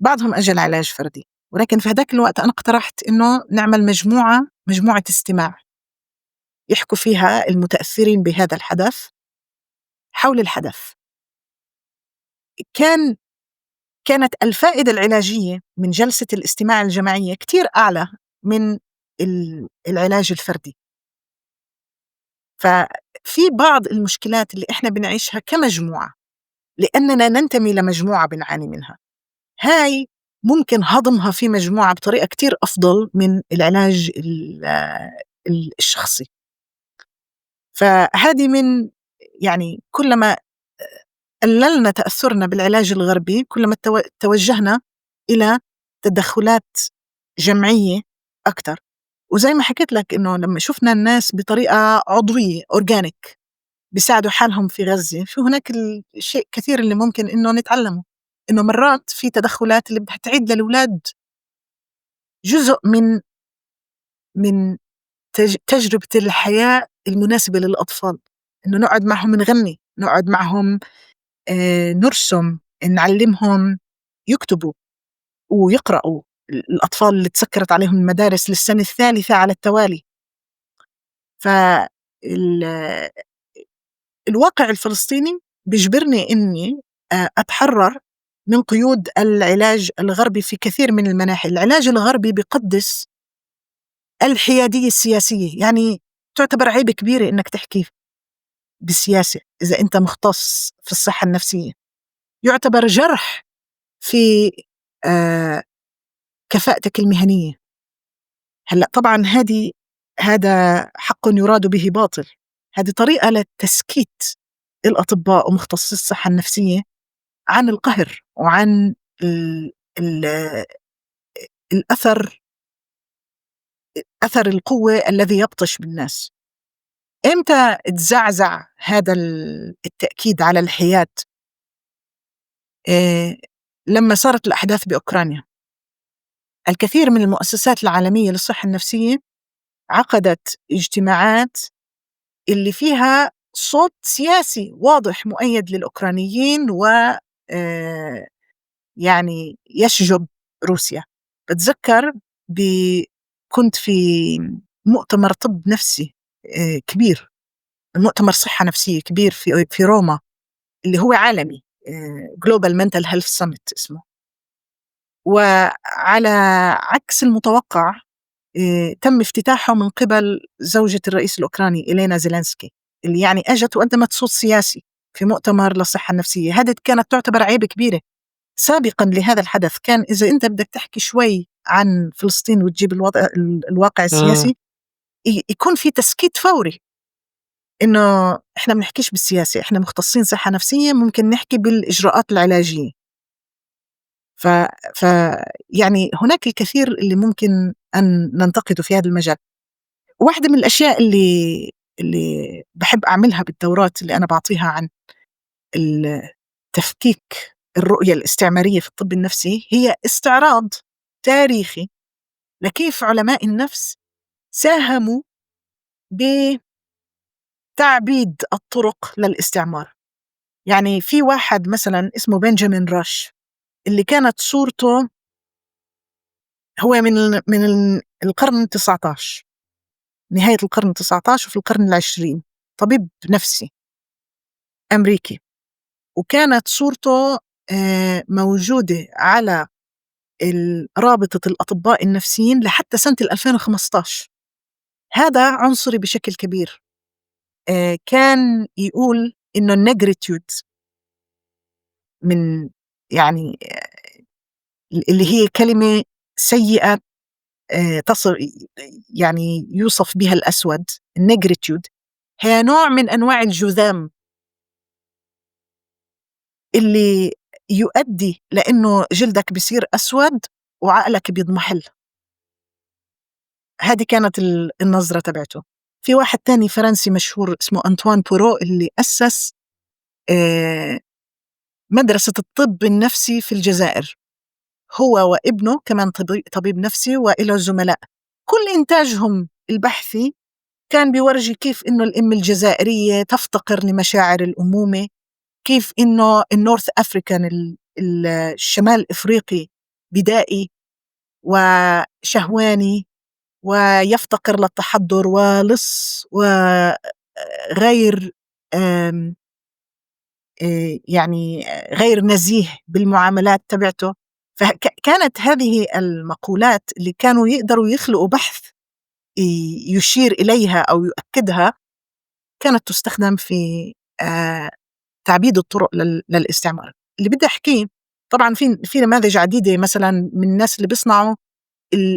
بعضهم أجل علاج فردي، ولكن في هداك الوقت أنا اقترحت إنه نعمل مجموعة استماع يحكوا فيها المتأثرين بهذا الحدث حول الحدث. كانت الفائدة العلاجية من جلسة الاستماع الجماعية كتير أعلى من العلاج الفردي. ففي بعض المشكلات اللي إحنا بنعيشها كمجموعة لأننا ننتمي لمجموعة بنعاني منها، هاي ممكن هضمها في مجموعة بطريقة كتير أفضل من العلاج الشخصي. فهذه من يعني كلما قللنا تأثرنا بالعلاج الغربي كلما توجهنا إلى تدخلات جمعية أكتر. وزي ما حكيت لك إنه لما شفنا الناس بطريقة عضوية أورجانيك بيساعدوا حالهم في غزة، في هناك الشيء كثير اللي ممكن إنه نتعلمه، إنه مرات في تدخلات اللي بدها تعيد للأولاد جزء من تجربة الحياة المناسبة للأطفال، إنه نقعد معهم نغني، نقعد معهم نرسم، نعلمهم يكتبوا ويقرأوا. الأطفال اللي تسكرت عليهم المدارس للسنة الثالثة على التوالي. الواقع الفلسطيني بيجبرني إني أتحرر من قيود العلاج الغربي في كثير من المناحي. العلاج الغربي بيقدس الحيادية السياسية، يعني تعتبر عيب كبيرة إنك تحكي بالسياسة إذا أنت مختص في الصحة النفسية، يعتبر جرح في كفاءتك المهنية. هلأ طبعا هذا حق يراد به باطل، هذه طريقة لتسكيت الأطباء ومختصي الصحة النفسية عن القهر وعن الأثر، أثر القوة الذي يبطش بالناس. إمتى تزعزع هذا التأكيد على الحياد؟ لما صارت الأحداث بأوكرانيا، الكثير من المؤسسات العالمية للصحة النفسية عقدت اجتماعات اللي فيها صوت سياسي واضح مؤيد للأوكرانيين و يشجب روسيا. بتذكر كنت في مؤتمر طب نفسي كبير، مؤتمر صحة نفسية كبير في روما اللي هو عالمي، Global Mental Health Summit اسمه. وعلى عكس المتوقع تم افتتاحه من قبل زوجة الرئيس الأوكراني إلينا زيلينسكي، اللي يعني أجت وقدمت صوت سياسي في مؤتمر للصحة النفسية. هذه كانت تعتبر عيبة كبيرة. سابقا لهذا الحدث كان إذا أنت بدك تحكي شوي عن فلسطين وتجيب الوضع الواقع السياسي يكون في تسكيت فوري إنه إحنا بنحكيش بالسياسة، إحنا مختصين صحة نفسية، ممكن نحكي بالإجراءات العلاجية. ف يعني هناك الكثير اللي ممكن أن ننتقده في هذا المجال. واحدة من الأشياء اللي بحب أعملها بالدورات اللي أنا بعطيها عن تفكيك الرؤية الاستعمارية في الطب النفسي هي استعراض تاريخي لكيف علماء النفس ساهموا بتعبيد الطرق للاستعمار. يعني في واحد مثلا اسمه بنجامين راش، اللي كانت صورته هو من القرن 19، نهاية القرن 19 وفي القرن 20، طبيب نفسي أمريكي، وكانت صورته موجودة على رابطة الأطباء النفسيين لحتى سنة 2015. هذا عنصري بشكل كبير. كان يقول إنه ال négritude من يعني اللي هي كلمة سيئة، تصل يعني يوصف بها الأسود، ال négritude هي نوع من أنواع الجذام اللي يؤدي لأنه جلدك بيصير أسود وعقلك بيضمحل. هذه كانت النظرة تبعته. في واحد تاني فرنسي مشهور اسمه أنطوان بورو، اللي أسس مدرسة الطب النفسي في الجزائر، هو وابنه كمان طبيب نفسي وإله زملاء. كل إنتاجهم البحثي كان بيورجي كيف إنه الأم الجزائرية تفتقر لمشاعر الأمومة، كيف إنه ال North African الشمال الإفريقي بدائي وشهواني ويفتقر للتحضر ولص وغير يعني غير نزيه بالمعاملات تبعته. فكانت هذه المقولات اللي كانوا يقدروا يخلقوا بحث يشير إليها أو يؤكدها كانت تستخدم في تعبيد الطرق للاستعمار. اللي بدي أحكيه طبعاً في نماذج عديدة مثلاً من الناس اللي بيصنعوا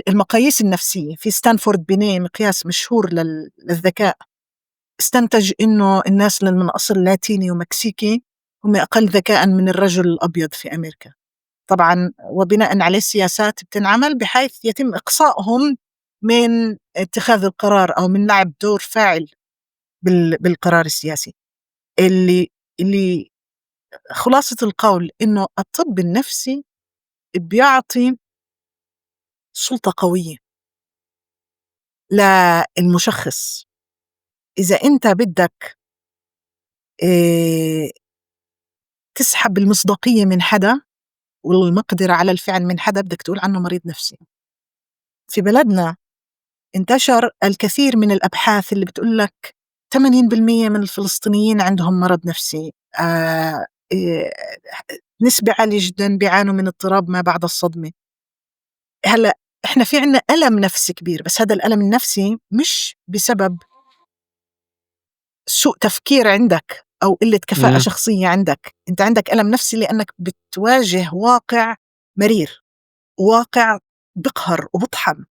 المقاييس النفسية. في ستانفورد بينيه مقياس مشهور للذكاء، استنتج إنه الناس اللي من أصل لاتيني ومكسيكي هم أقل ذكاءً من الرجل الأبيض في أمريكا. طبعاً وبناءً عليه السياسات بتنعمل بحيث يتم إقصائهم من اتخاذ القرار أو من لعب دور فاعل بالقرار السياسي. اللي خلاصة القول إنه الطب النفسي بيعطي سلطة قوية للمشخص. إذا أنت بدك تسحب المصداقية من حدا والمقدرة على الفعل من حدا، بدك تقول عنه مريض نفسي. في بلدنا انتشر الكثير من الأبحاث اللي بتقول لك 80% من الفلسطينيين عندهم مرض نفسي، نسبة عالية جدا بيعانوا من اضطراب ما بعد الصدمة. هلأ إحنا في عنا ألم نفسي كبير، بس هذا الألم النفسي مش بسبب سوء تفكير عندك أو قلة كفاءة شخصية عندك. أنت عندك ألم نفسي لأنك بتواجه واقع مرير، واقع بقهر وبطحن.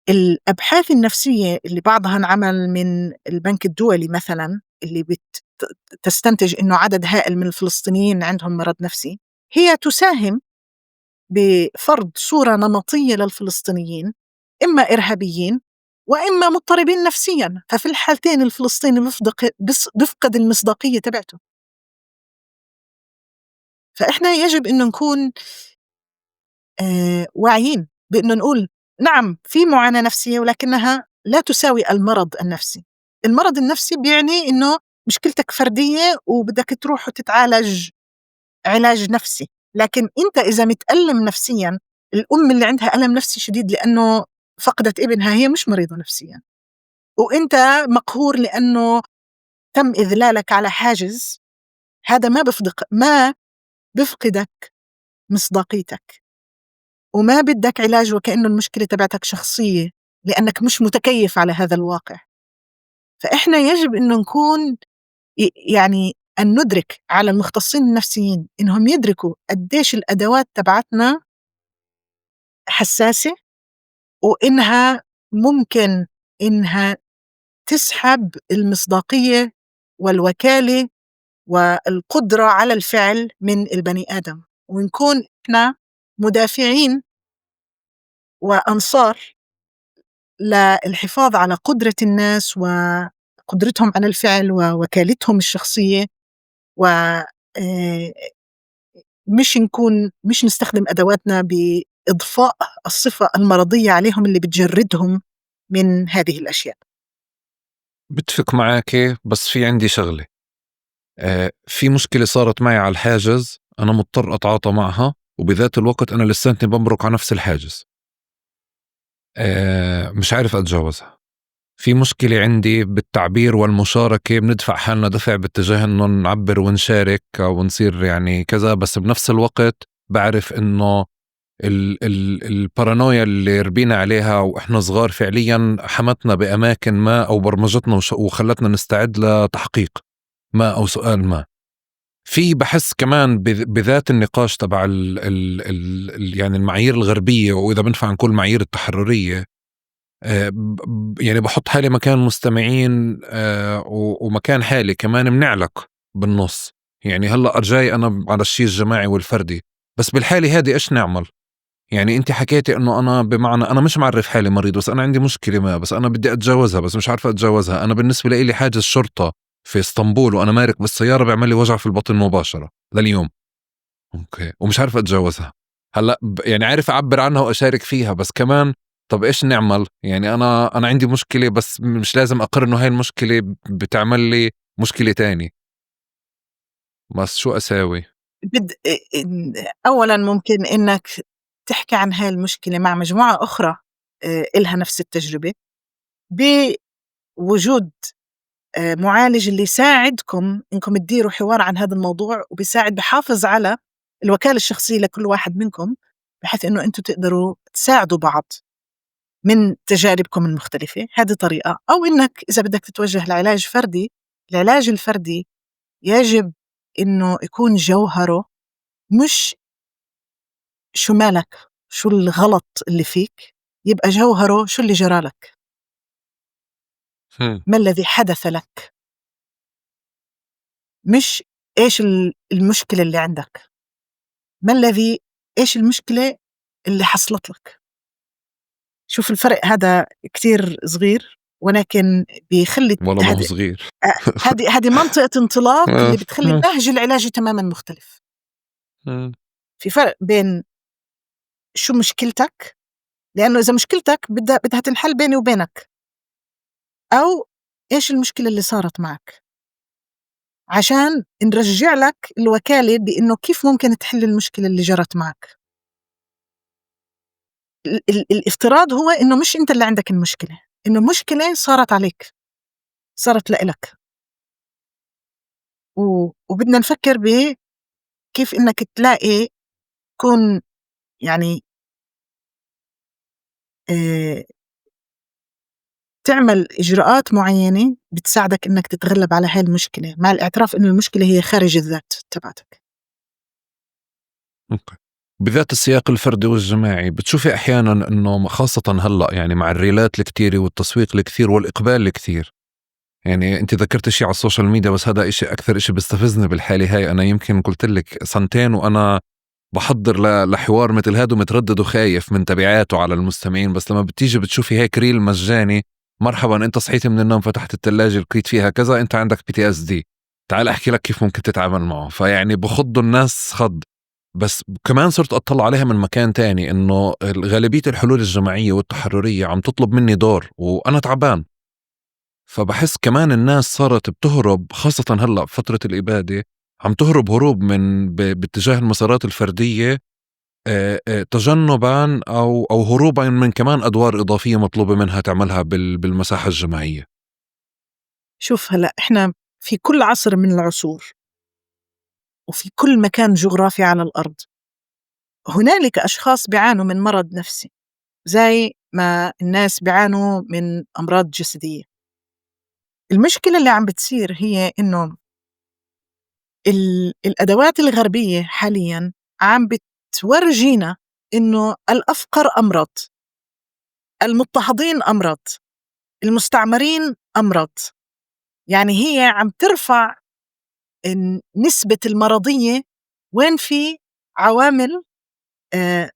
الأبحاث النفسية اللي بعضها انعمل من البنك الدولي مثلا، اللي تستنتج إنه عدد هائل من الفلسطينيين عندهم مرض نفسي، هي تساهم بفرض صورة نمطية للفلسطينيين، إما إرهابيين وإما مضطربين نفسيا. ففي الحالتين الفلسطيني بيفقد المصداقية تبعته. فإحنا يجب إنه نكون واعيين بإنه نقول نعم في معاناة نفسية، ولكنها لا تساوي المرض النفسي. المرض النفسي بيعني إنه مشكلتك فردية وبدك تروح وتتعالج علاج نفسي، لكن أنت إذا متألم نفسيا، الأم اللي عندها ألم نفسي شديد لأنه فقدت ابنها هي مش مريضة نفسيا، وأنت مقهور لأنه تم إذلالك على حاجز، هذا ما بيفقدك مصداقيتك. وما بدك علاج وكأنه المشكلة تبعتك شخصية لأنك مش متكيف على هذا الواقع. فإحنا يجب أنه نكون يعني أن ندرك على المختصين النفسيين إنهم يدركوا قديش الأدوات تبعتنا حساسة، وإنها ممكن إنها تسحب المصداقية والوكالة والقدرة على الفعل من البني آدم، ونكون إحنا مدافعين وأنصار للحفاظ على قدرة الناس وقدرتهم على الفعل ووكالتهم الشخصية، و مش نستخدم أدواتنا بإضفاء الصفة المرضية عليهم اللي بتجردهم من هذه الأشياء. بتفق معاك، بس في عندي شغلة. في مشكلة صارت معي على الحاجز، أنا مضطر أتعاطى معها، وبذات الوقت أنا لساتني بمرق على نفس الحاجز، مش عارف أتجاوزها. في مشكلة عندي بالتعبير والمشاركة، بندفع حالنا دفع باتجاه إنه نعبر ونشارك ونصير كذا، بس بنفس الوقت بعرف إنه البارانويا اللي ربينا عليها وإحنا صغار فعليا حمتنا بأماكن ما أو برمجتنا وخلتنا نستعد لتحقيق ما أو سؤال ما. في بحس كمان بذات النقاش تبع المعايير الغربية، وإذا بنفع نقول معايير التحررية، بحط حالي مكان مستمعين، ومكان حالي كمان بنعلق بالنص. هلأ جاي أنا على الشيء الجماعي والفردي، بس بالحالة هذه إيش نعمل؟ أنت حكيتي إنه أنا بمعنى أنا مش معرف حالي مريض، بس أنا عندي مشكلة ما، بس أنا بدي أتجاوزها، بس مش عارفة أتجاوزها. أنا بالنسبة لإلي حاجز شرطة في اسطنبول وأنا مارق بالسيارة بيعمل لي وجع في البطن مباشرة لليوم، ومش عارف أتجاوزها. هلأ عارف أعبر عنها وأشارك فيها، بس كمان طب إيش نعمل؟ أنا عندي مشكلة، بس مش لازم أقر إنه هاي المشكلة بتعمل لي مشكلة تاني. بس شو أساوي؟ أولاً ممكن إنك تحكي عن هاي المشكلة مع مجموعة أخرى، إلها نفس التجربة، بوجود معالج اللي يساعدكم إنكم تديروا حوار عن هذا الموضوع، وبيساعد بحافظ على الوكالة الشخصية لكل واحد منكم، بحيث إنه أنتم تقدروا تساعدوا بعض من تجاربكم المختلفة. هذه طريقة. أو إنك إذا بدك تتوجه لعلاج فردي، العلاج الفردي يجب إنه يكون جوهره مش شو مالك، شو الغلط اللي فيك، يبقى جوهره شو اللي جرالك، ما الذي حدث لك، مش إيش المشكلة اللي عندك، إيش المشكلة اللي حصلت لك. شوف الفرق هذا كتير صغير، ولكن بيخلي والله ما هو صغير. هذه منطقة انطلاق اللي بتخلي النهج العلاجي تماما مختلف. في فرق بين شو مشكلتك، لأنه إذا مشكلتك بدها تنحل بيني وبينك، أو إيش المشكلة اللي صارت معك، عشان نرجع لك الوكالة بإنه كيف ممكن تحل المشكلة اللي جرت معك. الافتراض هو إنه مش أنت اللي عندك المشكلة، إنه مشكلة صارت عليك، صارت لإلك، وبدنا نفكر بكيف إنك تلاقي تكون تعمل إجراءات معينة بتساعدك إنك تتغلب على هاي المشكلة، مع الاعتراف إنه المشكلة هي خارج الذات تبعتك. بذات السياق الفردي والجماعي بتشوفي أحيانا إنه خاصة هلأ مع الريلات الكتيرة والتسويق الكثير والإقبال الكثير، أنت ذكرت شيء على السوشيال ميديا، بس هذا أكثر إشي بيستفزني بالحالة هاي. أنا يمكن قلت لك سنتين وأنا بحضر لحوار مثل هذا ومتردد وخايف من تبعاته على المستمعين، بس لما بتيجي بتشوفي هيك reel مجاني، مرحبا أنت صحيت من النوم فتحت الثلاجة لقيت فيها كذا، أنت عندك PTSD، تعال أحكي لك كيف ممكن تتعامل معه. فيعني بخضوا الناس خض. بس كمان صرت أطلع عليها من مكان تاني، إنه غالبية الحلول الجماعية والتحررية عم تطلب مني دور وأنا تعبان. فبحس كمان الناس صارت بتهرب، خاصة هلأ بفترة الإبادة عم تهرب هروب من باتجاه المسارات الفردية، تجنباً أو هروباً من كمان أدوار إضافية مطلوبة منها تعملها بالمساحة الجماعية. هلأ إحنا في كل عصر من العصور وفي كل مكان جغرافي على الأرض هنالك أشخاص بيعانوا من مرض نفسي زي ما الناس بيعانوا من أمراض جسدية. المشكلة اللي عم بتصير هي إنه الأدوات الغربية حاليا عم بتورجينا إنه الأفقر أمرض، المضطهدين أمرض، المستعمرين أمرض. يعني هي عم ترفع نسبة المرضية وين في عوامل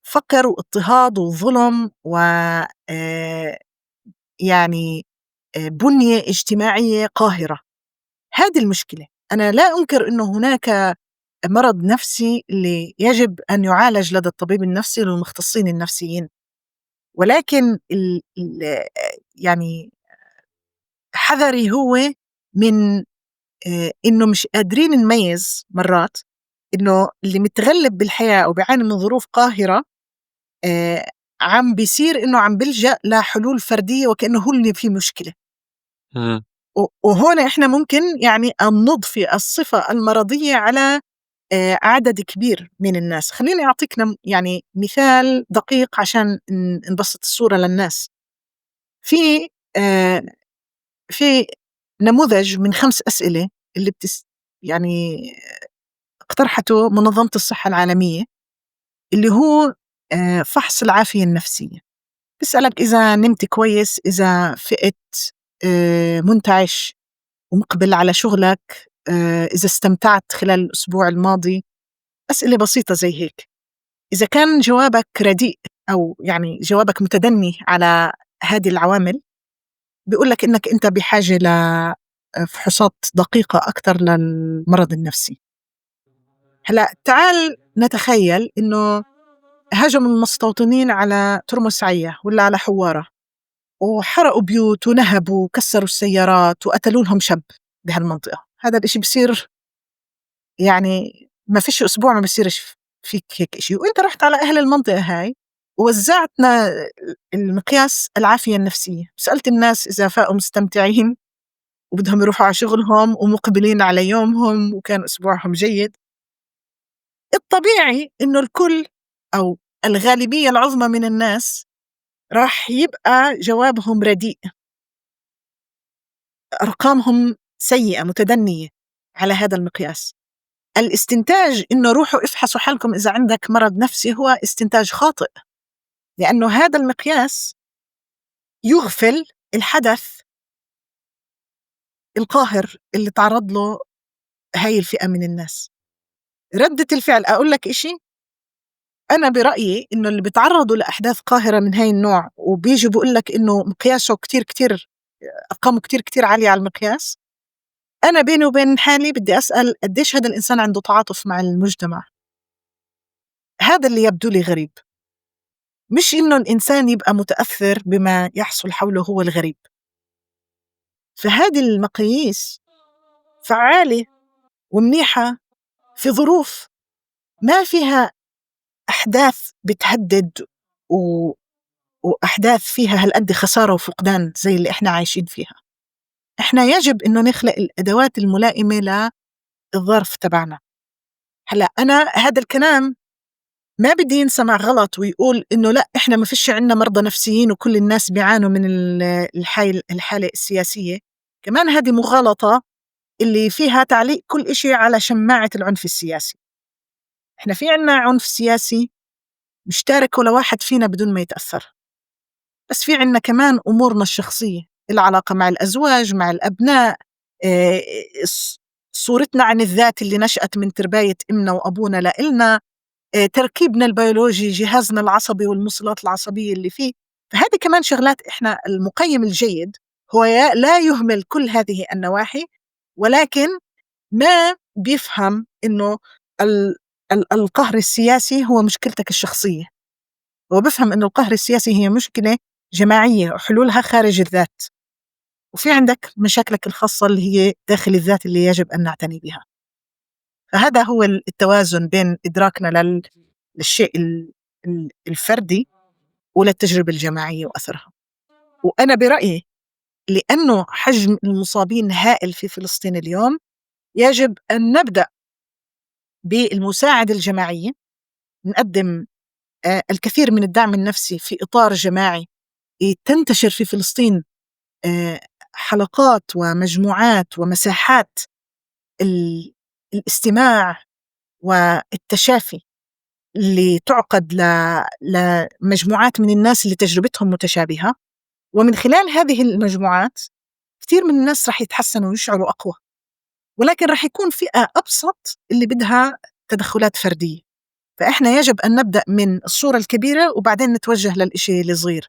فقر واضطهاد وظلم و بنية اجتماعية قاهرة. هذه المشكلة. أنا لا أنكر أنه هناك مرض نفسي اللي يجب أن يعالج لدى الطبيب النفسي للمختصين النفسيين، ولكن حذري هو من إنه مش قادرين نميز مرات إنه اللي متغلب بالحياة أو بيعاني من ظروف قاهرة عم بيصير إنه عم بلجأ لحلول فردية وكأنه هو اللي فيه مشكلة. وهون إحنا ممكن أن نضفي الصفة المرضية على عدد كبير من الناس. خليني أعطيك مثال دقيق عشان نبسط الصورة للناس. في نموذج من 5 أسئلة اللي اقترحته منظمة الصحة العالمية، اللي هو فحص العافية النفسية. بيسألك إذا نمت كويس، إذا فقت منتعش ومقبل على شغلك، إذا استمتعت خلال الأسبوع الماضي. أسئلة بسيطة زي هيك. إذا كان جوابك رديء أو جوابك متدني على هذه العوامل، بيقول لك إنك أنت بحاجة لفحوصات دقيقة أكثر للمرض النفسي. هلأ تعال نتخيل إنه هجموا المستوطنين على ترمسعية ولا على حوارة، وحرقوا بيوت ونهبوا وكسروا السيارات وقتلوا لهم شاب بهالمنطقة. هذا الإشي بصير، ما فيش أسبوع ما بصيرش فيك هيك إشي. وإنت رحت على أهل المنطقة هاي ووزعتنا المقياس العافية النفسية، سألت الناس إذا فاقوا مستمتعين وبدهم يروحوا على شغلهم ومقبلين على يومهم وكان أسبوعهم جيد. الطبيعي إنه الكل أو الغالبية العظمى من الناس راح يبقى جوابهم رديء، أرقامهم سيئة متدنية على هذا المقياس. الاستنتاج إنه روحوا افحصوا حالكم إذا عندك مرض نفسي هو استنتاج خاطئ، لأنه هذا المقياس يغفل الحدث القاهر اللي تعرض له هاي الفئة من الناس. ردة الفعل، أقول لك إشي، أنا برأيي إنه اللي بيتعرضوا لأحداث قاهرة من هاي النوع وبيجي بيقول لك إنه مقياسه كتير كتير، أرقامه كتير كتير عالية على المقياس، أنا بيني وبين حالي بدي أسأل قديش هذا الإنسان عنده تعاطف مع المجتمع. هذا اللي يبدو لي غريب، مش إنه الإنسان يبقى متأثر بما يحصل حوله هو الغريب. فهذه المقاييس فعالة ومنيحة في ظروف ما فيها أحداث بتهدد وأحداث فيها هالقد خسارة وفقدان زي اللي إحنا عايشين فيها. إحنا يجب إنه نخلق الأدوات الملائمة للظرف تبعنا. هلأ أنا هذا الكلام ما بدي ينسمع غلط ويقول إنه لا إحنا ما فيش عنا مرضى نفسيين وكل الناس بيعانوا من الحالة السياسية. كمان هذه مغالطة اللي فيها تعليق كل إشي على شماعة العنف السياسي. إحنا في عنا عنف سياسي مش تارك ولا واحد فينا بدون ما يتأثر، بس في عنا كمان أمورنا الشخصية، العلاقة مع الأزواج، مع الأبناء، صورتنا عن الذات اللي نشأت من ترباية أمنا وأبونا لإلنا، تركيبنا البيولوجي، جهازنا العصبي والموصلات العصبية اللي فيه. فهذه كمان شغلات إحنا المقيم الجيد هو لا يهمل كل هذه النواحي، ولكن ما بيفهم إنه القهر السياسي هو مشكلتك الشخصية. هو بيفهم إنه القهر السياسي هي مشكلة جماعية وحلولها خارج الذات، وفي عندك مشاكلك الخاصة اللي هي داخل الذات اللي يجب أن نعتني بها. فهذا هو التوازن بين إدراكنا للشيء الفردي وللتجربة الجماعية وأثرها. وأنا برأيي لأنه حجم المصابين هائل في فلسطين اليوم، يجب أن نبدأ بالمساعدة الجماعية، نقدم الكثير من الدعم النفسي في إطار جماعي، تنتشر في فلسطين حلقات ومجموعات ومساحات الاستماع والتشافي اللي تعقد لمجموعات من الناس اللي تجربتهم متشابهة. ومن خلال هذه المجموعات كثير من الناس رح يتحسنوا ويشعروا أقوى، ولكن رح يكون فئة أبسط اللي بدها تدخلات فردية. فإحنا يجب أن نبدأ من الصورة الكبيرة وبعدين نتوجه للإشي الصغير.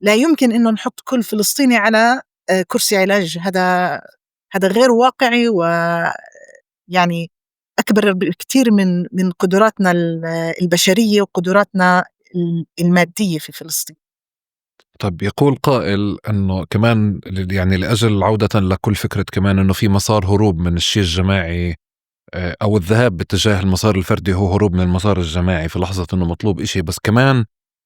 لا يمكن إنه نحط كل فلسطيني على كرسي علاج، هذا غير واقعي، و أكبر بكثير من قدراتنا البشرية وقدراتنا المادية في فلسطين. طب يقول قائل أنه كمان لأجل عودة لكل فكرة كمان أنه في مسار هروب من الشيء الجماعي، أو الذهاب باتجاه المسار الفردي هو هروب من المسار الجماعي في لحظة أنه مطلوب إشي، بس كمان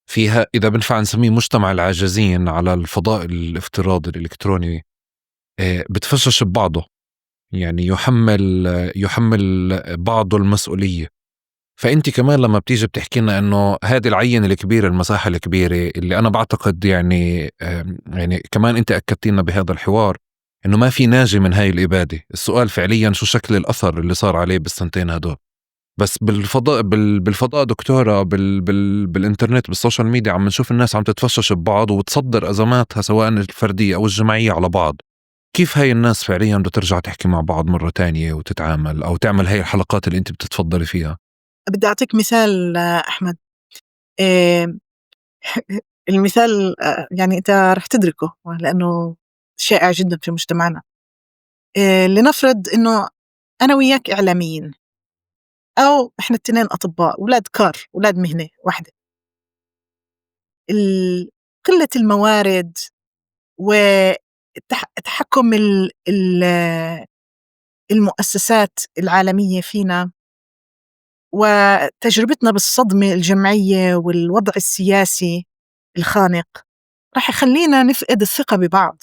فيها إذا بنفع نسميه مجتمع العاجزين على الفضاء الافتراضي الإلكتروني، بتفشش ببعضه، يعني يحمل بعضه المسؤولية. فأنت كمان لما بتيجي بتحكي لنا إنه هذه العينة الكبيرة، المساحة الكبيرة اللي أنا بعتقد كمان أنت أكدتي لنا بهذا الحوار إنه ما في ناجي من هاي الإبادة. السؤال فعليا شو شكل الأثر اللي صار عليه بالسنتين هدول؟ بس بالفضاء دكتورة، بالإنترنت، بالسوشيال ميديا، عم نشوف الناس عم تتفشش ببعض وتصدر أزماتها سواء الفردية أو الجماعية على بعض. كيف هاي الناس فعليا بدها ترجع تحكي مع بعض مرة تانية وتتعامل أو تعمل هاي الحلقات اللي أنت بتتفضلي فيها؟ بدي أعطيك مثال أحمد. المثال أنت رح تدركه لأنه شائع جدا في مجتمعنا. لنفرض أنه أنا وياك إعلاميين، أو إحنا التنين أطباء، ولاد كار، ولاد مهنة واحدة. قلة الموارد وتحكم المؤسسات العالمية فينا، وتجربتنا بالصدمة الجمعية والوضع السياسي الخانق، رح يخلينا نفقد الثقة ببعض.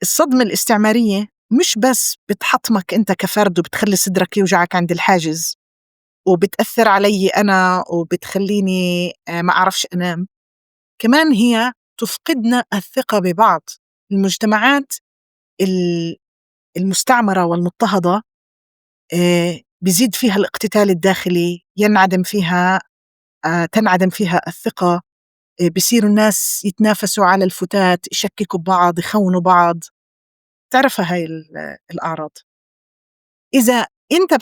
الصدمة الاستعمارية مش بس بتحطمك أنت كفرد وبتخلي صدرك يوجعك عند الحاجز وبتأثر علي أنا وبتخليني ما أعرفش أنام، كمان هي تفقدنا الثقة ببعض. المجتمعات المستعمرة والمضطهدة بيزيد فيها الاقتتال الداخلي، تنعدم فيها الثقة، بيصيروا الناس يتنافسوا على الفتات، يشككوا ببعض، يخونوا بعض. تعرفها هاي الأعراض. إذا أنت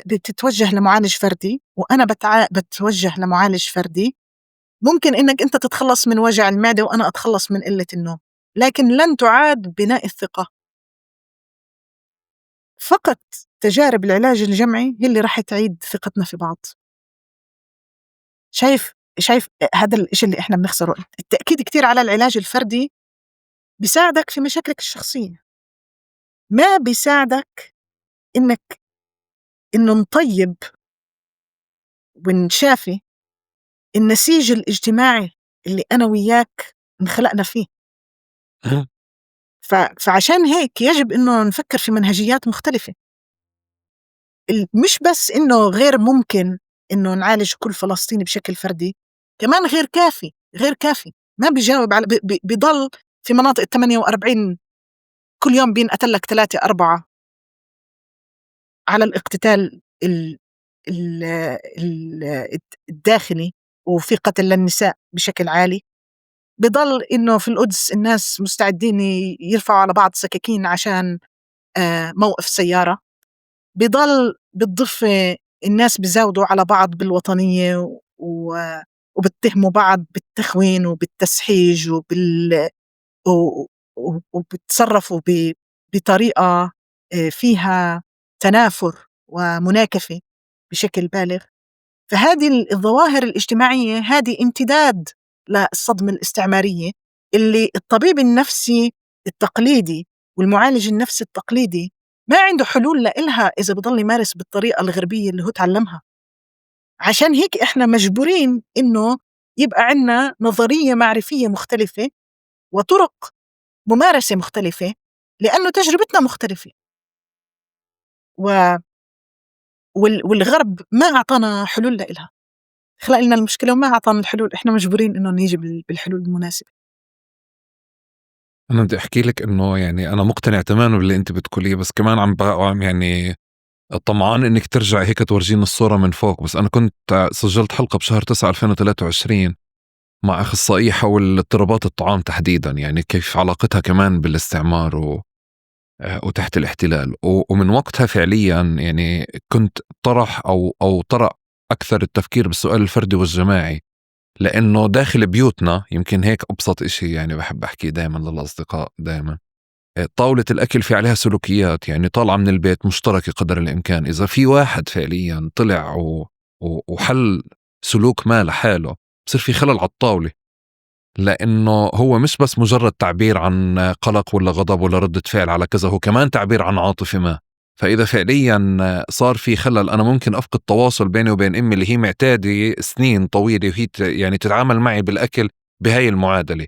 بتتوجه لمعالج فردي وأنا بتوجه لمعالج فردي، ممكن إنك أنت تتخلص من وجع المعدة وأنا أتخلص من قلة النوم، لكن لن تعاد بناء الثقة. فقط تجارب العلاج الجمعي هي اللي راح تعيد ثقتنا في بعض. شايف هذا الإشي اللي إحنا بنخسره. التأكيد كتير على العلاج الفردي بيساعدك في مشاكلك الشخصية، ما بيساعدك إنه نطيب ونشافي النسيج الاجتماعي اللي أنا وياك انخلقنا فيه. فعشان هيك يجب إنه نفكر في منهجيات مختلفة. مش بس إنه غير ممكن إنه نعالج كل فلسطيني بشكل فردي، كمان غير كافي، غير كافي. ما بيجاوب على بيضل في مناطق 48 كل يوم بينقتل لك 3 4 على الاقتتال الداخلي، وفي قتل للنساء بشكل عالي. بضل إنه في القدس الناس مستعدين يرفعوا على بعض سكاكين عشان موقف سيارة. بضل بالضفة الناس بيزاودوا على بعض بالوطنية وبتهموا بعض بالتخوين وبالتسحيج وبتصرفوا بطريقة فيها تنافر ومناكفة بشكل بالغ. فهذه الظواهر الاجتماعية هذه امتداد للصدمة الاستعمارية اللي الطبيب النفسي التقليدي والمعالج النفسي التقليدي ما عنده حلول لإلها إذا بضل يمارس بالطريقة الغربية اللي هو تعلمها. عشان هيك إحنا مجبورين إنه يبقى عنا نظرية معرفية مختلفة وطرق ممارسة مختلفة، لأنه تجربتنا مختلفة. والغرب ما أعطانا حلول لإلها، خلق لنا المشكلة وما أعطانا الحلول، إحنا مجبورين إنه نيجي بالحلول المناسبة. أنا بدي أحكي لك إنه يعني أنا مقتنع تماما باللي أنت بتقوليه، بس كمان عم يعني طمعان إنك ترجع هيك تورجينا الصورة من فوق. بس أنا كنت سجلت حلقة بشهر 9 2023 مع أخصائية حول اضطرابات الطعام تحديدا، يعني كيف علاقتها كمان بالاستعمار وتحت الاحتلال، ومن وقتها فعليا يعني كنت طرح أو طرأ أكثر التفكير بالسؤال الفردي والجماعي، لأنه داخل بيوتنا يمكن هيك أبسط إشي يعني بحب أحكي دايما للأصدقاء دايما، طاولة الأكل في عليها سلوكيات يعني طالعة من البيت مشتركة قدر الإمكان. إذا في واحد فعليا طلع وحل سلوك ما لحاله بصير في خلل على الطاولة، لأنه هو مش بس مجرد تعبير عن قلق ولا غضب ولا ردة فعل على كذا، هو كمان تعبير عن عاطفة ما. فإذا فعليا صار في خلل أنا ممكن أفقد تواصل بيني وبين أمي اللي هي معتادة سنين طويلة وهي يعني تتعامل معي بالأكل بهاي المعادلة،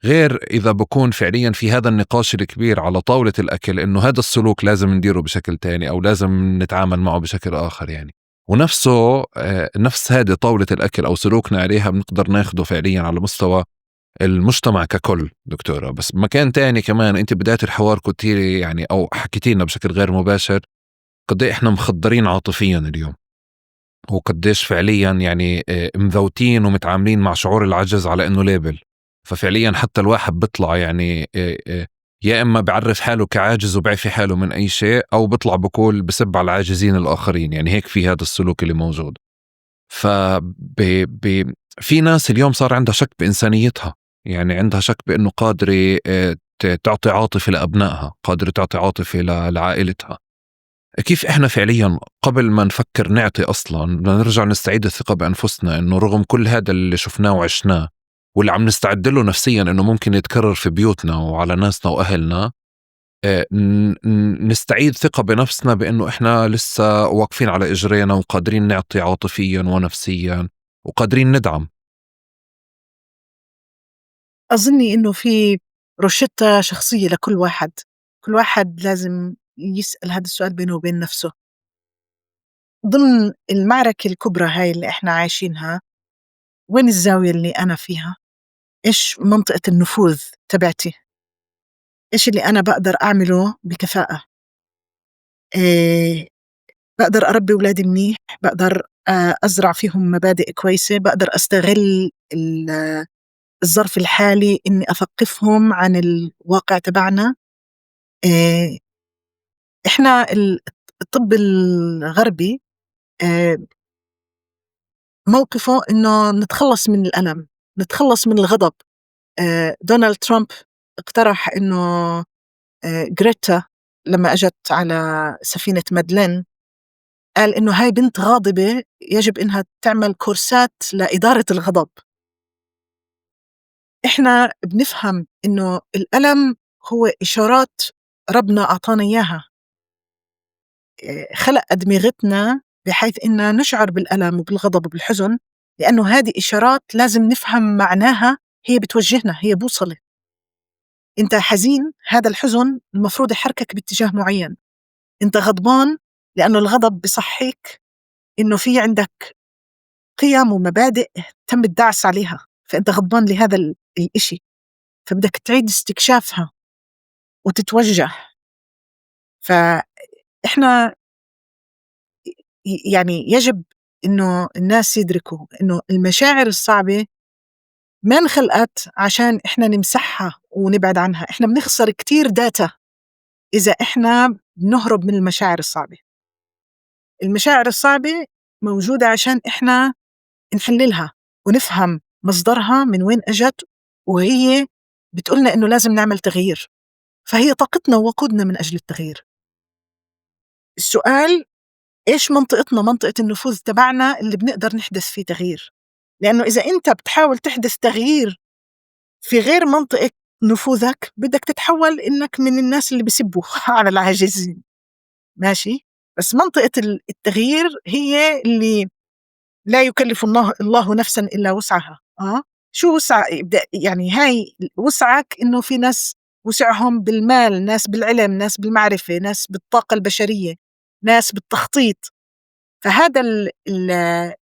غير إذا بكون فعليا في هذا النقاش الكبير على طاولة الأكل إنه هذا السلوك لازم نديره بشكل تاني أو لازم نتعامل معه بشكل آخر يعني. ونفسه نفس هذه طاولة الأكل أو سلوكنا عليها بنقدر ناخده فعليا على مستوى المجتمع ككل دكتورة. بس مكان تاني كمان أنت بداية الحوار كنت يعني أو حكيتي لنا بشكل غير مباشر قد إيه إحنا مخدرين عاطفيا اليوم، وقديش فعليا يعني مذوتين ومتعاملين مع شعور العجز على إنه label. ففعليا حتى الواحد بيطلع يعني يا إما بعرف حاله كعاجز وبعفي حاله من أي شيء، أو بيطلع بقول بسب على العاجزين الآخرين، يعني هيك في هذا السلوك اللي موجود. في ناس اليوم صار عندها شك بإنسانيتها، يعني عندها شك بأنه قادرة تعطي عاطفة لأبنائها، قادرة تعطي عاطفة لعائلتها. كيف إحنا فعليا قبل ما نفكر نعطي أصلا بدنا نرجع نستعيد الثقة بأنفسنا إنه رغم كل هذا اللي شفناه وعشناه واللي عم نستعد له نفسيا إنه ممكن يتكرر في بيوتنا وعلى ناسنا وأهلنا، نستعيد ثقة بنفسنا بأنه إحنا لسه واقفين على إجرينا وقادرين نعطي عاطفيا ونفسيا وقادرين ندعم. أظني إنه في روشتة شخصية لكل واحد، كل واحد لازم يسأل هذا السؤال بينه وبين نفسه. ضمن المعركة الكبرى هاي اللي إحنا عايشينها، وين الزاوية اللي أنا فيها؟ إيش منطقة النفوذ تبعتي؟ إيش اللي أنا بقدر أعمله بكفاءة؟ بقدر أربي أولادي منيح، بقدر أزرع فيهم مبادئ كويسة، بقدر أستغل الظرف الحالي إني أثقفهم عن الواقع تبعنا. إحنا الطب الغربي موقفه إنه نتخلص من الألم، نتخلص من الغضب. دونالد ترامب اقترح إنه غريتا لما أجت على سفينة مادلين قال إنه هاي بنت غاضبة يجب إنها تعمل كورسات لإدارة الغضب. إحنا بنفهم إنه الألم هو إشارات ربنا أعطانا إياها، خلق أدمغتنا بحيث إننا نشعر بالألم وبالغضب وبالحزن، لأنه هذه إشارات لازم نفهم معناها، هي بتوجهنا، هي بوصلة. أنت حزين، هذا الحزن المفروض يحركك باتجاه معين. أنت غضبان لأنه الغضب بصحيك إنه في عندك قيم ومبادئ تم الدعس عليها، فأنت غضبان لهذا الإشي، فبدك تعيد استكشافها وتتوجه. فإحنا يعني يجب إنه الناس يدركوا إنه المشاعر الصعبة ما انخلقت عشان إحنا نمسحها ونبعد عنها. إحنا بنخسر كتير داتا إذا إحنا بنهرب من المشاعر الصعبة. المشاعر الصعبة موجودة عشان إحنا نحللها ونفهم مصدرها من وين أجت، وهي بتقولنا إنه لازم نعمل تغيير، فهي طاقتنا ووقودنا من أجل التغيير. السؤال إيش منطقتنا، منطقة النفوذ تبعنا اللي بنقدر نحدث فيه تغيير؟ لأنه إذا أنت بتحاول تحدث تغيير في غير منطقة نفوذك بدك تتحول إنك من الناس اللي بيسبوا على العاجزين، ماشي؟ بس منطقة التغيير هي اللي لا يكلف الله نفسا إلا وسعها. شو وسع؟ يعني هاي وسعك إنه في ناس وسعهم بالمال، ناس بالعلم، ناس بالمعرفة، ناس بالطاقة البشرية، ناس بالتخطيط. فهذا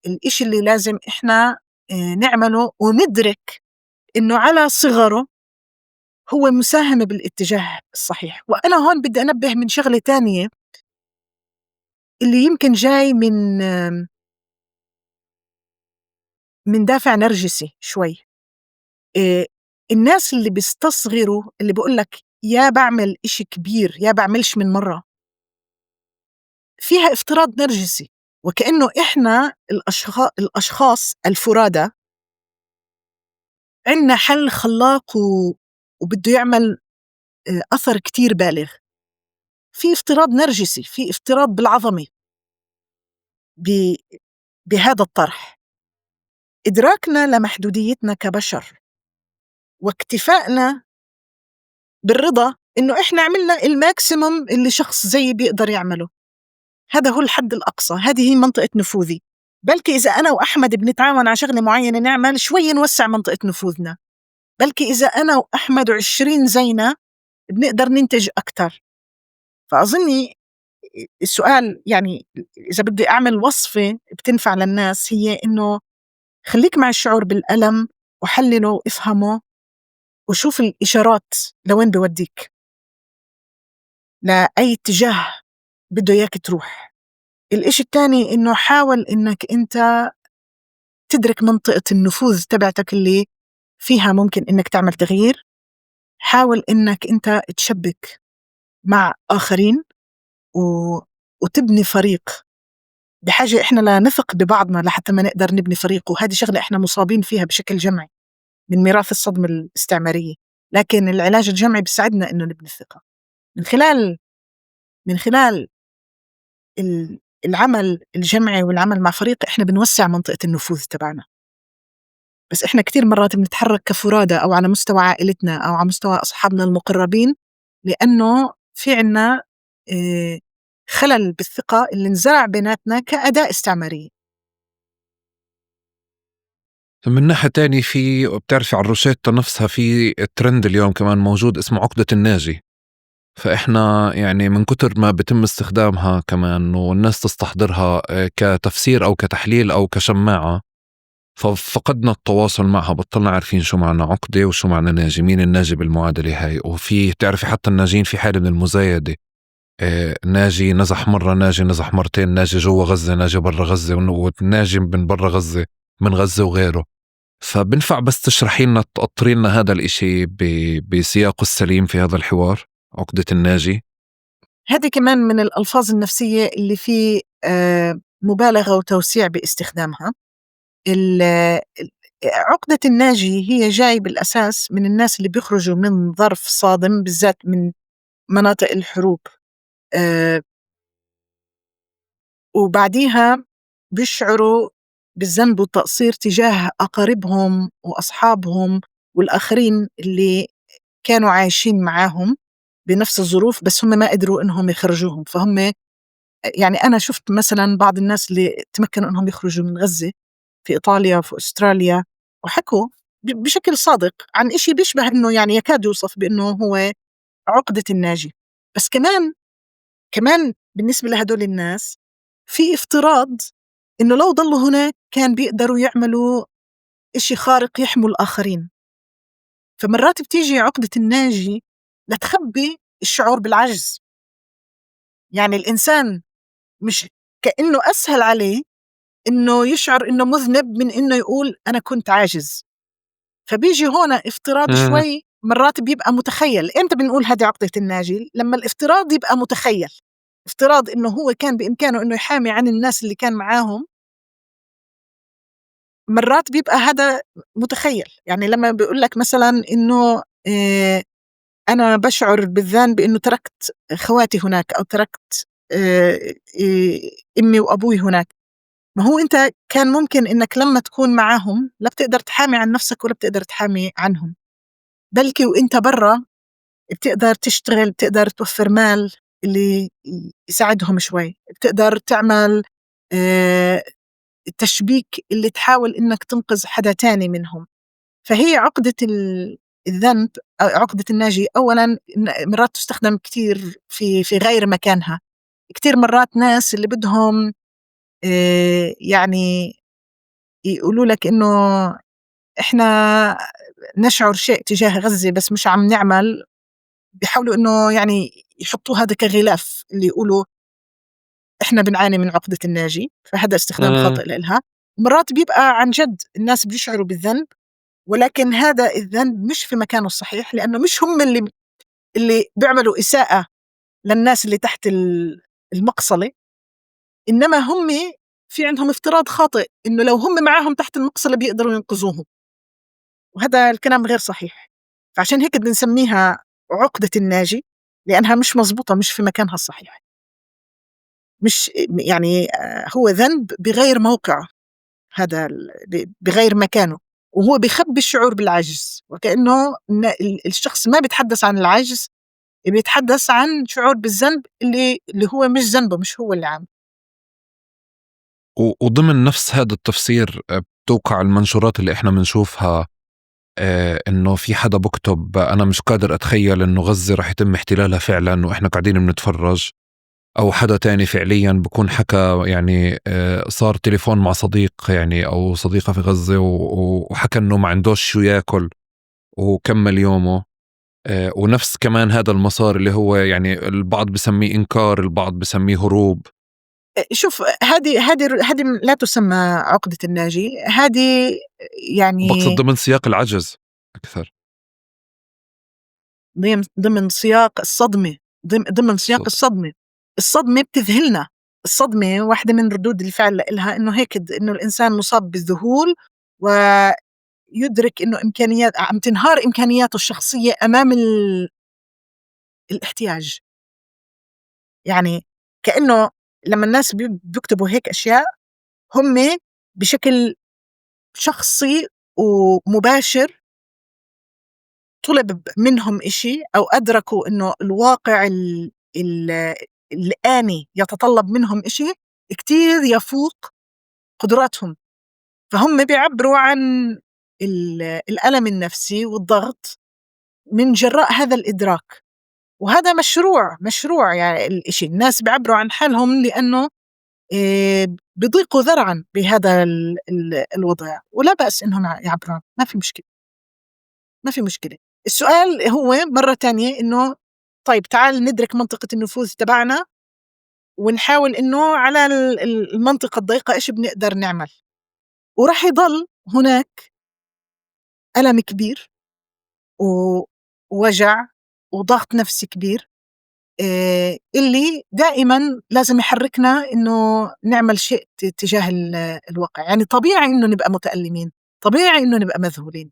الإشي اللي لازم إحنا نعمله وندرك إنه على صغره هو مساهمة بالاتجاه الصحيح. وأنا هون بدي أنبه من شغلة تانية اللي يمكن جاي من دافع نرجسي شوي. الناس اللي بيستصغروا، اللي بقول لك يا بعمل إشي كبير يا بعملش من مرة، فيها افتراض نرجسي، وكأنه إحنا الأشخاص الفرادى عندنا حل خلاق وبده يعمل أثر كتير بالغ. في افتراض نرجسي، في افتراض بالعظمة بهذا الطرح. إدراكنا لمحدوديتنا كبشر واكتفائنا بالرضا إنه إحنا عملنا الماكسيموم اللي شخص زيي بيقدر يعمله، هذا هو الحد الأقصى، هذه هي منطقة نفوذي. بلكي إذا أنا وأحمد بنتعاون على شغلة معينة نعمل شوي نوسع منطقة نفوذنا، بلكي إذا أنا وأحمد و20 زينا بنقدر ننتج أكتر. فأظني السؤال، إذا بدي أعمل وصفة بتنفع للناس، هي إنه خليك مع الشعور بالألم وحلله وافهمه وشوف الإشارات لوين بوديك، لأي اتجاه بده إياك تروح. الإشي التاني إنه حاول إنك أنت تدرك منطقة النفوذ تبعتك اللي فيها ممكن إنك تعمل تغيير. حاول إنك أنت تشبك مع آخرين وتبني فريق. بحاجة إحنا لنثق ببعضنا لحتى ما نقدر نبني فريق، وهذه شغلة إحنا مصابين فيها بشكل جمعي من ميراث الصدمة الاستعمارية، لكن العلاج الجمعي بيساعدنا إنه نبني الثقة من خلال العمل الجمعي والعمل مع فريق. إحنا بنوسع منطقة النفوذ تبعنا، بس إحنا كتير مرات بنتحرك كفرادى أو على مستوى عائلتنا أو على مستوى أصحابنا المقربين، لأنه في عنا خلل بالثقة اللي انزرع بيناتنا كأداة استعمارية. من ناحية تانية في، بتعرفي على الروشيتا نفسها في ترند اليوم كمان موجود اسمه عقدة الناجي. فإحنا من كتر ما بتم استخدامها كمان والناس تستحضرها كتفسير أو كتحليل أو كشماعة، ففقدنا التواصل معها، بطلنا عارفين شو معنى عقدة وشو معنى ناجي، مين الناجي بالمعادلة هاي. وفي بتعرفي حتى الناجين في حالة من المزايدة، ناجي نزح مرة، ناجي نزح مرتين، ناجي جوا غزة، ناجي برا غزة، وناجي من برا غزة، من غزة وغيره. فبنفع بس تشرحي لنا، تقطري لنا هذا الإشي بسياقه السليم في هذا الحوار، عقدة الناجي. هذه كمان من الألفاظ النفسية اللي في مبالغة وتوسيع باستخدامها. عقدة الناجي هي جاي بالأساس من الناس اللي بيخرجوا من ظرف صادم، بالذات من مناطق الحروب، وبعديها بيشعروا بالذنب والتقصير تجاه أقاربهم وأصحابهم والآخرين اللي كانوا عايشين معاهم بنفس الظروف، بس هم ما قدروا إنهم يخرجوهم. فهم أنا شفت مثلا بعض الناس اللي تمكنوا إنهم يخرجوا من غزة في إيطاليا وفي أستراليا، وحكوا بشكل صادق عن إشي بيشبه إنه يكاد يوصف بإنه هو عقدة الناجي. بس كمان بالنسبة لهدول الناس في افتراض إنه لو ضلوا هناك كان بيقدروا يعملوا إشي خارق يحموا الآخرين. فمرات بتيجي عقدة الناجي لتخبي الشعور بالعجز. الإنسان مش كأنه أسهل عليه إنه يشعر إنه مذنب من إنه يقول أنا كنت عاجز. فبيجي هون افتراض شوي مرات بيبقى متخيل. إمتى بنقول هذه عقدة الناجي؟ لما الافتراض يبقى متخيل، افتراض إنه هو كان بإمكانه إنه يحامي عن الناس اللي كان معاهم. مرات بيبقى هذا متخيل. لما بيقول لك مثلا إنه أنا بشعر بالذنب إنه تركت خواتي هناك أو تركت أمي وأبوي هناك. ما هو أنت كان ممكن إنك لما تكون معاهم لا بتقدر تحامي عن نفسك ولا بتقدر تحامي عنهم، بلكي وإنت برا بتقدر تشتغل، بتقدر توفر مال اللي يساعدهم شوي، بتقدر تعمل التشبيك اللي تحاول إنك تنقذ حدا تاني منهم. فهي عقدة الذنب أو عقدة الناجي أولاً مرات تستخدم كتير في غير مكانها. كتير مرات ناس اللي بدهم يعني يقولوا لك إنه إحنا نشعر شيء تجاه غزة بس مش عم نعمل، بيحاولوا إنه يعني يحطوا هذا كغلاف اللي يقولوا إحنا بنعاني من عقدة الناجي، فهذا استخدام خاطئ لإلها. مرات بيبقى عن جد الناس بيشعروا بالذنب، ولكن هذا الذنب مش في مكانه الصحيح، لأنه مش هم اللي بيعملوا إساءة للناس اللي تحت المقصلة، إنما هم في عندهم افتراض خاطئ إنه لو هم معاهم تحت المقصلة بيقدروا ينقذوهم، وهذا الكلام غير صحيح. فعشان هيك بنسميها عقدة الناجي، لأنها مش مزبوطة، مش في مكانها الصحيح، مش يعني هو ذنب بغير موقعه، هذا بغير مكانه، وهو بخبي الشعور بالعجز، وكأنه الشخص ما بيتحدث عن العجز، بيتحدث عن شعور بالذنب اللي هو مش ذنبه، مش هو اللي عامل. وضمن نفس هذا التفسير بتوقع المنشورات اللي احنا بنشوفها، انه في حدا بكتب انا مش قادر اتخيل انه غزة رح يتم احتلالها فعلا واحنا قاعدين بنتفرج، او حدا تاني فعليا بكون حكى يعني صار تليفون مع صديق يعني او صديقة في غزة وحكى انه ما عندوش شو ياكل وكمل يومه. ونفس كمان هذا المسار اللي هو يعني البعض بسميه انكار، البعض بسميه هروب. شوف، هذه لا تسمى عقدة الناجي، هذه يعني بقصد ضمن سياق العجز أكثر، ضمن سياق الصدمة، ضمن سياق الصدمة. الصدمة بتذهلنا، الصدمة واحدة من ردود الفعل لإلها إنه هيك إنه الإنسان مصاب بالذهول ويدرك إنه عم تنهار إمكانياته الشخصية أمام الاحتياج. يعني كأنه لما الناس بيكتبوا هيك أشياء هم بشكل شخصي ومباشر طلب منهم إشي أو أدركوا إنه الواقع الآني يتطلب منهم إشي كتير يفوق قدراتهم، فهم بيعبروا عن الألم النفسي والضغط من جراء هذا الإدراك، وهذا مشروع يعني الإشي. الناس بيعبروا عن حالهم لأنه بيضيقوا ذرعا بهذا الوضع، ولا بأس إنهم يعبروا، ما في مشكلة، ما في مشكلة. السؤال هو مرة تانية إنه طيب تعال ندرك منطقة النفوذ تبعنا ونحاول إنه على المنطقة الضيقة إيش بنقدر نعمل. وراح يضل هناك ألم كبير ووجع وضغط نفسي كبير، اللي دائما لازم يحركنا إنه نعمل شيء تجاه الواقع. يعني طبيعي إنه نبقى متألمين، طبيعي إنه نبقى مذهولين،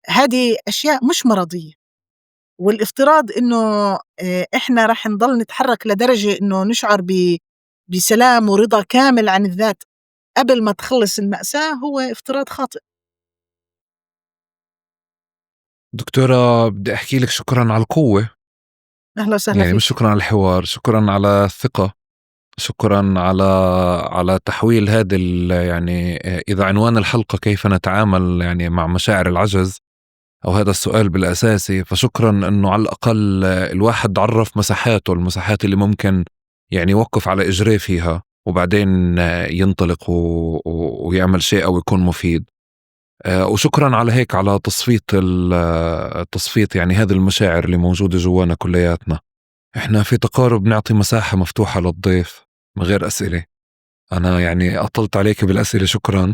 هذه أشياء مش مرضية. والافتراض إنه إحنا رح نضل نتحرك لدرجة إنه نشعر بسلام ورضا كامل عن الذات قبل ما تخلص المأساة هو افتراض خاطئ. دكتورة بدي أحكي لك شكرا على القوة. أهلا وسهلا فيك. مش شكرا على الحوار، شكرا على الثقة، شكرا على تحويل هذا يعني إذا عنوان الحلقة كيف نتعامل يعني مع مشاعر العجز أو هذا السؤال بالأساسي، فشكرا أنه على الأقل الواحد عرف مساحاته، المساحات اللي ممكن يعني يوقف على إجريه فيها وبعدين ينطلق ويعمل شيء أو يكون مفيد. وشكرا على هيك، على تصفيت يعني هذه المشاعر اللي موجودة جوانا كلياتنا. إحنا في تقارب نعطي مساحة مفتوحة للضيف من غير أسئلة. أنا يعني أطلت عليك بالأسئلة، شكرا،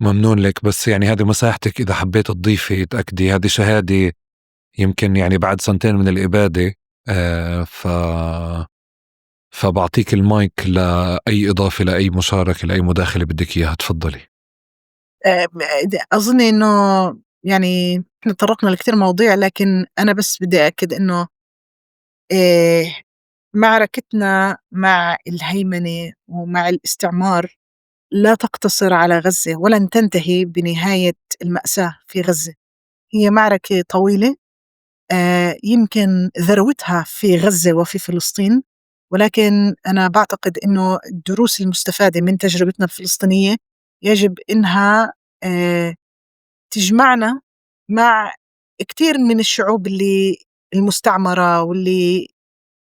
ممنون لك، بس يعني هذه مساحتك إذا حبيت تضيفي تأكدي، هذه شهادة يمكن يعني بعد سنتين من الإبادة، فبعطيك المايك لأي إضافة، لأي مشاركة، لأي مداخلة بدك إياها، تفضلي. أظن إنه يعني إحنا تطرقنا لكثير مواضيع، لكن أنا بس بدي أكد إنه معركتنا مع الهيمنة ومع الاستعمار لا تقتصر على غزة ولن تنتهي بنهاية المأساة في غزة. هي معركة طويلة، يمكن ذروتها في غزة وفي فلسطين، ولكن أنا بعتقد إنه الدروس المستفادة من تجربتنا الفلسطينية يجب إنها تجمعنا مع كتير من الشعوب اللي المستعمرة واللي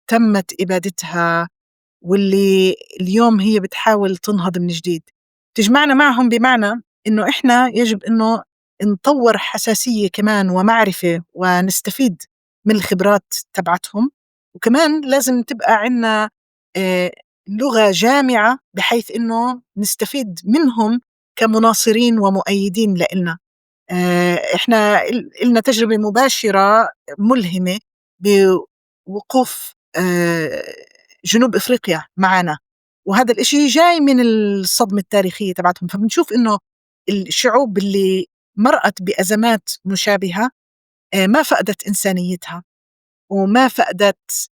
تمت إبادتها واللي اليوم هي بتحاول تنهض من جديد. تجمعنا معهم بمعنى إنه إحنا يجب إنه نطور حساسية كمان ومعرفة ونستفيد من الخبرات تبعتهم، وكمان لازم تبقى عنا لغة جامعة بحيث إنه نستفيد منهم كمناصرين ومؤيدين لإلنا. إحنا إلنا تجربة مباشرة ملهمة بوقوف جنوب إفريقيا معنا، وهذا الإشي جاي من الصدمة التاريخية تبعتهم. فبنشوف إنه الشعوب اللي مرقت بأزمات مشابهة ما فقدت إنسانيتها وما فقدت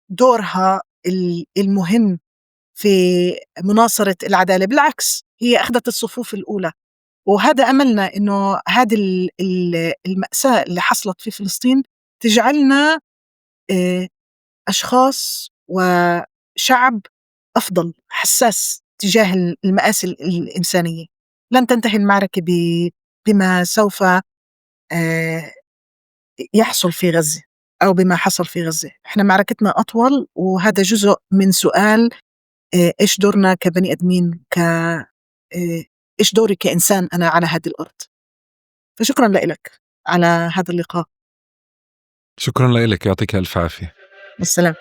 دورها المهم في مناصرة العدالة، بالعكس هي أخذت الصفوف الأولى. وهذا أملنا إنه هذه المأساة اللي حصلت في فلسطين تجعلنا أشخاص وشعب أفضل حساس تجاه المآسي الإنسانية. لن تنتهي المعركة بما سوف يحصل في غزة أو بما حصل في غزة. إحنا معركتنا أطول، وهذا جزء من سؤال إيش دورنا كبني آدمين، إيش دوري كإنسان أنا على هذه الأرض. فشكرا لك على هذا اللقاء. شكرا لك، يعطيك ألف عافية. بالسلامة.